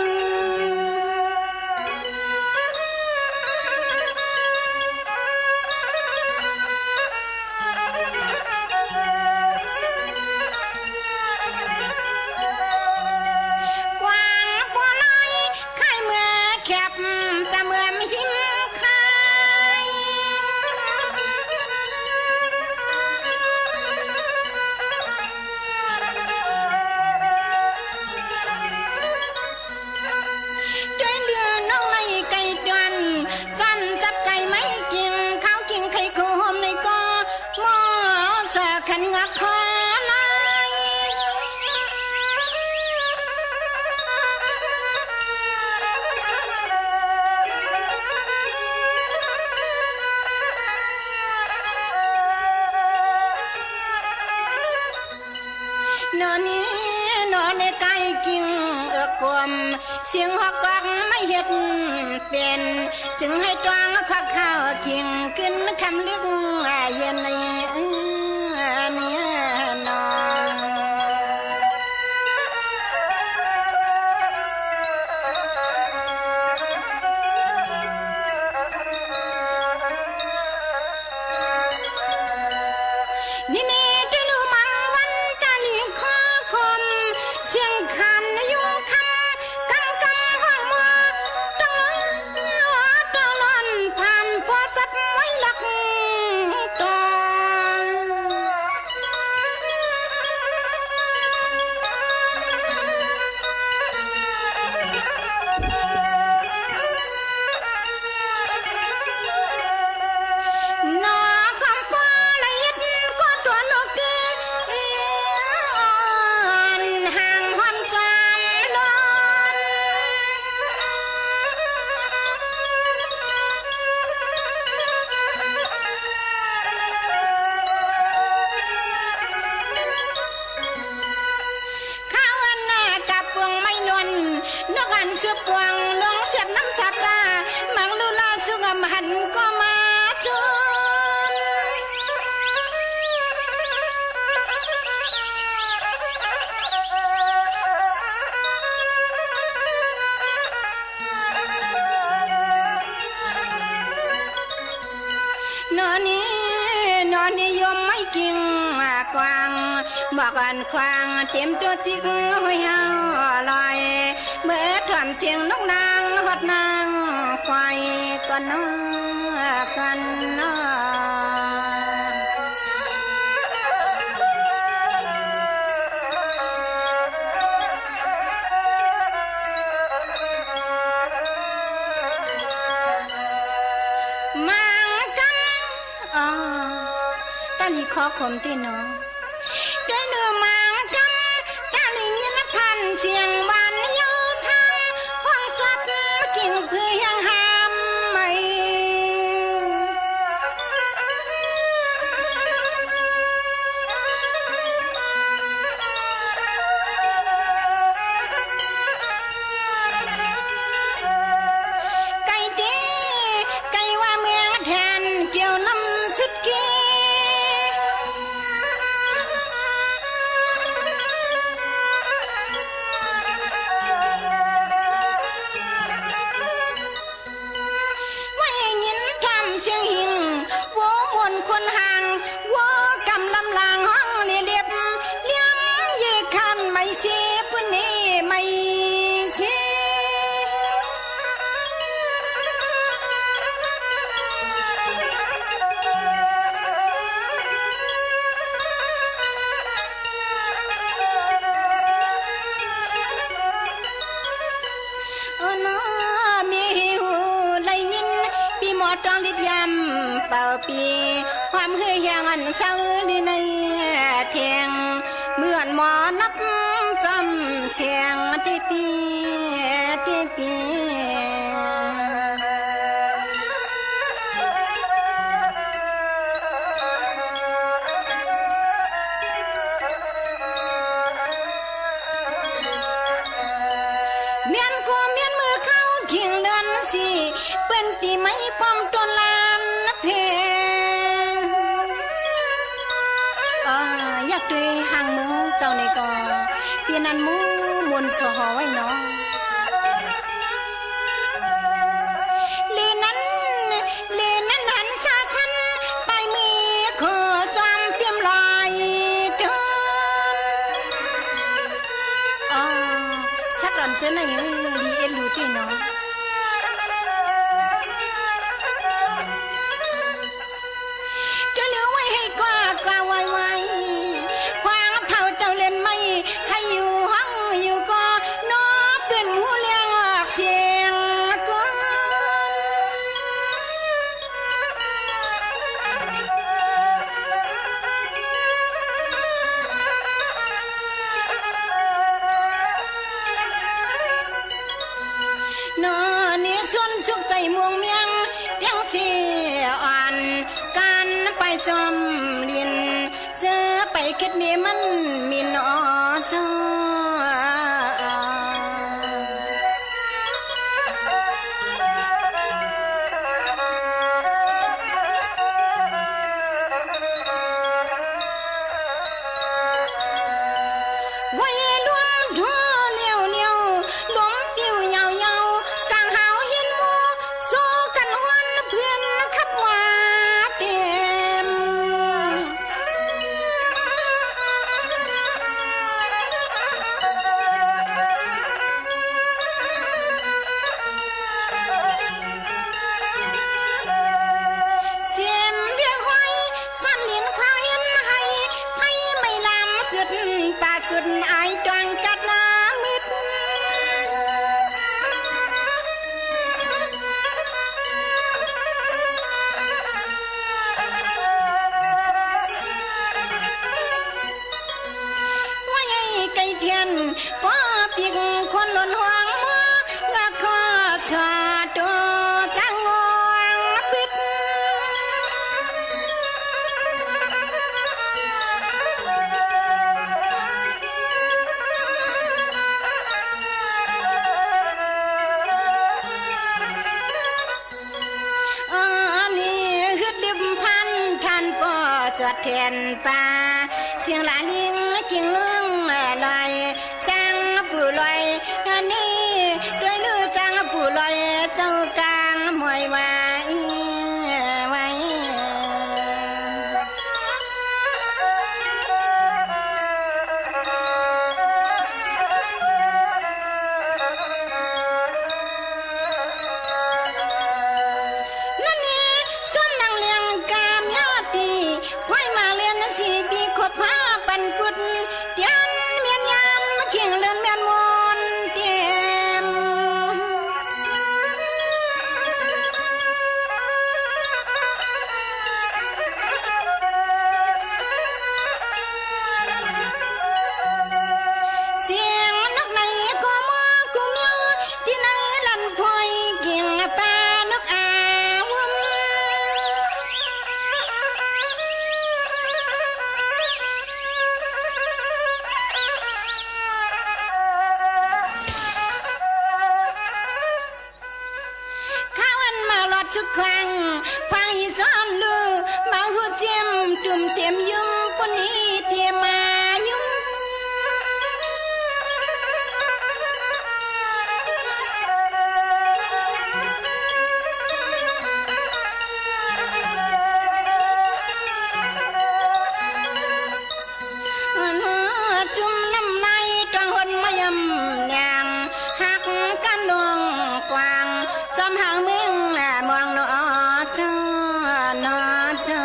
เสียงฮอกกอกไม่เฮ็ดเป๋น เซิ่งหื้อตวงควักข้าวกิ๋น กึ๊นค่ำลึกเย็นนี้หนอ นี่เน่ ตวยลูมังวัน ตาหลีขอคม เสียงขันยุงคำ กำกำฮ้องมัว ต้องร้อน ต้องร้อน ผ่านปอสับไว้หลักตอง นอกำปอละเอียดก็ตัวนกเกอ่อน ห่างห้อมจอมลม ข้าอันน่ะกับปวงไม้นวล นกอันสืบปวง ลงเสียบน้ำสับลา มังลูลาสุกอำหันก็มาจุน นอนี้ นอนี้ยมไม้กิ่งกว้าง หมอกอ่อนขว้าง เตรียมตั๋วจิกห้อยเฮาลอย เมื่อถอนเสียงนกนางฮอดนางควายก่อนนอ ก่อนนอ มังกำ อ๋อ ตาหลีขอขมตี้หนอ ตวยลูมังกำ ตาหลียินผ่านเสียงหวานเย้าซ้ำ ฮ้องสับกิ่งเปื่อยแห่งหามไหม ไก่เต้ ไก่ว่าเมืองแทน เกี่ยวน้ำสุดเก ว่ายินถ้ำเสียงหิ่ง วัวมวนคนห่าง วัวกำลำลางฮ้องเลียเลียบ เลี้ยงเยคันไม่เสีย ปืนนี้ไม่เสีย โอ้น้อ มีหิวได้ยิน ปี้หมอต้องลิดยำเป่าปี้ ความหื้อแหงอันเศร้าดีในแทง เหมือนหมอนับจำเสียงตี้ปี้ ตี้ปี้ เมียนกัวเมียนมือเข้าขิงเดือนสี่ เปิ้นตี้ไม้ป้อมต้นลานเพ เอ่อ อยากตวยห่างเมืองเจ้านี่ก็ เตียนอันมู่มนต์สอหอไว้เนาะ เลนั้น เลนั้นหันสาสัน ไปมีโคจอมเปียมลอยจน อ๋อ สัตว์อ่อนเจ้าไหนเอ้ย ดีเอ็นดูตี้เนาะ จะเหลือไว้ให้กว่ากว่าไวๆ ขวางเผาเต้าเล่นไม่ ให้อยู่ห้องอยู่ก็ นอเปิ้นหูเลี้ยงออกเสียงก่อน นอนี้ส่วนสุขใจ๋ม่วงเมียง เตียงเสียอ่อน การไปจอมลิน เสื้อไปเข็ดเมียมันมีหนอเจ้า จวดแทนป้า เสียงหลาลิงกิ่งเลื่องลอย สังปู่ลอย อันนี้ ตวยลือสังปู่ลอย เจ้ากางมวยไว้ ไว้ นั่นนี้ส้มนางเลียงกามยอดตี้ ควายมาเลียนสี่ปี๋ ครบห้าปันปุด เตียนเมียนยาม เคียงเลินเมียนมนเตียน เสียงนกในคอมอกูเมียว ตี้ในลั่นพลอยกิ่งป่านกอาวุธ ข้าวันมาลอดสุดขวาง ฟังอีสอนลู มาหูเจียม จุ่มเตียมยุ้ม ปุ้นอีเตียมมายุ้ม จุ่มน้ำในตวงหนมายำแหนง หักกั๋นดวงกว้าง จอมหางเมืองมองหนอเจ้า หนอเจ้า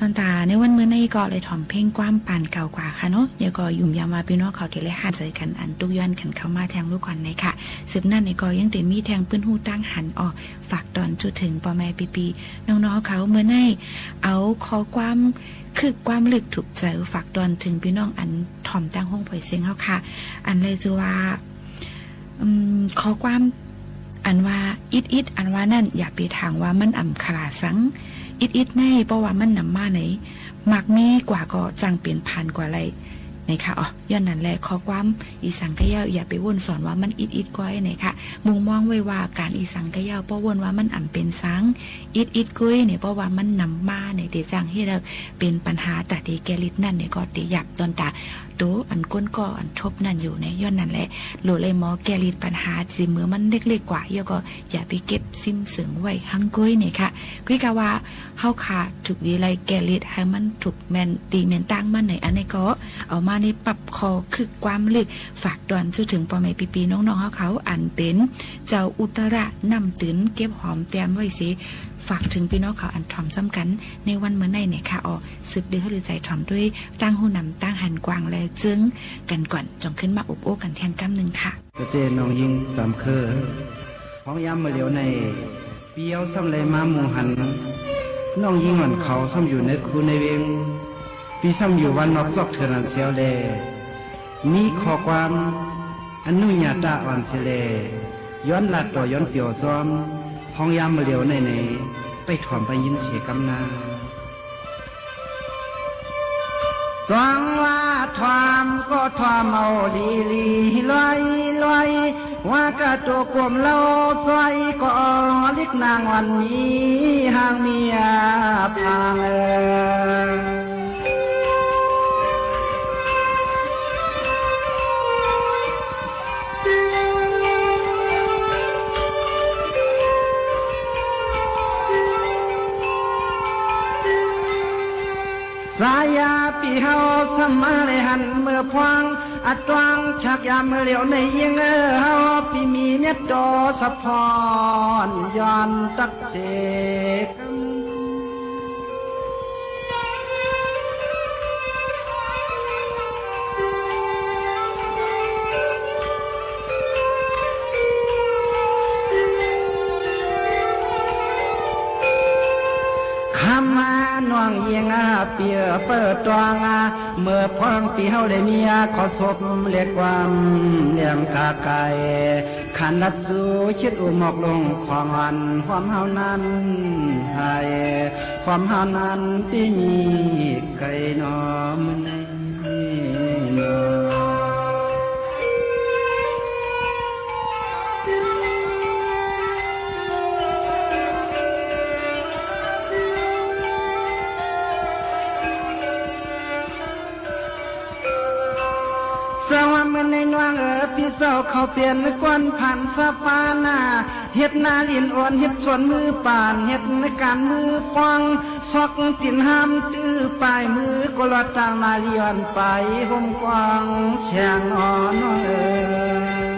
ตอนต๋าในวันเมื่อนี้ก็ได้ถ่อมเพลงความปานเก่ากว่าค่ะเนาะ แล้วก็ยุมยามว่าปี้น้องเขาตี้ได้หันใจ๋กั๋น อันตุ๊กย้อนกั๋นเข้ามาแทงลูกก่อนในค่ะ สืบนั้นในก็ยังเต๋มีแทงปื้นฮู้ตั้งหันออก ฝากตอนจุเถิงป้อแม่ปี้ๆ น้องๆ เขา เมื่อนี้เอาข้อความคึกความลึกถูกใจ๋ ฝากตอนเถิงปี้น้องอันถ่อมตางห้องปล่อยเสียงเฮาค่ะ อันใดจื้อว่า อืม ข้อความอันว่าอิดๆ อันว่านั้น อย่าไปถางว่ามันอ่ำขนาดสัง อิดๆ ใน เพราะว่ามันนำมาใน มักมีกว่าก็จั่งเป๋นผานกว่าไล่ นะคะ อ๋อ ย้อนนั้นแหละ ข้อความอีสังกะเย้า อย่าไปว่นสอนว่ามันอิดๆ ก้อย นะคะ มุ่งมองไว้ว่าก๋านอีสังกะเย้า เพราะว่นว่ามันอ่ำเป๋นสัง อิดๆ ก้อย เนี่ย เพราะว่ามันนำมาใน เต๋จั่งเฮ็ดหื้อเป๋นปัญหา ต๋าเต๋แก้ฤทธิ์นั้นเนี่ย ก็เต๋หยาบตอนต๋า โต๋อันก้นก่ออันทบนั้นอยู่ใน ย้อนนั้นแหละ โหลเลยหมอแก้ฤทธิ์ปัญหา สิเมื่อมันเล็กๆ กว่า เย้าก็อย่าไปเก็บซิมเสิงไว้หั้งก้อย เนี่ยค่ะ คือก็ว่า เฮาข้าถูกดีไล่แก้ฤทธิ์หื้อมันถูกแม่นตี้แม่นตางมันใน อันนี้ก็เอามาในปรับข้อคึกความลึก ฝากตอนจุเถิงป้อแม่ปี้ๆ น้องๆ เฮาเขา อันเป๋นเจ้าอุตระน้ำตื้น เก็บหอมเตรียมไว้เสีย ฝากเถิงปี้น้องเขาอันถ่อมจ้ำกั๋น ในวันเมื่อนี้เนี่ยค่ะ อ๋อ สืบเดือหื้อใจ๋ถ่อมตวย ตั้งฮู้นำตั้งหันกว้างและเจิงกั๋นก่อน จ่องขึ้นมาอบโอ้กั๋นแทงก้ำนึ่งค่ะ เจ้าเจ้น้องญิงสามเครือ พ้องยามเมื่อเหลียวใน ปี้เฮาซ้ำแลมามู่หัน น้องญิงอ่อนเขาซ้ำอยู่ในคูในเว็ง ปี้ซ้ำอยู่วันนอกซอกเถื่อนอันเสียวแล มีข้อความอนุญาตาอ่อนเสียแล ย้อนลาดต่อย้อนเปียวจ้อม พ้องยามเมื่อเหลียวในใน ไปถ่อมไปยินเสียก้ำหน้า จ้องว่าถ่อมก็ถ่อมเอาหลีๆ ลอยๆ ว่าก้าตั๋วกลมเล่าจ้อย ก็ลิกนางอ่อนมีหางเมียพางเอ่ย สายาปี้เฮาสมาเลยหันเมื่อพวง อัดตวงฉากยามเมื่อเหลียวในยิงเออ เฮาปี้มีเมียโตสะพอน ย้อนตักเสก คำมาน้องเยียงอาเปียเปิดตวงอา เมื่อพร้อมปี้เฮาได้เมีย ขอสบเรียกความเลี้ยงกาไก่ ค หันลัดสู่เช็ดอุหมอกลงของอันความเฮานั้นหาย ความเฮานั้นตี้มีไกลหนอมื้อนี้หนอ สำหรับมื้อนี้น้องเอ๋ย ปี้เจ้าเขาเป๋นก้อนผ่านสะปานา เฮ็ดนาลินอ่อน เฮ็ดสวนมือป่าน เฮ็ดก๋านมือป้อง ซอกตี๋นห้ามตื้อปายมือ ก็ลอดตางนาลีอ่อนไป ห่มกว้างแสงอ่อนเอ๋ย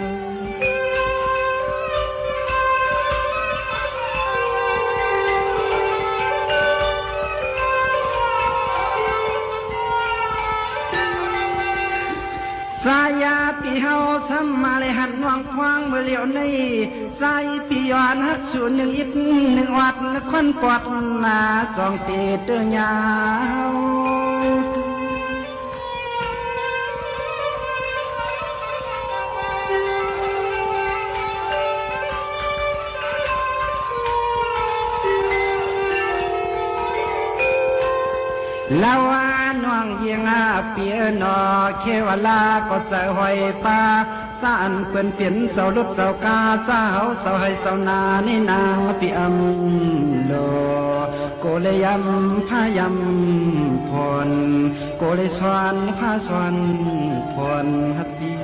สายาปี้เฮาซ้ำมาเลยหันน้องควางเมื่อเหลียวนี้ สายปี้ย้อนฮักสูนึ่งอิดนึ่งวัด นครปอดนาจองเตเตอยาว ลาวาน้องเยียงอาเปียหนอ เควลาก็ใจ๋หอยปา สะอันเปิ้นเป๋นเจ้าลดเจ้ากา เจ้าเฮาเจ้าไฮ่เจ้านา นี่นางปี้อำโล ก็เลยยำผ้ายำผ่อน ก็เลยสอนผ้าสอนผ่อนฮับปี้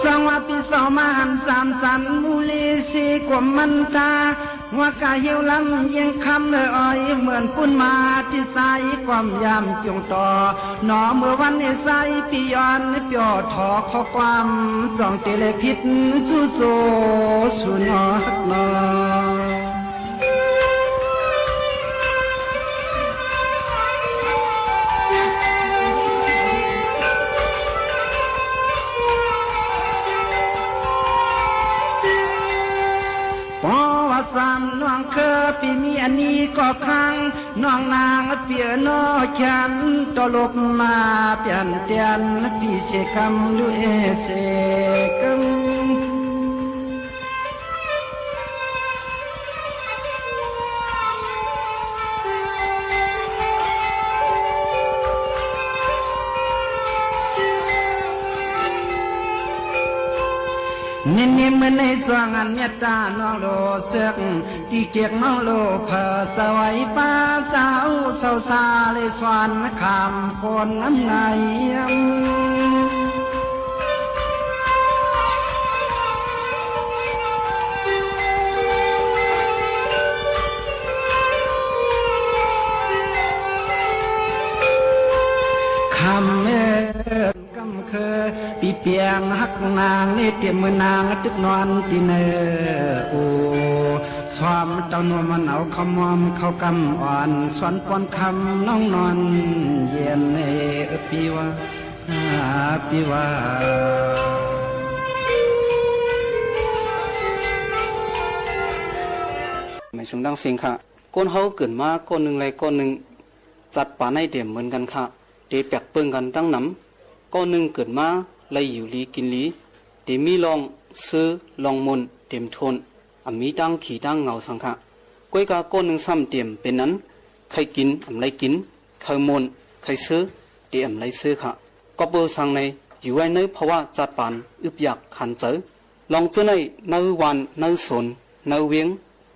สังว่าปี้เจ้ามาหันสามสัน มูลีสีกวมมันตา หัวกาเหี่ยวลำเยียงคำเอ่ย เหมือนปูนมาตี้สายความยามจงต่อ หนอเมื่อวันนี้สายปี้ย้อนเปียวถอข้อความ จองเตเลพิษสู้โซสู่นอฮักนอ ปอว่าสามน้องเคยปี้มีอันนี้ก็ค้าง น้องนางเปียหนอฉัน ต่อลบมาเปียนเตียนปี้เสกำดูเอเสกำ นินนินเหมือนในสว่างอันเมตตาน้องโลเสิก ตี้เกียกน้องโลเผอสวัยป้าเจ้าเศร้าซาเลยสวรรค์คำคนน้ำใน คำเอิ้นกำเคิน ปี้เปียงฮักนางนี่เตรียมมือนางตึกนอนตี้เนอ โอ้ ซ้อมเต้านวมมันเอาข้าวหม้อมข้าวกำอ่อน สอนป้อนคำน้องนอนเย็นเออปี้ว่า ปี้ว่า หมายสูงดังเสียงค่ะ คนเฮาเกิดมาก้อนนึ่งและก้อนนึ่ง จัดปานในเต๋มเหมือนกั๋นค่ะ เต๋แปลกเปิ้งกั๋นตั้งนำ ก้อนนึ่งเกิดมาไล่อยู่ดีกิ๋นดี เต๋มีลองเซอลองม่วนเต๋มถ้วน อ่ำมีตางขี้ตางเหงาสังค่ะ ก้อยกาก้อนนึ่งซ้ำเต๋มเป๋นอัน ใค่กิ๋นอ่ำไล่กิ๋น ใค่ม่วนใค่เซอเต๋อ่ำไล่เซอค่ะ ก็เป๋อสังใน อยู่ไว้ในภาวะจัดปานอึดอยากขันใจ๋ ลองเจ้าใน ในวานในสน ในเวียง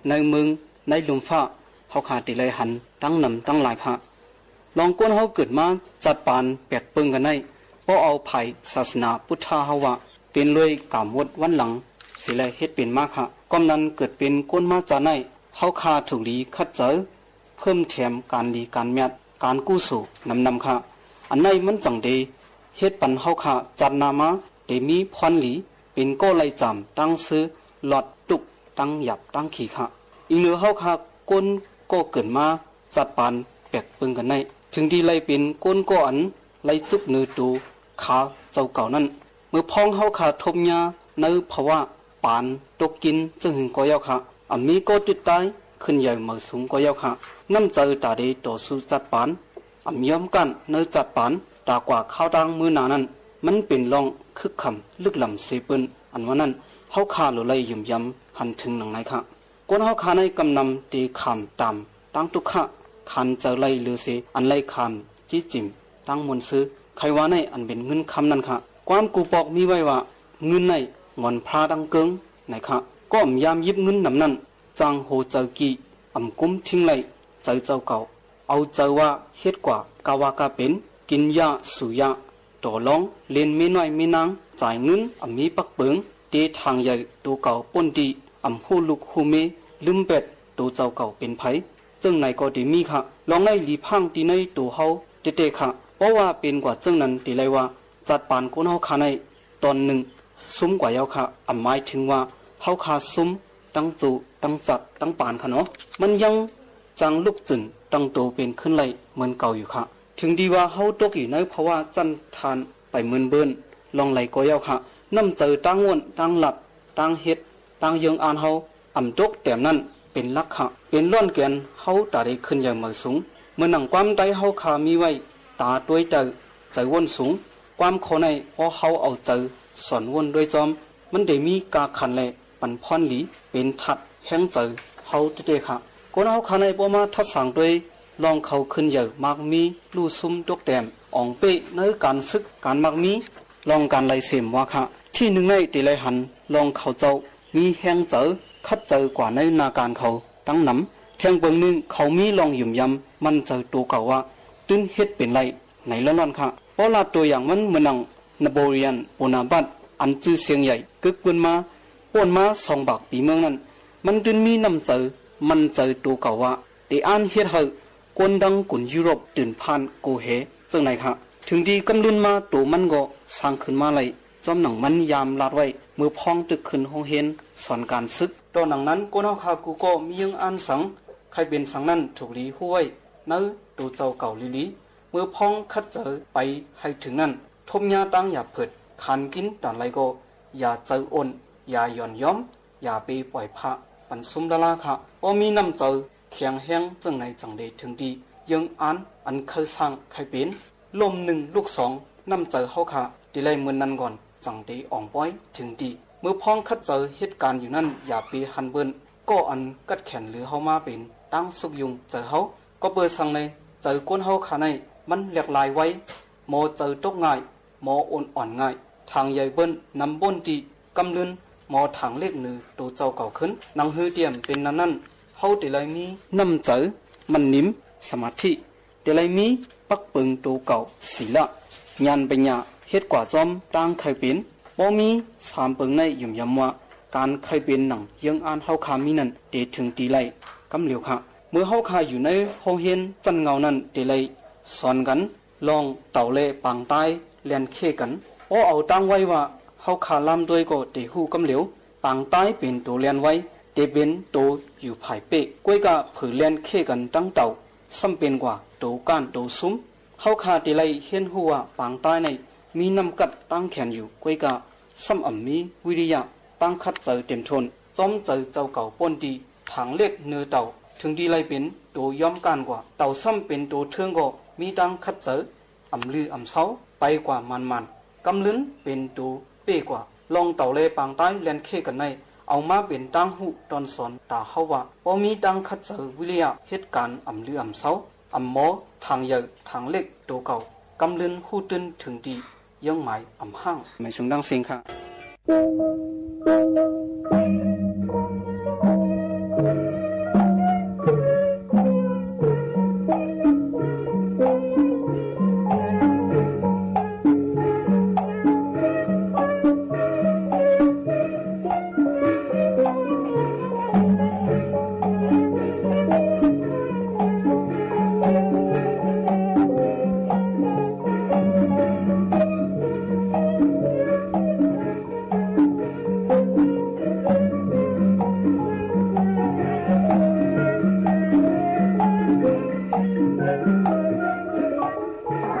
ในเมือง ในลุ่มฟ้า เฮาข้าเต๋ไล่หันตั้งนำตั้งหลายค่ะ ลองคนเฮาเกิดมาจัดปานแปลกเปิ้งกั๋นใน ป้อเอาฝ่ายศาสนาพุทธะเฮาว่า เป๋นรวยก๋ามวดวันหลัง เสียแลเฮ็ดเป๋นมาค่ะ ก้อมนั้นเกิดเป๋นคนมาจาติใน เฮาข้าถูกดีขัดใจ๋ เพิ่มแถมก๋านดีก๋านเมียด ก๋านกู้สูนำนำค่ะ อันในมันจั่งเต๋เฮ็ดปันเฮาข้าจาติหน้ามา เต๋มีพรหลี เป๋นก้อไล่จามตังเซอ หลอดตุ๊กตังหยาบตังขี้ค่ะ อิงเน่อเฮาข้าคนก้อเกิดมาจัดปานแปลกเปิ้งกั๋นใน เถิงตี้ไล่เป๋นคนก้ออันไล่จุกเน่อตั๋วขาเจ้าเก่านั้น เมื่อพ้องเฮาข้าทบยา ในภาวะปานตกกิ๋นเซิ่งหึงก็เย้าค่ะ อ่ำมีก้อตึ๊ดต๋ายขึ้นใหญ่เหมาสูงก็เย้าค่ะ น้ำใจ๋ต๋าเดต่อสู้จัดปาน อ่ำยอมกั้านในจัดปาน ต๋ากว่าคาวตางมื้อหน้านั้น มันเป๋นร่องคึกค่ำลึกล้ำเสยเปิ้น อันว่านั้น เฮาข้าหลัวไล่หยุมหยำหันเถิงหนังในค่ะ คนเฮาข้าในกำนำเต๋ข้ามต๋ามตางตุ๊กขะ ขานใจ๋ไล่เหลือเส อันไล่ข้าม จี๊จิ๋ม ตางม่วนซื่อ ใค่ว่าในอันเป๋นเงินคำนั้นค่ะ ความกู่ปอกมีไว้ว่า เงินในหงอนพระตังเกิ่ง ไหนค่ะ ก็อ่ำยามหยิบเงินนำนั้น จ่างหัวใจ๋กี่ อ่ำกุมทิ้งไล่ ใจ๋เจ้าเก่า เอาใจ๋ว่าเฮ็ดกว่า ก้าว่าก้าเป๋น กิ๋นยาสูบยา ต่อรอง เล่นเมียน้อยเมียนาง จ่ายเงิน อ่ำมีปักเปิง เต๋ถางใหญ่ตั๋วเก่าป้นตี้ อ่ำฮู้ลูกฮู้เมีย ลืมแป๊ดตั๋วเจ้าเก่าเป๋นใผ เซิ่งไหนก็เต๋มีค่ะ ลองไล่หลีพ่างตี้ในตั๋วเฮาเต๊ๆ ค่ะ เพราะว่าเป๋นกว่าเซิ่งนั้นเต๋ไล่ว่า จัดปานคนเฮาข้าใน ต๋อนนึ่ง ซุมกว่าเย้าค่ะ อ่ำหมายเถิงว่า เฮาข้าซุม ตังโจ ตังจัด ตังปานค่ะเนาะ มันยังจ่างลุกจื้นตั้งโตเป๋นขึ้นไล่เหมือนเก่าอยู่ค่ะ เถิงตี้ว่าเฮาตกอยู่ในภาวะจั้นทานไปเหมือนเบิ่น ลองไหลก็เย้าค่ะ น้ำใจ๋ตางว่น ตางหลับ ตางเฮ็ด ตางเยื่องอาร์ตเฮา อ่ำตกแต้มนั้นเป๋นหลักค่ะ เป๋นร่อนแก๋นเฮาต๋าเดขึ้นใหญ่เหมาสูง เหมือนหนังความใต้เฮาข้ามีไว้ ต๋าตวยใต้ ใจ๋ว่นสูง ความข้อในพอเฮาเอาใจ๋สอนว่นตวยจ้อม มันเต๋มีก้าขันแล ปันพรหลี เป๋นธาตุแฮงใจ๋เฮาเต๊ๆ ค่ะ คนเฮาข้าในป้อมาทัดสางตวย ลองเขาขึ้นใหญ่มากมี ลู่ซุมตกแต้ม อ่องเป๊ะในก๋านศึกก๋านมากมี ลองก๋านไล่เสมว่าค่ะ ตี้นึ่งในเต๋ไล่หัน ลองเขาเจ้า มีแฮงใจ๋ ขัดใจ๋กว่าในหน้าก๋านเขา ตังนำ แถมเปิงนึ่งเขามีลองหยุมหยำ มั่นใจ๋ตั๋วเก่าว่า ตึ้นเฮ็ดเป๋นไล่ ไหนล่อนๆ ค่ะ ป้อลาดตั๋วอย่างมันเหมือนหนัง นโปเลียน โบนาปัต อันจื้อเสียงใหญ่กึกปื้นมา ป้นมาสองปากปี๋เมืองนั้น มันตึ้นมีน้ำใจ๋ มั่นใจ๋ตั๋วเก่าว่า เต๋อั้นเฮ็ดหื้อ คนดังกุ่นยูโรปตื่นพล่านโกเฮ เซิ่งไหนค่ะ เถิงตี้ก้ำลึ้นมาตั๋วมันก็สร้างขึ้นมาไล่ จ้อมหนังมันยามลาดไว้ เมื่อพ้องตึกขึ้นโฮงเฮียนสอนก๋านศึก ต่อหนังนั้นคนเฮาข้ากู้ก็มีเยื่องอาร์ตสัง ใค่เป๋นสังนั้นถูกหลีฮู้ไว้ ในตั๋วเจ้าเก่าหลีๆ เมื่อพ้องขัดใจ๋ไปหื้อเถิงนั้น ทบยาตางหยาบเผิด ขานกิ๋นต๋านใดก็ อย่าใจ๋อ่อน อย่าหย่อนยอม อย่าไปป่อยผ่า ปันซุมล้าๆ ค่ะ ป้อมีน้ำใจ๋แข็งแฮงเซิ่งไหนจั่งเดเถิงตี้ เยื่องอาร์ตอันใค่สร้างใค่เป๋น ล้มนึ่งลุกสอง น้ำใจ๋เฮาข้าเต๋ไล่เหมือนนั้นก่อน จั่งเดอ่องป๊อยเถิงตี้ เมื่อพ้องขัดใจ๋เฮ็ดก๋านอยู่นั้น อย่าไปหันเบิ่น ก็อันกัดแขนเหลือเฮามาเป๋น ตางสุกยุงใจ๋เฮา ก็เปื้อสังใน ใจ๋คนเฮาข้าใน มันแหลกหลายไว หมอใจ๋ตกง่าย หมออ่อนอ่อนง่าย ถางใหญ่เบิ่น นำบ้นตี้ ก้ำลึ้น หมอถางเล็กเหนือตั๋วเจ้าเก่าขึ้น หนังหื้อเตียมเป๋นนั้นนั้น เฮาเต๋ไล่มี น้ำใจ๋ มั่นนิ่ม สมาธิ เต๋ไล่มี ปักเปิงตั๋วเก่า ศีละ ญาณปัญญา เฮ็ดกว่าจ้อมตางใค่เป๋น ป้อมีสามเปิงในหยุมหยำว่า ก๋านใค่เป๋นหนังเยื่องอาร์ตเฮาข้ามีนั้น เต๋เถิงตี้ไล่ ก้ำเหลียวค่ะ เมื่อเฮาข้าอยู่ในโฮงเฮียนจั้นเงานั้น เต๋ไล่สอนกั๋น ลองเต่าแลปางใต้แล่นเข้กั๋น ป้อเอาตั้งไว้ว่า เฮาข้าล่ำตวยก็เต๋ฮู้ก้ำเหลียว ปางใต้เป๋นตั๋วแล่นไว เต๋เป๋นตั๋วอยู่ผายเป๊ะ ก้วยก้าเผินแล่นเข้กั๋นตังเต่า ซ้ำเป๋นกว่าตั๋วก้านตั๋วซุม เฮาข้าเต๋ไล่เฮียนฮู้ว่าปางใต้ใน มีน้ำกัดตางแขนอยู่ ก้วยก้า ซ้ำอ่ำมีวิริยะ ตางขัดใจ๋เต๋มถ้วน จ้อมใจ๋เจ้าเก่าป้นตี้ ถางเล็กเหนือเต่า เถิงตี้ไล่เป๋นตั๋วยอมก้านกว่า เต่าซ้ำเป๋นตั๋วเทิงก็ มีตางขัดใจ๋ อ่ำลืออ่ำเซา ไปกว่าหมานๆ ก้ำลึ้นเป๋นตั๋วเป๊ะกว่า ลองเต่าแลปางใต้แล่นเข้กั๋นใน เอามาเป๋นตางฮู้ตอนสอนต๋าเฮาว่า ป้อมีตางขัดใจ๋วิริยะ เฮ็ดก๋านอ่ำลืออ่ำเซา อ่ำหมอถางใหญ่ถางเล็กตั๋วเก่า ก้ำลึ้นฮู้ตื้นเถิงตี้ เยื่องหมายอ่ำห้าง หมายสูงดังเสียงค่ะ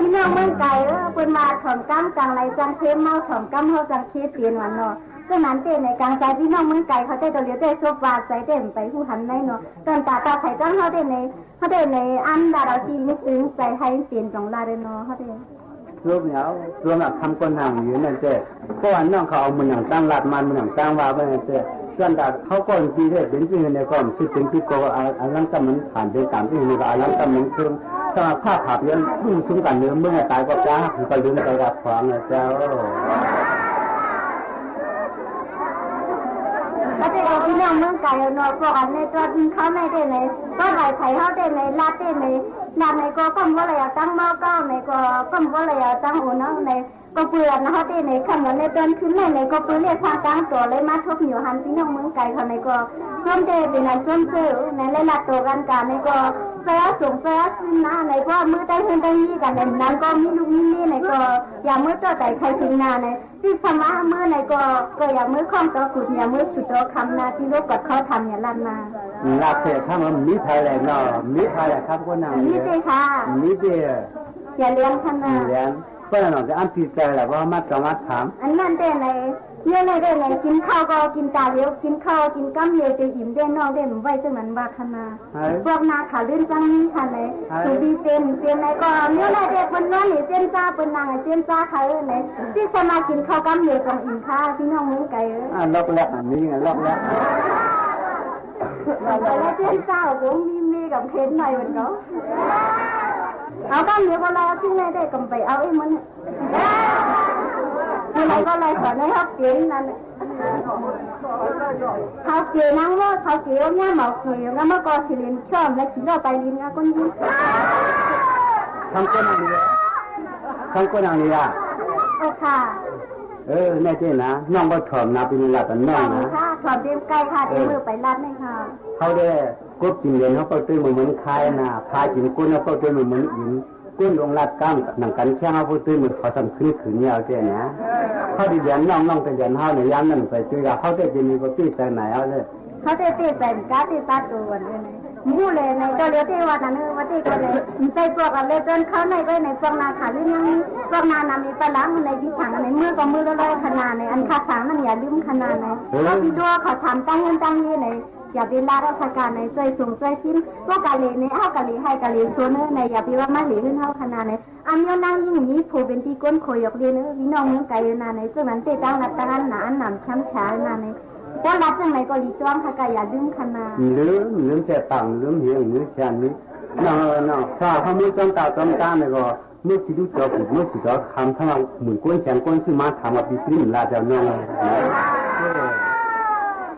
ปี้น้องเมืองไก๋เอ้อ เปิ้นว่าถ่อมกำจั่งไหลจั่งเค็ม เมาถ่อมกำเฮาจั่งเคเป๋นหวานเนาะ ก็นั้นเต้ ในก๋างสายปี้น้องเมืองไก๋เขาเต้ ก็เหลือเต้สบว่าใจ๋เต้ บ่ไปฮู้หันไหนเนาะ ตอนต๋าต๋าใผตั้งเฮาเต้ใน เฮาเต้ในอันดาดาวตี้นี่ตึงใจ๋หื้อเป๋นจ๋องลาดเลยเนาะ เฮาเต้ สบเนี่ย สบน่ะ คำก้นนั่งอยู่นั่นเต้ เพราะว่าน้องเขาเอามือหนังตั้งลาดมัน มือหนังตั้งว่าไว้นั่นเต้ ส่วนต๋าเขาก้นตี้เต้เป๋นตี้ในความคิดเป๋นตี้ก็เอา เอาหลังจากมันผ่านไปต๋ามตี้นี่ก็เอาหลังจากมันคืน ถ้าภาพภาพยังรุ่งสุงกั๋นเหนือเมืองต๋ายก็จ้า คือก็ลืมไปกับของนะเจ้า ก็เต้เอาปี้น้องเมืองไก๋เนาะ พวกอันในต๋อนกิ๋นข้าวในเต้ใน ก็ไหว้ใผเฮาเต้ใน ลาดเต้ใน ลาดในก็ก้มบ่ไหลเอาตังค์หม้อเก้าในก็ก้มบ่ไหลเอาตังค์โอน้องใน ก็เปื้ออันเฮาเต้ใน ค่ำวันในต๋อนคืนในใน ก็เปื้อเรียกทางกลางตั๋วเลยมาทบอยู่หันปี้น้องเมืองไก๋เขาในก็ ส้มเต้เป๋นอันส้มเจ้อใน และลาดตั๋วกั๋นกาในก็ ใส่เอาสูงใส่เอาขึ้นนาใน เพราะว่ามื้อใต้เฮือนใต้ฮีกั๋นใน นั้นก็มีลูกมีเมียในก็ อย่ามื้อเจ้าใจ๋ใค่เถิงนาใน ตี้สมามื้อในก็ ก็อย่ามื้อข้องต่อขุด อย่ามื้อสุดต่อคำนา ตี้ลูกกอดเข้าทำอย่าลาดมา ลาดเต้ ถ้ามันมีไผแหละเนาะ มีไผแหละครับ คนนั้น มีเต้ค่ะ มีเต้ อย่าเลี้ยงค่ะนา เลี้ยง เปิ้นน่ะเนาะ จะอันติดใจ๋แหละ เพราะว่ามาต้องมาถาม อันนั้นเต้ใน เนี่ยในเต้ใน กิ๋นข้าวก็กิ๋นต๋าเดียว กิ๋นข้าวกิ๋นกำเดียวจะอิ่มเต้ นอกเต้บ่ไหว้ ซึ่งมันว่าค่ะนา เฮ้ย พวกนาขาลื่นจังนี้ค่ะใน เฮ้ย ถึงดีเต้นเต้นในก็ เนี่ยในเต้เปิ้นนอนนี่เต้นจ้า เปิ้นนั่งเต้นจ้าค่ะเออใน ตี้สมากิ๋นข้าวกำเดียวต้องอิ่มค่ะ ปี้น้องเมืองไก๋เออ อ่ะ ล็อกแรกอันนี้ไง ล็อกแรก แล้วเต้นจ้า โอ้โห มีเมียกับเคนหน่อยเหมือนกั๋น เอากำเดียวก็รอ ตี้ในเต้ก็ไปเอาไอ้มัน เมื่อไหร่ก็ไล่สอนให้เขาเปลี่ยนนั่นน่ะ เขาเจ๋นางว่าเขาเจ๋ว่าเนี่ยเหมาเขยแล้วมันก็สิเรียนชอบและขี่รถไปลินกับคนนี้ ทางคนอังเลีย ทางคนอังเลีย โอ้ค่ะ เออ แน่เจ้นะ น้องก็ถ่อมนะ เป็นหลักกันน้องนะ ถ่อมค่ะ ถ่อมเต็มใก้ค่ะ เต็มมือไปลาดเลยค่ะ เขาได้กบกิ๋นเหรียญเขาก็ตื้อมือเหมือนคายนะ พากิ๋นก้นเขาก็ตื้อมือเหมือนอิ๋น ก้นลงลาดก้างหนังกั๋นแข้งเอาผู้ตื้อมือเขาสั่นขึ้นขืนเนี่ยเอาแก่เนี่ย เขาได้เรียนน้อง น้องได้เรียนเขาเนี่ย ยามนั้นไปตื้อเขาได้เรียนมีปกติใจไหนเอาเลย เขาได้เตะใส่กาเตะตาตัววันเลยนะ หมู่เลยในตัวเดียวเตะวันนั้นเออ ว่าเตะกันเลย ใส่ปลอกเอาเลย จนเขาในก็ในปลอกนาขาหรือยังมีปลอกนานำมีปลาหลังในที่ถังในมือก็มือละร้อยขนาดใน อันคาถางนั่นอย่าลืมขนาดใน เออ เขาพี่ดัวเขาถามตั้งเงินตั้งยี่ใน อย่าไปลาราชการใน จ้วยส่งจ้วยสิ้น พวกกะเหลใน เฮากะเหลไห้กะเหลโซนเนอใน อย่าไปว่ามาเหลหื้นเฮาขนาดใน อันเนี้ยนางยิ่งมีผัวเป๋นตี้ก้นโขยหยอกเลียนเออ พี่น้องเมืองไก๋นาใน ซึ่งนั้นเต้ตั้งรัฐตั้งอันหนาอันหนำช้ำช้านาใน เพราะรัฐจังไหนก็หลีจ้องค่ะ กะอย่าลืมขนาด ลืม ลืมแค่ตังค์ ลืมเหียง ลืมแขน ลืม เนาะ เนาะ ถ้าเขามีจ้องตาจ้องตาเนี่ยก็ เมื่อกี้ดูจอขุด เมื่อกี้จอคำ ถ้าเราหมื่นก้นแสนก้นซื้อมาถามว่าปีซื้อหมื่นลาดเจ้าน้องเลย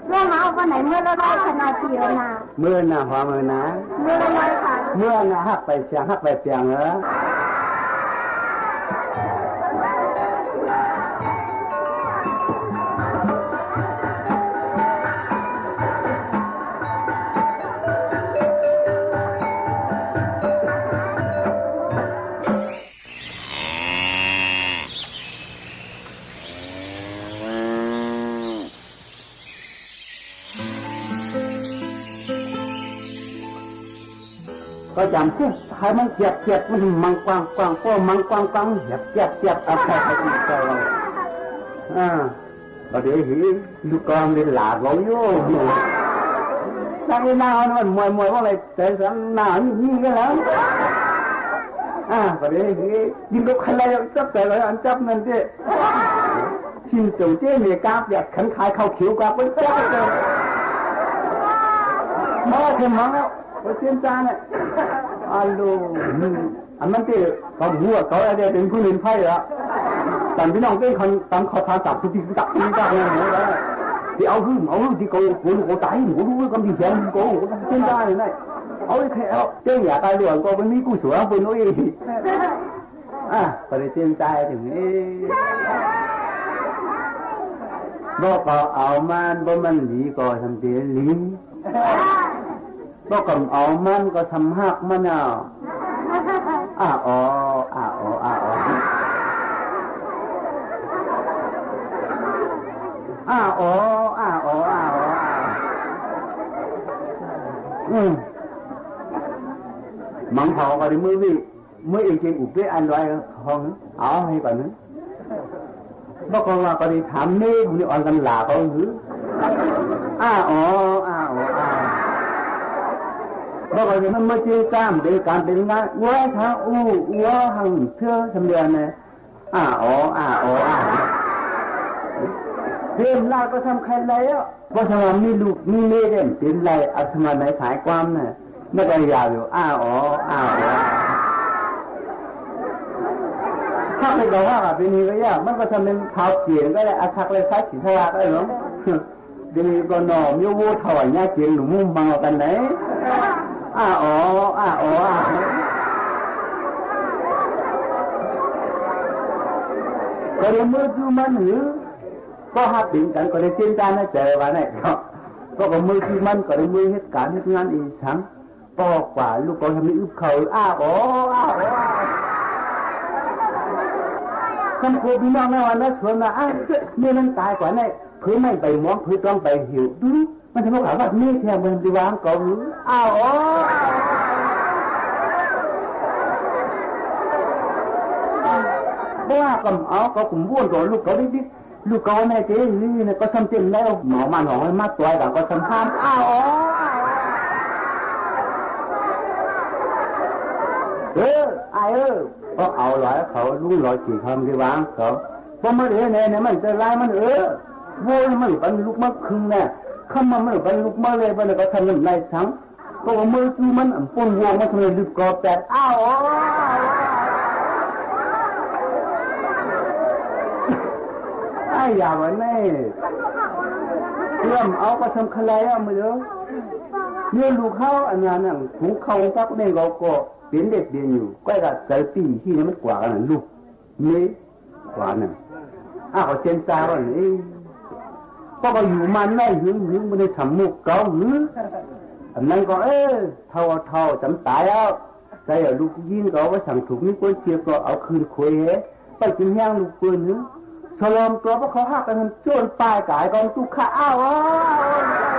เรื่องมาเอาวันไหน เมื่อละร้อยขนาดเดียวนะ เมื่อหน้าหัวเมื่อนะ เมื่อละร้อยค่ะ เมื่อหน้าหักไปเสียงหักไปเสียงเหรอ ก็จำคุกให้มันเจียบเจียบ มันมังกว้างกว้าง ก็มังกว้างกว้าง เจียบเจียบเจียบ เอาใครไปอีกเจ้า อ่า ก็เดี๋ยวเห็นลูกกองเล่นหลาบเราอยู่ ตั้งไอ้หน้ามันมวยมวยว่าอะไร แต่สันหน้านี่นี่ก็แล้ว อ่า ก็เดี๋ยวเห็นยิงลูกใครจับแต่ละอันจับนั่นเจ้ ชินโจงเจ้เมกาเปียกขันขายข้าวเขียวกว่าเปิ้นจับเลย มาเข็มหมังแล้ว ไปเตรียมจานเนี่ย อัลโหล อันนั้นเจ้ เขาหัวเขาอะไรเป็นผู้เล่นไพ่เหรอ ต๋ามพี่น้องเต้นคนต๋ามเขาทาสับทุกทีจับทุกทีจับเลย ที่เอาหื้ม เอาหื้มที่เขาโกนเขาต๋าย เขารู้กำที่แขนเขา เขาเต้นได้เลยนะ เอาไอ้แค่เอาเต้นอย่าต๋ายหลวงก็มันมีกู้สวงเป็นโอ้ย อ่ะ ปริเต้นต๋ายถึงเอ้ย บ่ก็เอามัน บ่มันหลีก็ทำเตียนหลี บ่กำเอามันก็ทำหักมันเอา อ่ะอ๋อ อ่ะอ๋อ อ่ะอ๋อ อ่ะอ๋อ อ่ะอ๋อ อ่ะอ๋อ อ่ะอ๋อ อืม หมังเผาก็ได้มือวิ เมื่อเองเกมอุบด้วยอันร้อยห้อง เอาให้ก่อนนะ เพราะว่าก็ได้ถามเมย์คนนี้อ่อนกันหลาเขาหือ อ้าอ๋อ อ้าอ๋อ อ้า เพราะว่ามันไม่ใจ้การเป๋นก๋านเป๋นงานอัวช้างอู้อัวหังเชื่อสำเร็จนะ อ้าอ๋อ อ้าอ๋อ อ้า เต๋มลาก็สำคัญแล้ว เพราะสำหรับมีลูกมีเมย์เต๋มเป๋นไร เอาสำหรับในสายความน่ะ มันก็ยาวอยู่ อ้าอ๋อ อ้าอ๋อ ถ้าไปบอกว่าเป๋นนี่ก็ยาก มันก็ทำเป๋นขาวเขียนก็ได้ อาคักเลย คล้ายสีทราก็ได้เนาะ เดี๋ยวนี้ก็หน่อมโยโวเท่าเนี้ย เขียนหนุ่มมุ่งมังเอากันไหน อ้าอ๋อ อ้าอ๋อ อ้า ก็เลยเมื่อจู้มันหือ ก็ฮักเป๋นกั๋น ก็เลยเจ๊นจ้านในใจ๋ว่าไหนเนาะ ก็ ก็เมื่อจู้มัน ก็เลยเมื่อเหตุก๋ารณ์เหตุงานอีสัง ก็กว่าลูกก็จะมีอึบเขา อ้าอ๋อ อ้าอ๋อ ท่านครูพี่น้องในวันนั้นสวนมา อ้าว เมียมันต๋ายกว่าไหน เผยไม้ใบหมอน เผยตองใบเหี่ยว ดู มันจะมาขายวัดเมียแท้ มันจะวางกองอยู่ อ้าอ๋อ เพราะว่าก็เอา ก็กลุ่มบ้วนตัวลูกเขาดิ๊กๆ ลูกเขาในเจ๊นี่นะ ก็ซ้ำเต้นแล้ว หมอมาหนองมาต่อยกั๋น ก็ซ้ำห้าม อ้าอ๋อ เออ อ้ายเออ ก็เอาหลอยเขา ลุงหลอยกี่คำที่วางเขา เพราะมันเอ๋ยเนี่ย มันจะร้ายมันเออ โว้ย มันบรรลุกมาครึ่งเนี่ย คำว่ามันบรรลุกมาเลย มันก็ทำน้ำลายสัง ก็ว่าเมื่อจู้มันอ่ำป้นวงมาทำไมลึกกอแปด อ้าว อ้ายอย่าว่าแน่ เต๋มเอาก็สำคัญแล้วมื้อเดียว เนี่ยลูกเขาอันนั้นน่ะ หุงข้าวตักเน่งเขาก็เป๋นเด็กเป๋นอยู่ ก็จะใจ๋ปี้ที่นี่มันกว่ากั๋นน่ะ ลูก เมย์ กว่านั่น อ้าว ก็เจ๊นจ้าว่านี่ ก็ ก็อยู่มันได้หึงหึง บ่ได้สำมุกเก๋าหือ อันนั้นก็ เออ เฒ่าเฒ่าจ๋ำต๋ายแล้ว ใจ๋เอาลูกผู้ญิงก็เอาไว้สั่งถูก มีคนเจียบก็เอาคืนขวยเห ไปกิ๋นแฮงลูกปืนหือ สลอมตั๋วเพราะเขาฮักกั๋น โจ้นป้ายก๋ายกองตุ๊กข์ข้า อ้าว อ้าว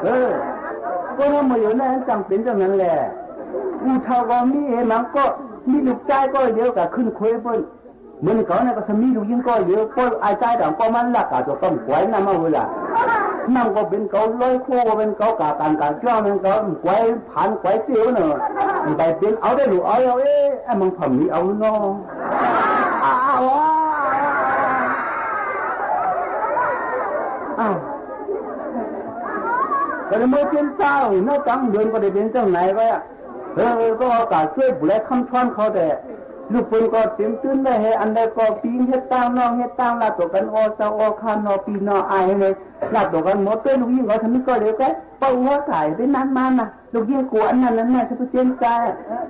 เออ ก็นั่นมาอยู่นั่น จังเป๋นจังนั้นแหละ อู้เฒ่าก็มีเห มันก็มีลูกจายก้อยเดียวก็ขึ้นขวยเปิ้น เหมือนเก่านั่นก็สมีลูกญิงก้อยเดียว ป้ออ้ายจายต่างก็มันลักกาตั๋วกำก๋วยน้ำมาเวลา น้ำก็เป๋นเก๋า ร้อยโคก็เป๋นเก๋า กาก๋านก๋าจ้วงเป๋นเก๋า ก๋วยผานก๋วยเตี้ยวเนาะ ไปเป๋นเอาได้ลูกเอา เอา เอ๊ะ ไอ้มังผำนี้เอาเนาะ อ้าว อ้าว ก็เลยเมื่อเจ๊นเจ้าเนาะ ตั้งเดือนก็ได้เป๋นจังไหนก็ เออ ก็เอาก๋าช่วยผู้แลค้ำช้อนเขาแต่ ลูกเปิ้นก็เต๋มตื้นได้เห อันใดก็ปี้เฮ็ดตาง น้องเฮ็ดตาง ลาตั๋วกั๋น อ้อเจ้าอ้อข้า น้อปี้น้ออ้ายเลย ลาตั๋วกั๋นหมด เปิ้นลูกญิงเขาทำนี้ก็เลยแก ป้าอัวต๋ายไปนั้นมาน่ะ ลูกญิงกั๋วอันนั้นอันนั้น จะไปเจ๊นจ้า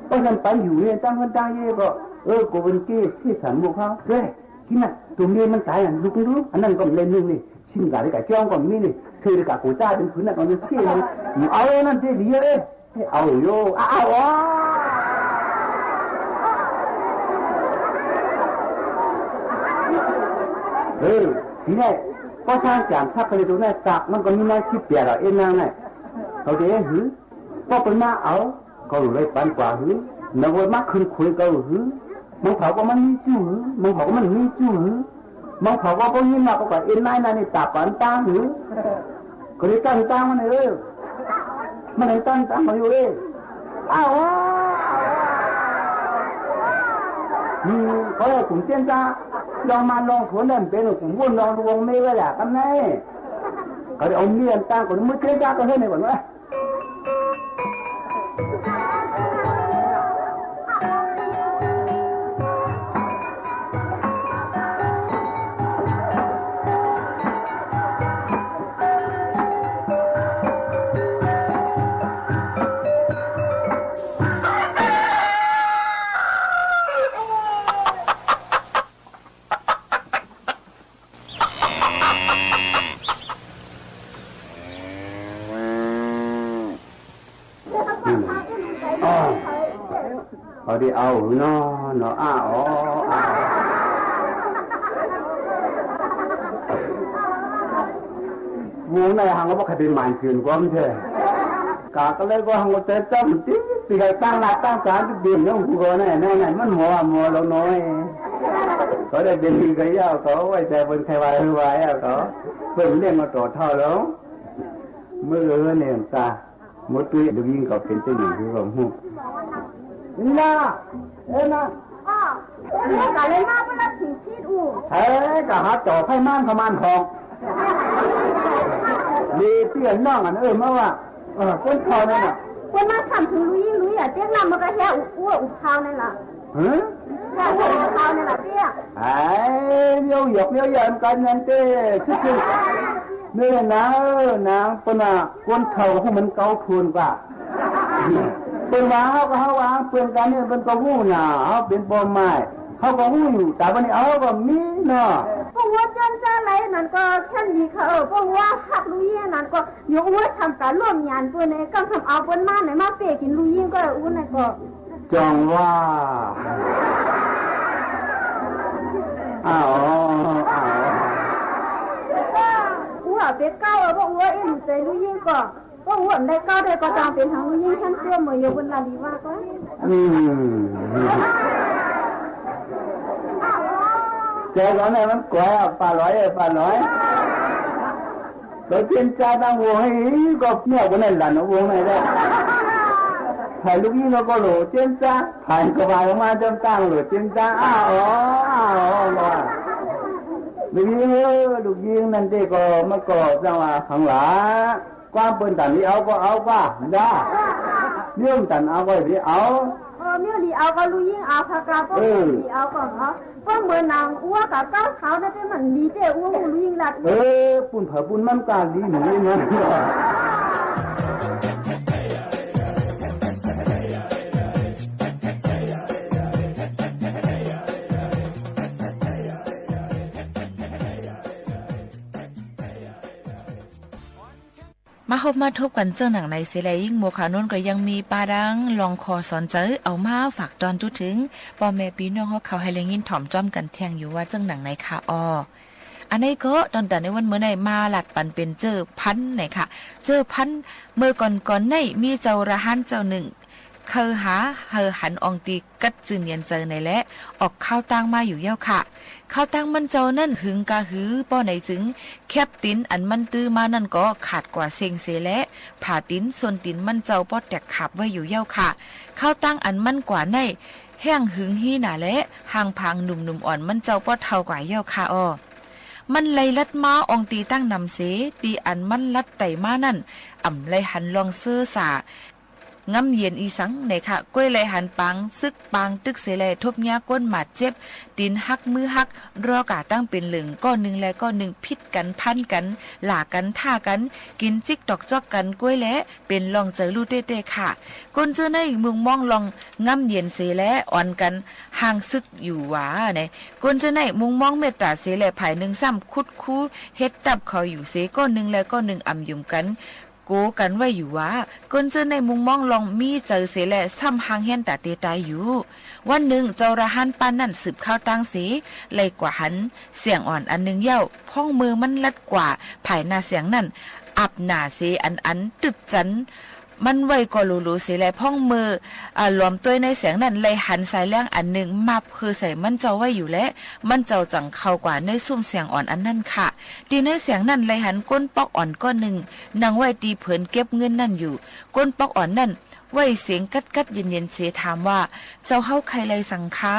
ก็ยังไปอยู่เนี่ย ตั้งคนตั้งเย่ก็ เออ กั๋วเปิ้นเก้ย ที่สันมุกเขา เฮ้ย กิ๋นน่ะ ตั๋วเมย์มันต๋ายอ่ะ ลูกดู อันนั้นก็เล่นนึ่งนี่ ชิมก๋าได้ก๋าจ้องก็มีนี่ ซื้อได้ก๋ากั๋วจ้าเป๋นผืนน่ะ ต๋อนนี้เสียเลย เอาอันนั้นเสียดีเอ้ย เอาอยู่ อ้าว อ้าว อ้าว เออ ทีนี้ ก็สร้างจ๋ามซักไปเลยตรงนั้น จักมันก็มีน้อยสิบแปดอ่ะ เอ็นนางน่ะ เขาจะเอ๊ะหือ ก็เปิ้นมาเอา ก็เลยปันกว่าหือ นึกว่ามาขึ้นขวยก็หือ บางเผาก็มันมีจู้หือ บางเผาก็มันมีจู้หือ บางเผาก็บ่ยินมาก็กว่าเอ็นนายนั่นนี่ตาบปันตางหือ ก็เลยตั้งตางมันเออ มันเลยตั้งตางมาอยู่เอ้ย อ้าว อืม เขาเลยกลุ่มเจ๊นจ้า ลองมาลองสวนนั่นเป๋นกลุ่มวุ่นลองดวงเมย์ไว้แหละ กำไน เขาเลยเอาเมียนตั้งก่อน มื้อเจ๊นจ้าก็เฮ็ดให้ก่อนวะอืม อ้อ เอาดิ เอาเนาะ เนาะ อ้า อ๋อ อ้า วงในหังก็บ่ใค่เป๋นหมานจืนกว่ามันแท้ กาก็เลยว่าหังก็แต่จ้ำติ ตี้เขาตั้งหลักตั้งศาลตี้เด่นของกูก่อนนั่นน่ะ นั่นน่ะ มันหมอ หมอหลวงน้อย เขาได้เด่นดีกับเย้า เขาไว้ใจ๋เปิ้น ใค่ว่าหื้อว่าเย้า เขา เปิ้นเลี้ยงมาต่อเฒ่าแล้ว เมื่อเอิ้นเนี่ยตา หมดตุ้ย ลูกญิงก็เป๋นตี้หนึ่งคือว่าฮู้ นี่นะ เอ้ยนะ อ้อ ลูกก็เลยมาเปิ้นละถิงผิดอู้ เอ้ย ก็หาต่อไพ่ม่านเขาม่านของ ดีเตี้ยน้องอัน เออ มาว่า เออ คนเฒ่านั่นน่ะ เปิ้นมาถามถึงลูกญิง ลูกญิงอะ เตี้ยน้ำมันก็เหียอุบอ้วกอุบคาวนั่นล่ะ ฮะ เหียอุบอ้วกอุบคาวนั่นล่ะเตี้ย ไอ้ เมียวหยอกเมียวหยอกกั๋นนั่นเต้ ชุดๆ นี่แหละนะ เออ นาง เปิ้นว่า คนเฒ่าฮู้มันเก่าโพนกว่า เปิ้นว่าเฮาก็เฮาว่า เปิ้นกั๋นเนี่ย เปิ้นก็ฮู้น่ะ เฮาเป๋นป้อไม้ เฮาก็ฮู้อยู่ แต่วันนี้เฮาก็มีเนาะ ป้อหัวจนจะไหลนั่นก็แค่นี้ค่ะ เออ ป้อหัวฮักลูกญิงนั่นก็ อยู่อู้ทำก๋านร่วมงานเปิ้นเนี่ย ก้ำทำเอาเปิ้นมาเนี่ย มาเป้กิ๋นลูกญิงก็อู้นั่นก็ จ่องว่า อ้าว อ้าว อู้อะเป๋นเก้า เออ ป้ออู้เอ็นใจ๋ลูกญิงก็ ป้ออู้ได้เก้าได้ก็ต้องเป๋นหางลูกญิงแค่เตื้อ เหมือนโยบนลาลีว่าก็ อืม แจ๋วก่อนเนี่ยมันก๋วยอะ ป้าหลอย เออ ป้าหลอย ก็เจียนจ้าตั้งวงให้ ก็เมียกูนั่นหลั่นวงไหนได้ ไผลูกญิงก็โหล่เจียนจ้า ไผก็บ่ายออกมาจำตั้งโหล่เจียนจ้า อ้าว อ้าว อ้าว ลูกญิงเอ้ย ลูกญิงนั่นเต้ก็มาก่อจังหวะข้างหลัง ความเปิ้นตันนี้เอาก็เอากว่า จ้า เรื่องตันเอาก็ดีเอา เออ เมียวดีเอาก็ลูกญิงเอาค่ะ กาป้อ เออ เมียวดีเอาก็เอา ป้อเหมือนนางอู้กับเก้าเฒ่านั่นเต้ มันดีเต้อู้ลูกญิงลัด เออ ปูนเผาปูนมันกาดีหนูมัน มาฮบมาทบกั๋นเจิ่งหนังในเสียแล ยิ่งมัวข่าวโน้นก็ยังมีปาดังลองคอสอนใจ๋ เอามาฝากตอนจุ๊ถึงป้อแม่ปี้น้องเฮาเขาหื้อได้ยินถ่อมจ้อมกั๋นแทงอยู่ว่าเจิ่งหนังในค่ะอ้อ อันนี้ก็ตอนตัดในวันเมื่อในมาลัดปันเป๋นเจ้อพันในค่ะ เจ้อพัน เมื่อก่อนๆ ในมีเจ้าระหานเจ้านึ่ง เคิยหาหื้อหันอ่องตี้กัดจื้นเย็นใจ๋ในแล ออกข้าวตางมาอยู่เย้าค่ะ ข้าวตางมันเจ้านั้นหึงกาหือ ป้อไหนจึง แคบตี๋นอันมันตื้อมานั่นก็ขาดกว่าเซ็งเสียแล ผาตี๋นส้นตี๋นมันเจ้าป้อแตกขาบไว้อยู่เย้าค่ะ ข้าวตางอันมันกว่าใน แห้งหึงฮี้หนาแล ห่างผางหนุ่มๆ อ่อนมันเจ้าป้อเฒ่ากว่าเย้าค่ะอ้อ มันไล่ลัดมาอ่องตี้ตั้งนำเส ตี้อันมันลัดไต่มานั่น อ่ำไล่หันลองเซอสา งำเย็นอีสังในค่ะ ก้วยไล่หันปางตึกปางตึกเสแล ทบเยียะก้นหมาดเจ็บ ตี๋นหักมือหัก รอกาตั้งเป๋นเหลิง ก้อนึ่งแลก้อนึ่งผิดกั๋นพันกั๋น หล่ากั๋นท่ากั๋น กิ๋นจิ๊กตอกจ๊อกกั๋นก้วยแล เป๋นลองใจ๋ลู่เต๊ๆ ค่ะ คนเจ้อในมุงมองลองงำเย็นเสแล อ่อนกั๋นห่างศึกอยู่หว่าใน คนเจ้อในมุงมองเมตต๋าเสแล ฝ่ายนึ่งซ้ำขุดคูเฮ็ดตับเขาอยู่เส ก้อนึ่งแลก้อนึ่งอ่ำหยุมกั๋น โกกั๋นไว้อยู่หว่า คนเจ้อในมุงมองลองมีใจ๋เสแล ซ้ำห่างเฮี้ยนต๋าเตตายอยู่ วันนึ่งเจ้าระหานป้านนั่นสืบข้าวตางเส ไล่กว่าหันแสงอ่อนอันนึ่งเย้า พ่องเมื่อมันลัดกว่า ฝ่ายหน้าแสงนั่น อับหน้าเสอันอันตึบจันมันไว้ก่อหลูๆ เสแล พ่องเมื่อ อ่า หลอมตวยในแสงนั่น ไล่หันสายแลงอันนึ่ง มับเฮอใส่มันเจ้าไว้อยู่แล มันเจ้าจั่งเข้ากว่าในซุ่มแสงอ่อนอันนั้นค่ะ ตี้ในแสงนั่นไล่หันก้นป๊อกอ่อนก้อนนึ่ง นั่งไว้ตี้เผินเก็บเงินนั่นอยู่ ก้นป๊อกอ่อนนั่น ไหว้เสียงกั๊ดๆ เย็นๆ เสถามว่า เจ้าเฮาใค่ไล่สังคะ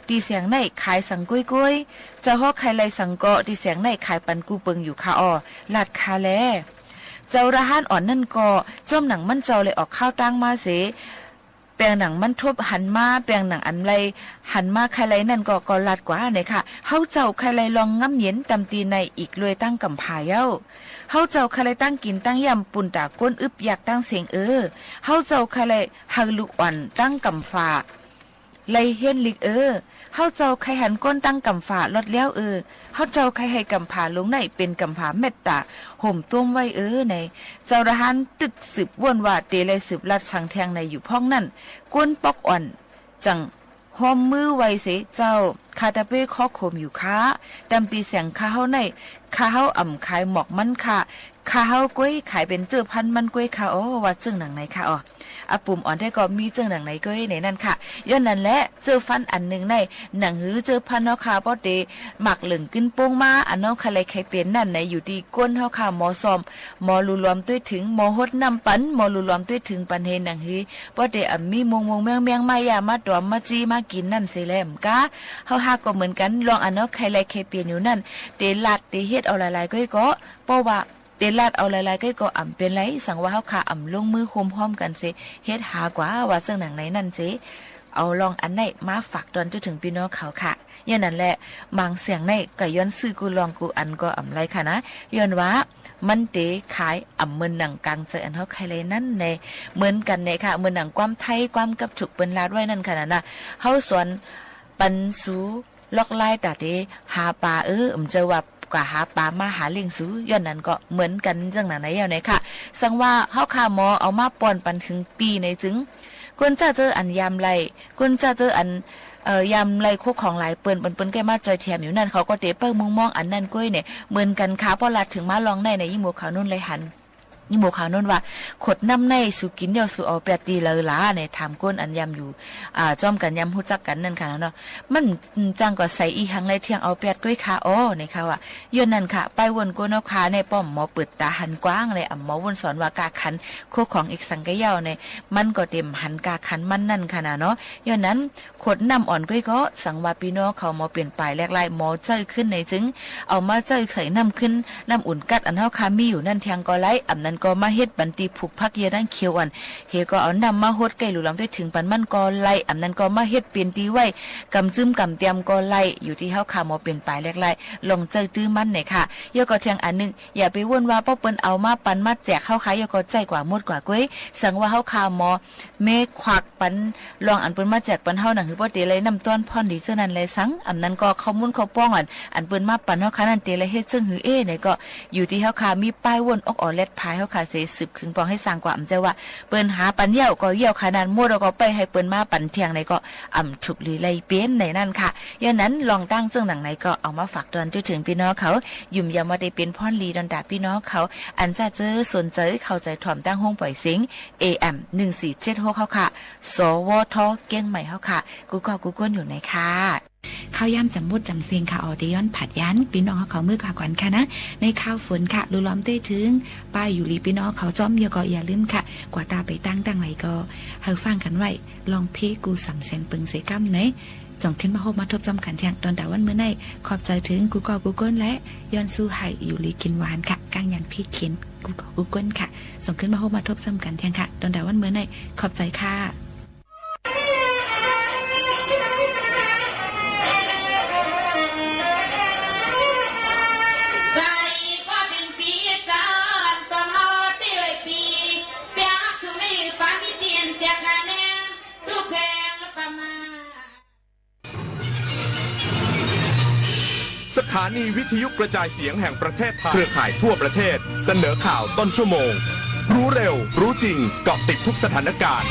ตี้แสงในขายสังก๊วยๆ เจ้าเฮาใค่ไล่สังเกาะ ตี้แสงในขายปันกู้เปิงอยู่ค่ะอ้อ ลาดค่ะแล เจ้าระหานอ่อนนั่นก็ จ้อมหนังมันเจ้าไล่ออกข้าวตางมาเส แปงหนังมันทบหันมา แปงหนังอันไล่หันมาใค่ไล่นั่นก็ ก็ลาดกว่าในค่ะ เฮาเจ้าใค่ไล่ลองงำเย็นตำตี้ในอีกลวยตั้งก๋ำผาเย้า เฮาเจ้าใค่ไล่ตั้งกิ๋นตั้งย่ำปุ้นต๋าก้นอึบยากตั้งเซ็งเออ เฮาเจ้าใค่ไล่หื้อลูกอ่อนตั้งก๋ำฝา ไล่เฮียนลิกเออ เฮาเจ้าใค่หันก้นตั้งก๋ำฝาลอดแล้วเออ เฮาเจ้าใค่หื้อก๋ำผาลงในเป๋นก๋ำผาเมตต๋า ห่มต้มไว้เออใน เจ้าระหานตึกสืบว่นว่าเตไล่สืบลาดสังแทงในอยู่พ่องนั่น ก้นป๊อกอ่อนจั่ง ฮอมมือไวเส เจ้า ข้าตะเป้ขอขมอยู่ค่ะ ตำตี้แสงข้าเฮาใน ข้าเฮาอ่ำขายหมอกมันค่ะ ข้าเฮาก๊วยขายเป๋นเจ้อพันมันก๊วยค่ะอ้อ ว่าเจิ่งหนังในค่ะอ้อ อาปุ่มอ่อนแต๊ก็มีเจิ่งหนังไหนก้อยในนั้นค่ะ ย้อนนั้นแหละ เจื้อฟันอันนึ่งใน หนังหื้อเจื้อฟันเฮาค่ะ ป้อเต๋หมากเหลิงกึ๊นโป๊งมา อันเฮาใค่ไร้ใค่เป๋นนั้นใน อยู่ตี้ก้นเฮาค่ะ หมอซ่อม หมอหลู่หลอมตวยเถิง หมอหดน้ำปัน หมอหลู่หลอมตวยเถิงปันเฮ หนังหื้อ ป้อเต๋อ่ำมีมงมงแมงแมง มาย่ามาตอม มาจี้มากิ๋นนั้นเสียแล ก้า เฮาหากก็เหมือนกั๋น ลองอันเฮาใค่ไร้ใค่เป๋นอยู่นั้น เต๋ลาดเต๋เฮ็ดเอาหลายๆ ก้อยก็ เพราะว่า เต๋ลาดเอาหลายๆ ก้อยก็อ่ำเป๋นไร สังว่าเฮาค่ะอ่ำลงมือโฮมฮ้อมกั๋นเส เฮ็ดหากว่า ว่าเจิ่งหนังในนั้นเส เอาลองอันไหนมาฝากตอนเจ้าเถิงปี้น้องเขาค่ะ ย้อนนั้นแหละ บางเสียงในก็ย้อนซื่อกู้ลองกู้อันก็อ่ำไรค่ะนะ ย้อนว่า มันเต๋ขายอ่ำเหมือนหนังกางใจ๋อันเฮาใค่ไร้นั้นแน่ เหมือนกั๋นแน่ค่ะ เหมือนหนังความไทย ความกับถูกเปิ้นลาดไว้นั้นค่ะนะ เฮาสอนปันสู ลอกลายต๋าเต๋หาป๋า เออ อืม เจ้าว่า ก๋าหาป๋ามาหาเลี้ยงสู ย้อนนั้นก็เหมือนกั๋นเจิ่งหนังในเย้าในค่ะ สังว่าเฮาค่ะหมอเอามาป้อนปันเถิงปี้ในจึง ก้นเจ้าเจ้าอันยามไร้ ก้นเจ้าเจ้าอัน เอ่อ ยามไร้โคของหลายเปิ้น เปิ้น เปิ้นแก้มาจ่อยแถมอยู่นั้น เขาก็เต๋เป้ามุงมองอันนั้นก้อยเนี่ย เหมือนกั๋นค่ะ ป้อลาดเถิงมาลองในใน ยี่หมู่เขานู่นไร้หัน ยี่หมู่เขานู่นว่า ขวดน้ำในสูกิ๋นเย้าสูเอาแป๊ดตี้ใดลาใน ถามก้นอันยามอยู่ อ่า จ้อมกั๋นยามฮู้จักกั๋นนั้นค่ะเนาะ มัน อืม จั่งก็ใส่อี่หังไร้เตี้ยงเอาแป๊ดก้อยค่ะ อ้อ ในค่ะว่า ย้อนนั้นค่ะ ป้ายว่นก้นเฮาค่ะใน ป้อมหมอเปิดต๋าหันกว้างใน อ่ำหมอว่นสอนว่าก้าขัน โคของอีกสังกะเย้าใน มันก็เต๋บ่หันก้าขันมันนั้นค่ะนะเนาะ ย้อนนั้น ขวดน้ำอ่อนก้อยก็ สังว่าปี้น้องเขาหมอเป๋นป๋ายแลกไร้ หมอใจ๊ขึ้นในจึง เอามาใจ๊ใส่น้ำขึ้น น้ำอุ่นกั๊ดอันเฮาค่ะมีอยู่นั้นเตี้ยงก็ไร้ อ่ำนั้นก็มาเฮ็ดปันตี้ผูกผักเยื่อดั้งเขียวอ่อน เฮก็เอาน้ำมาหดใก้หลู่หลอมตวยเถิงปันมันก็ไร้ อ่ำนั้นก็มาเฮ็ดเป๋นตี้ไหว้ ก๋ำจึ้มก๋ำเตียมก็ไร้ อยู่ตี้เฮาค่ะหมอเป๋นป๋ายแลกไร้ ลองใจ๊ตื้อมันในค่ะ เย้าก็เตี้ยงอันนึ่ง อย่าไปว่นว่าป้อเปิ้นเอามาปันมาแจกเฮาค่ะ เย้าก็ใจ๊กว่าหมดกว่าก้อย สังว่าเฮาค่ะหมอ เมควักปัน ลองอันเปิ้นมาแจกปันเฮา หนังหื้อป้อเต๋ไร้น้ำต้อนพ่อนดีเจ้านั้นแลสัง อ่ำนั้นก็ข้าวมุ้นข้าวป้องอัน อันเปิ้นมาปันเฮาค่ะนั้น เต๋ไร้เฮ็ดเจิ่งหื้อเอ้ในก็ อยู่ตี้เฮาค่ะมีป้ายว่นออกอ่อแลดพายเฮาค่ะเส สืบขึงปองหื้อสร้างกว่า อ่ำเจ้าว่า เปิ้นหาปันเย้าก็เย้าค่ะนั้น หมดแล้วก็ไปหื้อเปิ้นมาปันเตี้ยงในก็ อ่ำถูกหรือไร้เป๋นในนั้นค่ะ ย้อนนั้นลองตั้งเจิ่งหนังในก็เอามาฝากตอนเจ้าเถิงปี้น้องเขา ยุ่มยำว่าได้เป๋นพ่อนดีดอนต๋าปี้น้องเขา อันจะเจอสนใจ๋เข้าใจ๋ถ่อมตั้งห้องป่อยเสียง เอ เอ็ม หนึ่งสี่เจ็ดหก เฮาค่ะ สวท เกียงใหม่เฮาค่ะ กู้ก็กู้ก้นอยู่ในค่ะ ข้าวยามจ๋ำหมดจ๋ำเสียงค่ะ ออเตย้อนผัดย้านปี้น้องเฮาเขามื้อก่าก่อนค่ะนะ ในข่าวฝนค่ะ หลู่หลอมตวยเถิง ป้ายอยู่หลีปี้น้องเขาจ้อม เย้าก็อย่าลืมค่ะ กว่าต๋าไปตั้งตังไหนก็ หื้อฟังกั๋นไว้ ลองเพลงกู้สำแสนเปิงเสก้ำใน จ่องขึ้นมาฮบมาทบจ้อมกั๋นเตี้ยง ตอนต๋าวันมื้อใน ขอบใจ๋เถิงกู้ก็กู้ก้นและ ย้อนสู้หื้ออยู่ดีกิ๋นหวานค่ะ ก้างอย่างพีเข็นกู้ก็กู้ก้นค่ะ จ่องขึ้นมาฮบมาทบจ้อมกั๋นเตี้ยงค่ะ ตอนต๋าวันมื้อใน ขอบใจ๋ค่ะ สถานีวิทยุกระจายเสียงแห่งประเทศไทย เครือข่ายทั่วประเทศ เสนอข่าวต้นชั่วโมง รู้เร็ว รู้จริง เกาะติดทุกสถานการณ์